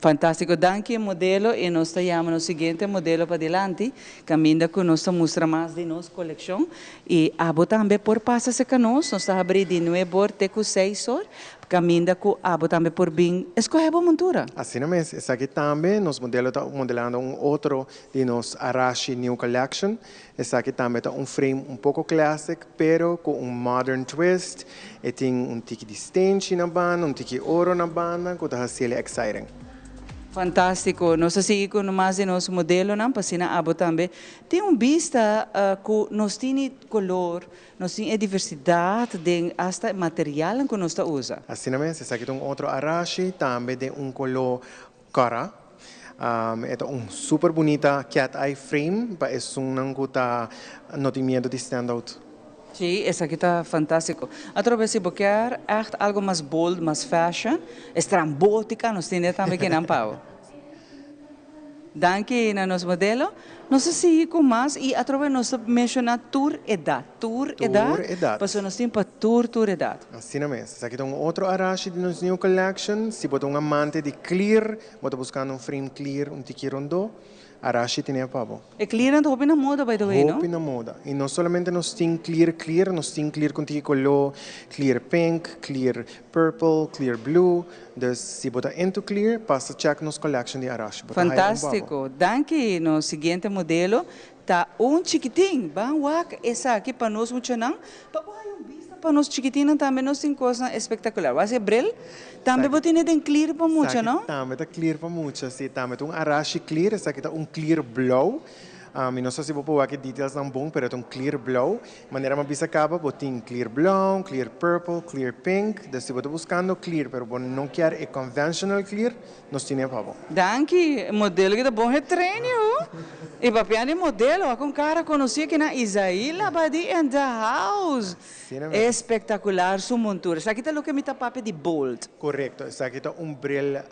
Fantastico danki e modelo y nos ta yama nos siguiente modelo padilanti caminda cu nos ta mustra mas di nos coleccion y abo tambe por pasa cerca nos, nos ta habri di nuebe or te cu seis or caminda cu abo tambe por bin escoge bo montura. Asina mes, esaki tambe nos modelo ta modelando un otro di nos Arashi New Collection, esaki tambe ta un frame un poco classic pero cu un modern twist, e tin un tiki di stenchi na banda, un tiki oro na banda cu ta haciele exciting. Fantastico, nos ta sigui cu mas di nos modelonan pa asina abo tambe tin un bista cu nos tini color, nos tin e diversidad den hasta e materialnan cu nos ta usa. Asina mes, esaki ta un otro Arashi, tambe den un color Cora. E ta un super bunita cat eye frame pa esunnan cu ta no tin miedo di stand out. Sí, esaki ta fantastico. Atrobe si bo kier echt algo mas bold, mas fashion, estrambotica, nos tin e tambe kinan pa bo. Danki na nos modelo. Nos ta sigui cu mas y atrobe nos ta menciona tur edad. Tur edad. Tur edad. Pasobra nos tin pa tur tur edad. Asina mes. Esaki ta un otro Arashi di nos new collection. Si bo ta un amante di clear, bo ta buscando un frame clear, un tiki rondó, Arashi tene pa bo. E clearnan ta hopi na moda by the way, no? Hopi na moda. Y no solamente nos tin clear clear, nos tin clear cu un tiki coló, clear pink, clear purple, clear blue. Dus si bo ta into clear, pasa check nos collection di Arashi. Bo ta haya un pa bo. Fantastico. Danki. Nos siguiente modelo Ta un chikitin, ban wak esaki pa nos muchanan, pa bo haya un bista pa nos chikitinnan tambe nos tin kosnan espektakular. Wak e bril, tambe bo tene den clear pa mucha, no? Esaki tambe ta clear pa mucha, si. Tambe ta un Arashi clear, esaki ta un clear blou. Mi no sa si bo por wak e detailsnan bon, pero e ta un clear blou. Manera mi a bisa caba, bo tin clear blou, clear purple, clear pink. Dus si bo ta buscando clear, pero bo no kier e conventional clear, Nos tine pa bo. Danki, modelo ki ta bon getrain yu. Y papia di modelo, wak un cara conoci aki na Isaí Labadie in the house. Espectacular su montura. Esaki ta loke mi ta papia di bold. Correcto, esaki ta un bril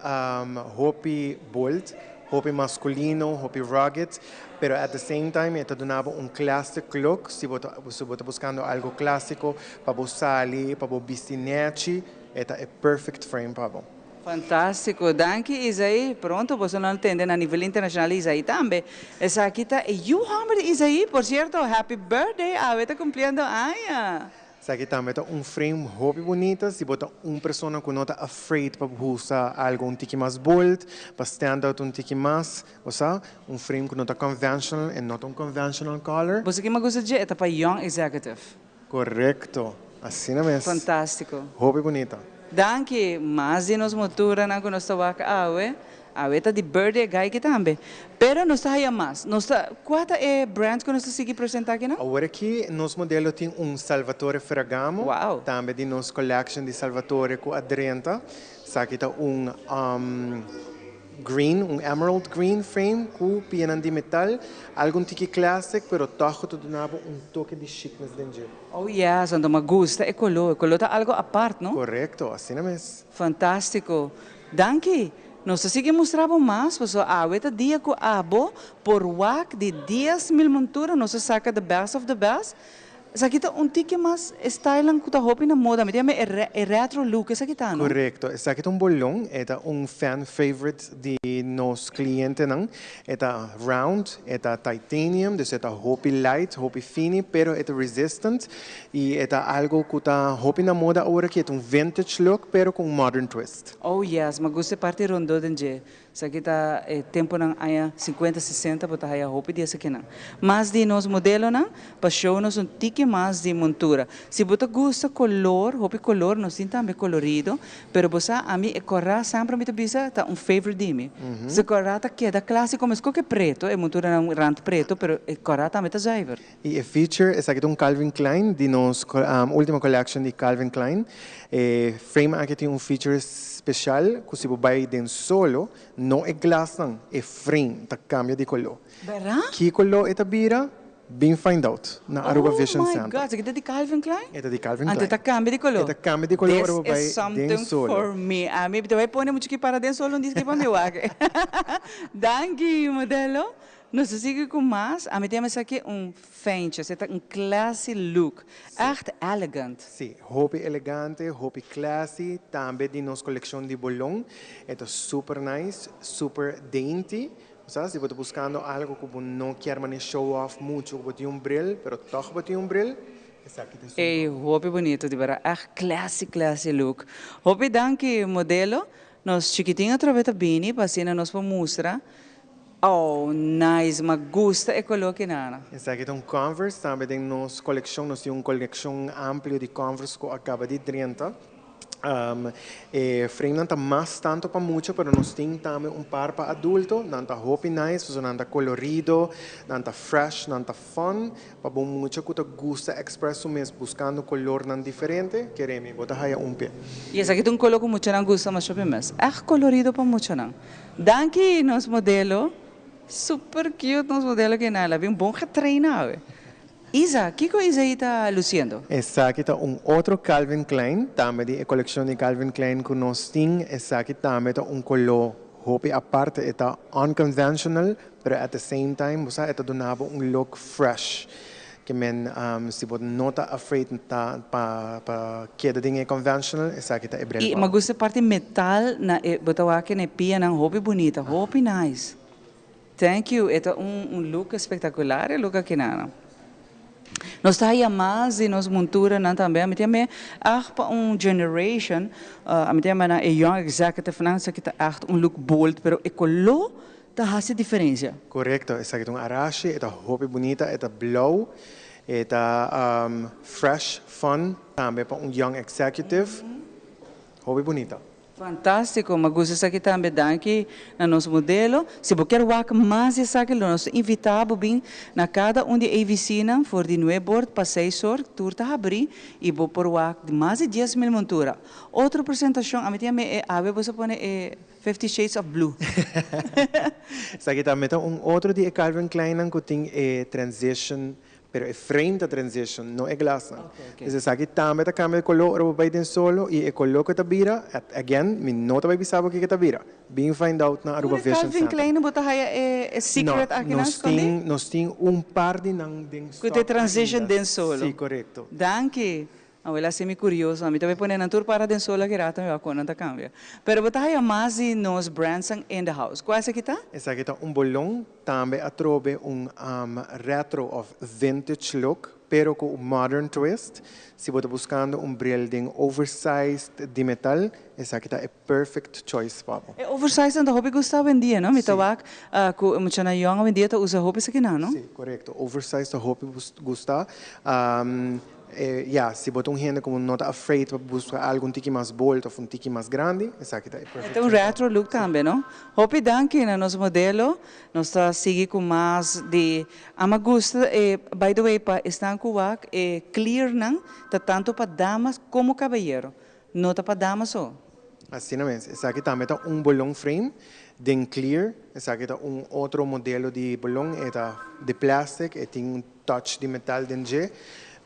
hopi bold, hopi masculino, hopi rugged, pero at the same time e ta duna bo un classic look si bo ta si bo ta buscando algo clasico pa bo sali, pa bo bisti nechi, e ta e perfect frame pa bo. Fantástiko. Danki Isaí. Pronto boso lo tende na nivel internashonal Isaí tambe. Esaki ta e yu hòmber di Isaí. Por sierto, happy birthday, awe ta kumpliendo aña. Esaki tambe ta un frame hopi bunita si bo ta un persona ku no ta afraid pa usa algo un tiki mas bold, pa stand out un tiki mas, bo sa, un frame ku no ta conventional en no ta un conventional color. Boso ke mi a gusta dje? E ta pa young executive. Korekto, asina mes. Fantástiko. Hopi bunita. Danki, mas di nos moturanan ku nos ta wak awe, awe ta di birthday guy ki tambe. Pero nos ta haya mas. Nos ta, kua ta e brand ku nos ta sigui presenta akinan? Awor aki nos modelo tin un Salvatore Ferragamo. Wow. Tambe di nos collection di Salvatore ku a drenta. Esaki ta un Green, un emerald green frame ku pianan di metal, algu un tiki classic pero tòg ku ta duna bo un toke di chicness den dje. Oh yes, anto mi a gusta e koló, e koló ta algo apart no? Korekto, asina mes. Fantástiko. Danki. Nos ta sigui mustra bo mas pasobra awe ta dia ku abo por wak di 10,000 montura nos a saka the best of the best. Esaki ta un tiki mas e stylenan ku ta hopi na moda. Mi ta yama e retro look esaki ta, no? Korekto. Esaki ta un bolon. E ta un fan favorite di nos klientenan. E ta round, e ta titanium, dus e ta hopi light, hopi fini, pero e ta resistant. I e ta algo ku ta hopi na moda awor aki. E ta un vintage look, pero ku un modern twist. Oh yes, mi a gusta e parti rondó den dje. Esaki ta e temponan aña sinkuenta, sesenta bo ta haya hopi di esakinan. Mas di nos modelonan pa show nos un tiki mas di montura. Si bo ta gusta color, hopi color, nos tin tambe colorido, pero bo sa ami e cora semper mi ta bisa ta un favorite di mi. Se cora ta keda clasico mesco ke preto, e monturanan rand preto, pero e cora tambe ta zuiver. Y e feature, esaki ta un Calvin Klein di nos ultimo collection di Calvin Klein. E frame aki tin un feature special cu si bo bay den solo, no e glasnan, e frame ta cambia di color. Bera? Ki color e ta bira? Bin find out na Aruba Vision Oh my Center. God, esaki ta di Calvin Klein? E ta di Calvin Anto Klein. e ta cambia di color? E ta cambia di color ora bo This bay is den something solo. for me. Ami ta bay pone mucho ki para den solo un diski pa mi wak. Danki modelo. Nos ta sigui cu mas, ami ta yama esaki un fijntje, esaki ta un classy look, echt elegant. Sí, hopi elegante, hopi classy, tambe di nos coleccion di bolon, e ta super nice, super dainty, bo sa, si bo ta buscando algo cu bo no kier mane show off mucho cu bo tin un bril, pero toch bo tin un bril, esaki ta super. Ey, hopi bonito di berdad, echt classy, classy look. Hopi danki modelo, nos chikitin atrobe ta bini pa asina nos por mustra. Oh nice ma gusta e color ki nana. Esaki ta un Converse, tambe den nos coleccion nos tin un coleccion amplio di Converse cu a caba di drenta. E frame nan ta mas tanto pa mucha pero nos tin tambe un par pa adulto, nan ta hopi nice pasobra nan ta colorido, nan ta fresh, nan ta fun. Pa bo mucha cu ta gusta express su mes buscando colornan diferente, kere mi, bo ta haya un p'e. Y esaki ta un color cu muchanan gusta masha p'e mes. Echt colorido pa muchanan. Danki nos modelo. Super cute nos modelo ki nan. El a bin bon getraina awe. Isa, kiko Isaí ta luciendo? Esaki ta un otro Calvin Klein, tambe di e coleccion di Calvin Klein cu nos tin. Esaki tambe ta un color hopi aparte, e ta unconventional, pero at the same time bo sa e ta duna bo un look fresh. Ke men si bo no ta afraid ta pa pa keda den e conventional esaki ta e bril I pa mi bo. gusta e parti metal na e bo ta wak na e pianan hopi bunita hopi nice thank you e ta un un look espectacular e look aki nana. Nos ta haya mas di nos monturanan tambe ami ta yama echt pa un generation ami ta yama nan e young executive nan esaki ta echt un look bold pero e color Ta hasi diferencia. Korekto, esaki ta un arashi, e ta hopi bunita, e ta blou, E ta fresh, fun, tambe pa un young executive. Hopi bunita. Fantastico, m'a gusta esaki tambe, danki na nos modelo. Si bo kier wak mas di esaki lo nos ta invita bo bin na cada un di AVC nan for di nuebe or pa seis or, tur ta habri y bo por wak mas di 10,000 montura. Otro presentacion, ami tin ami e awe bo sa pone e Fifty Shades of Blue. Esaki tambe ta un otro di e Calvin Klein nan cu tin e transition. Pero e frame ta transition, no e glasnan. Dus esaki tambe ta cambia di color ora bo bay den solo y e color cu ta bira, again, mi no ta bay bisa bo kico ta bira. Bin find out na Aruba Tur e Vision Calvin Center. Klein bo ta haya e secret No, aki nan nos scondi? tin, nos tin un par di nan den Cu stock ta e transition ainda. den solo. Si, corecto. Danki. Awel a hasi mi curioso. Ami ta bay pone nan tur para den solo aki rato mi wak con nan ta cambia. Pero bo ta haya mas di nos brands-nan in the house. Cual esaki ta? Esaki ta un bolon, tambe atrobe un retro of vintage look, pero cu un modern twist. Si bo ta buscando un bril den oversized di metal, esaki ta e perfect choice pa bo. E oversized nan ta hopi gusta awendia, no? Mi ta wak cu e muchanan yong awendia ta usa hopi esakinan, no? Si, corecto. Oversized ta hopi gusta. Ya, si bo ta un hende ku no ta afraid pa buska algu un tiki mas bold òf un tiki mas grandi, esaki ta e perfect E ta un choice. retro look tambe, no? Hopi danki na nos modelo. Nos ta sigui ku mas di Ama gusta e, by the way, pa esnan ku wak e clearnan ta tanto pa damas komo kabayero. No ta pa dama so. Asina mes. Esaki tambe ta un bolon frame den clear. Esaki ta un otro modelo di bolon. E ta di plastic, e tin un touch di metal den dje.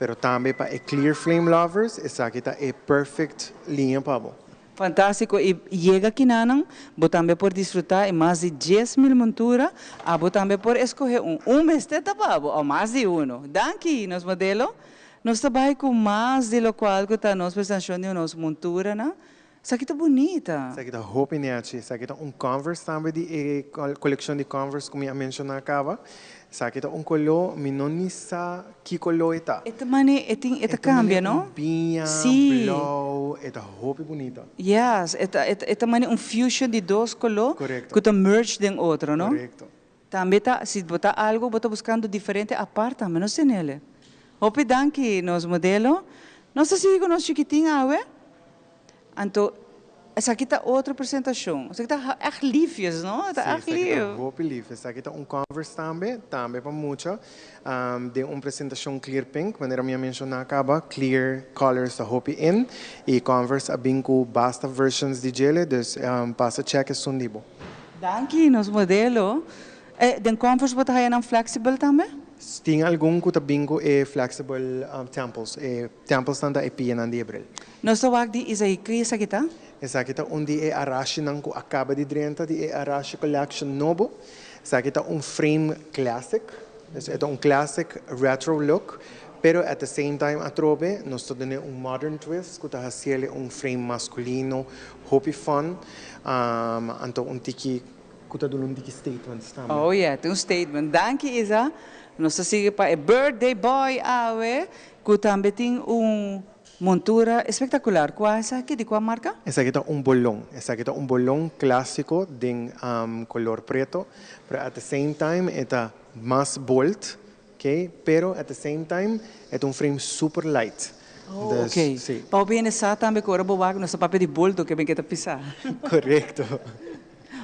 Pero tambe pa e clear flame lovers, esaki ta e perfect liña pa bo. Fantastico y yega kinanan bo tambe por disfruta e mas di 10,000 montura, abo tambe por escoge un. Un mester ta pa bo o mas di uno. Danki nos modelo. Nos ta bay cu mas di locual cu ta nos presentacion di nos monturanan. Esaki ta bunita. Esaki ta hopi nechi. Esaki ta un Converse tambe di e coleccion di Converse cu mi a menciona caba. Esaki ta un colo, mi no ni sa ki colo e ta. E ta mane, e tin, e ta cambia, no? E ta mane un biña, blauw, e ta hopi bunita. Yes, e ta, e ta mane un fusion di dos colo cu ta merge den otro, no? Corecto. Tambe ta, si bo ta algo bo ta buscando diferente apart tambe nos tenele. Hopi danki nos modelo. Nos ta sigui cu nos chikitin awe. Anto esaki ta otro presentacion. Esaki ta echt liefjes, no? Ta Sí, echt esaki ta lief. hopi lief. Esaki ta un Converse tambe, tambe pa mucha, den un presentacion clear pink, manera mi a menciona caba, clear colors ta hopi in, y Converse a bin cu basta versions di djele, dus pasa check esun di bo. Danki nos modelo. E den Converse bo ta haya nan flexible tambe? Tin algun cu ta bin cu e flexible temples. E templesnan ta e pianan di e bril. Nos ta wak di Isaí. Ki esaki ta? Esaki ta un di e Arashinan cu a caba di drenta di e Arashi Collection nobo. Esaki ta un frame classic. Dus e ta un classic retro look, pero at the same time atrobe nos ta dun'e un modern twist cu ta haciele un frame masculino hopi fun, anto un tiki cu ta duna un tiki statement tambe. Oh yeah, ta un statement. Danki Isa. Nos ta sigui pa e birthday boy awe cu tambe tin un montura espectacular. Cua esaki? Di cua marca? Esaki ta un bolon. Esaki ta un bolon clasico den color preto, pero at the same time e ta mas bold, ok, pero at the same time e ta un frame super light. Oh, Dus, ok. si. Pa bo hende sa tambe cu ora bo wak nos ta papia di bulto ke ben ke ta pisa. Correcto.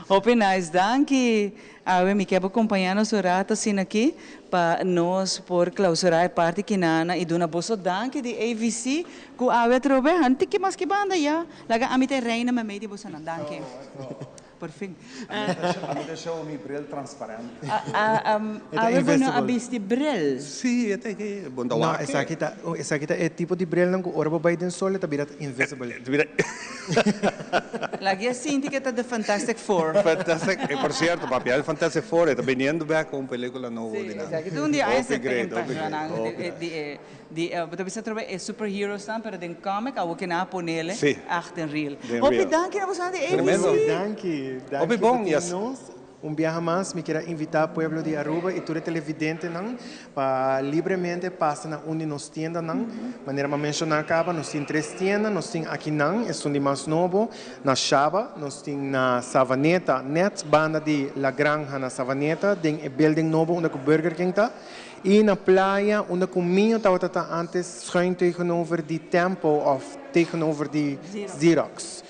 Hopi nice, danki. Awe mi ke bo compaña nos un rato asina aki pa nos por clausura e parti kinana y duna boso danki di AVC cu awe atrobe han tiki mas ki banda ya. Laga ami ta e reina memey di bosonan. Danki. Por fin. Ami ta show mi bril transparente. Awe bo no a bisti bril? Sí, e ta e bon ta No, wak. esaki ta, esaki ta e tipo di brilnan ku ora bo bai den sol e ta bira invisible. E ta bira. Lagi a sinti ku e ta The Fantastic Four. Fantastic, e por cierto, papia di Fantastic Four e ta biniendo bek ku un pelicula nobo Sí, di nan. esaki ta un di aña Hopi great, 70 hopi great, nan hopi nice. di e Di e bo ta bisa atrobe e superheroesnan pero den comic awo ke nan a ponele Sí. echt den real. Den Hopi real. danki na bosonan di Tremendo. ABC. Danki, danki Hopi pa bon, tin yes. nos. Un biaha mas mi kier a invita pueblo di Aruba y tur e televidentenan pa libremente pasa na un di nos tiendanan. Manera mi a menciona caba, nos tin tres tienda, nos tin akinan, esun di mas nobo, na Shaba, nos tin na Savaneta, net banda di La Granja na Savaneta, den e building nobo unda cu Burger King ta, y na Playa unda cu Mio tabata ta antes schuin tegenover di Tempo of tegenover di Xerox.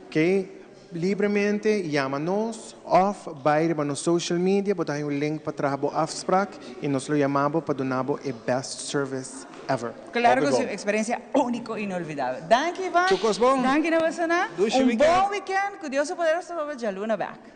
Ok. Libremente yama nos of bay riba nos social media, bo ta hay un link pa traha bo afspraak y nos lo yama bo pa duna bo e best service ever. Claro cu si, un experiencia unico y inolvidabel. Danki Ivan, danki na bosonan, un bon weekend, cu Dios su poder nos ta topa djaluna bek.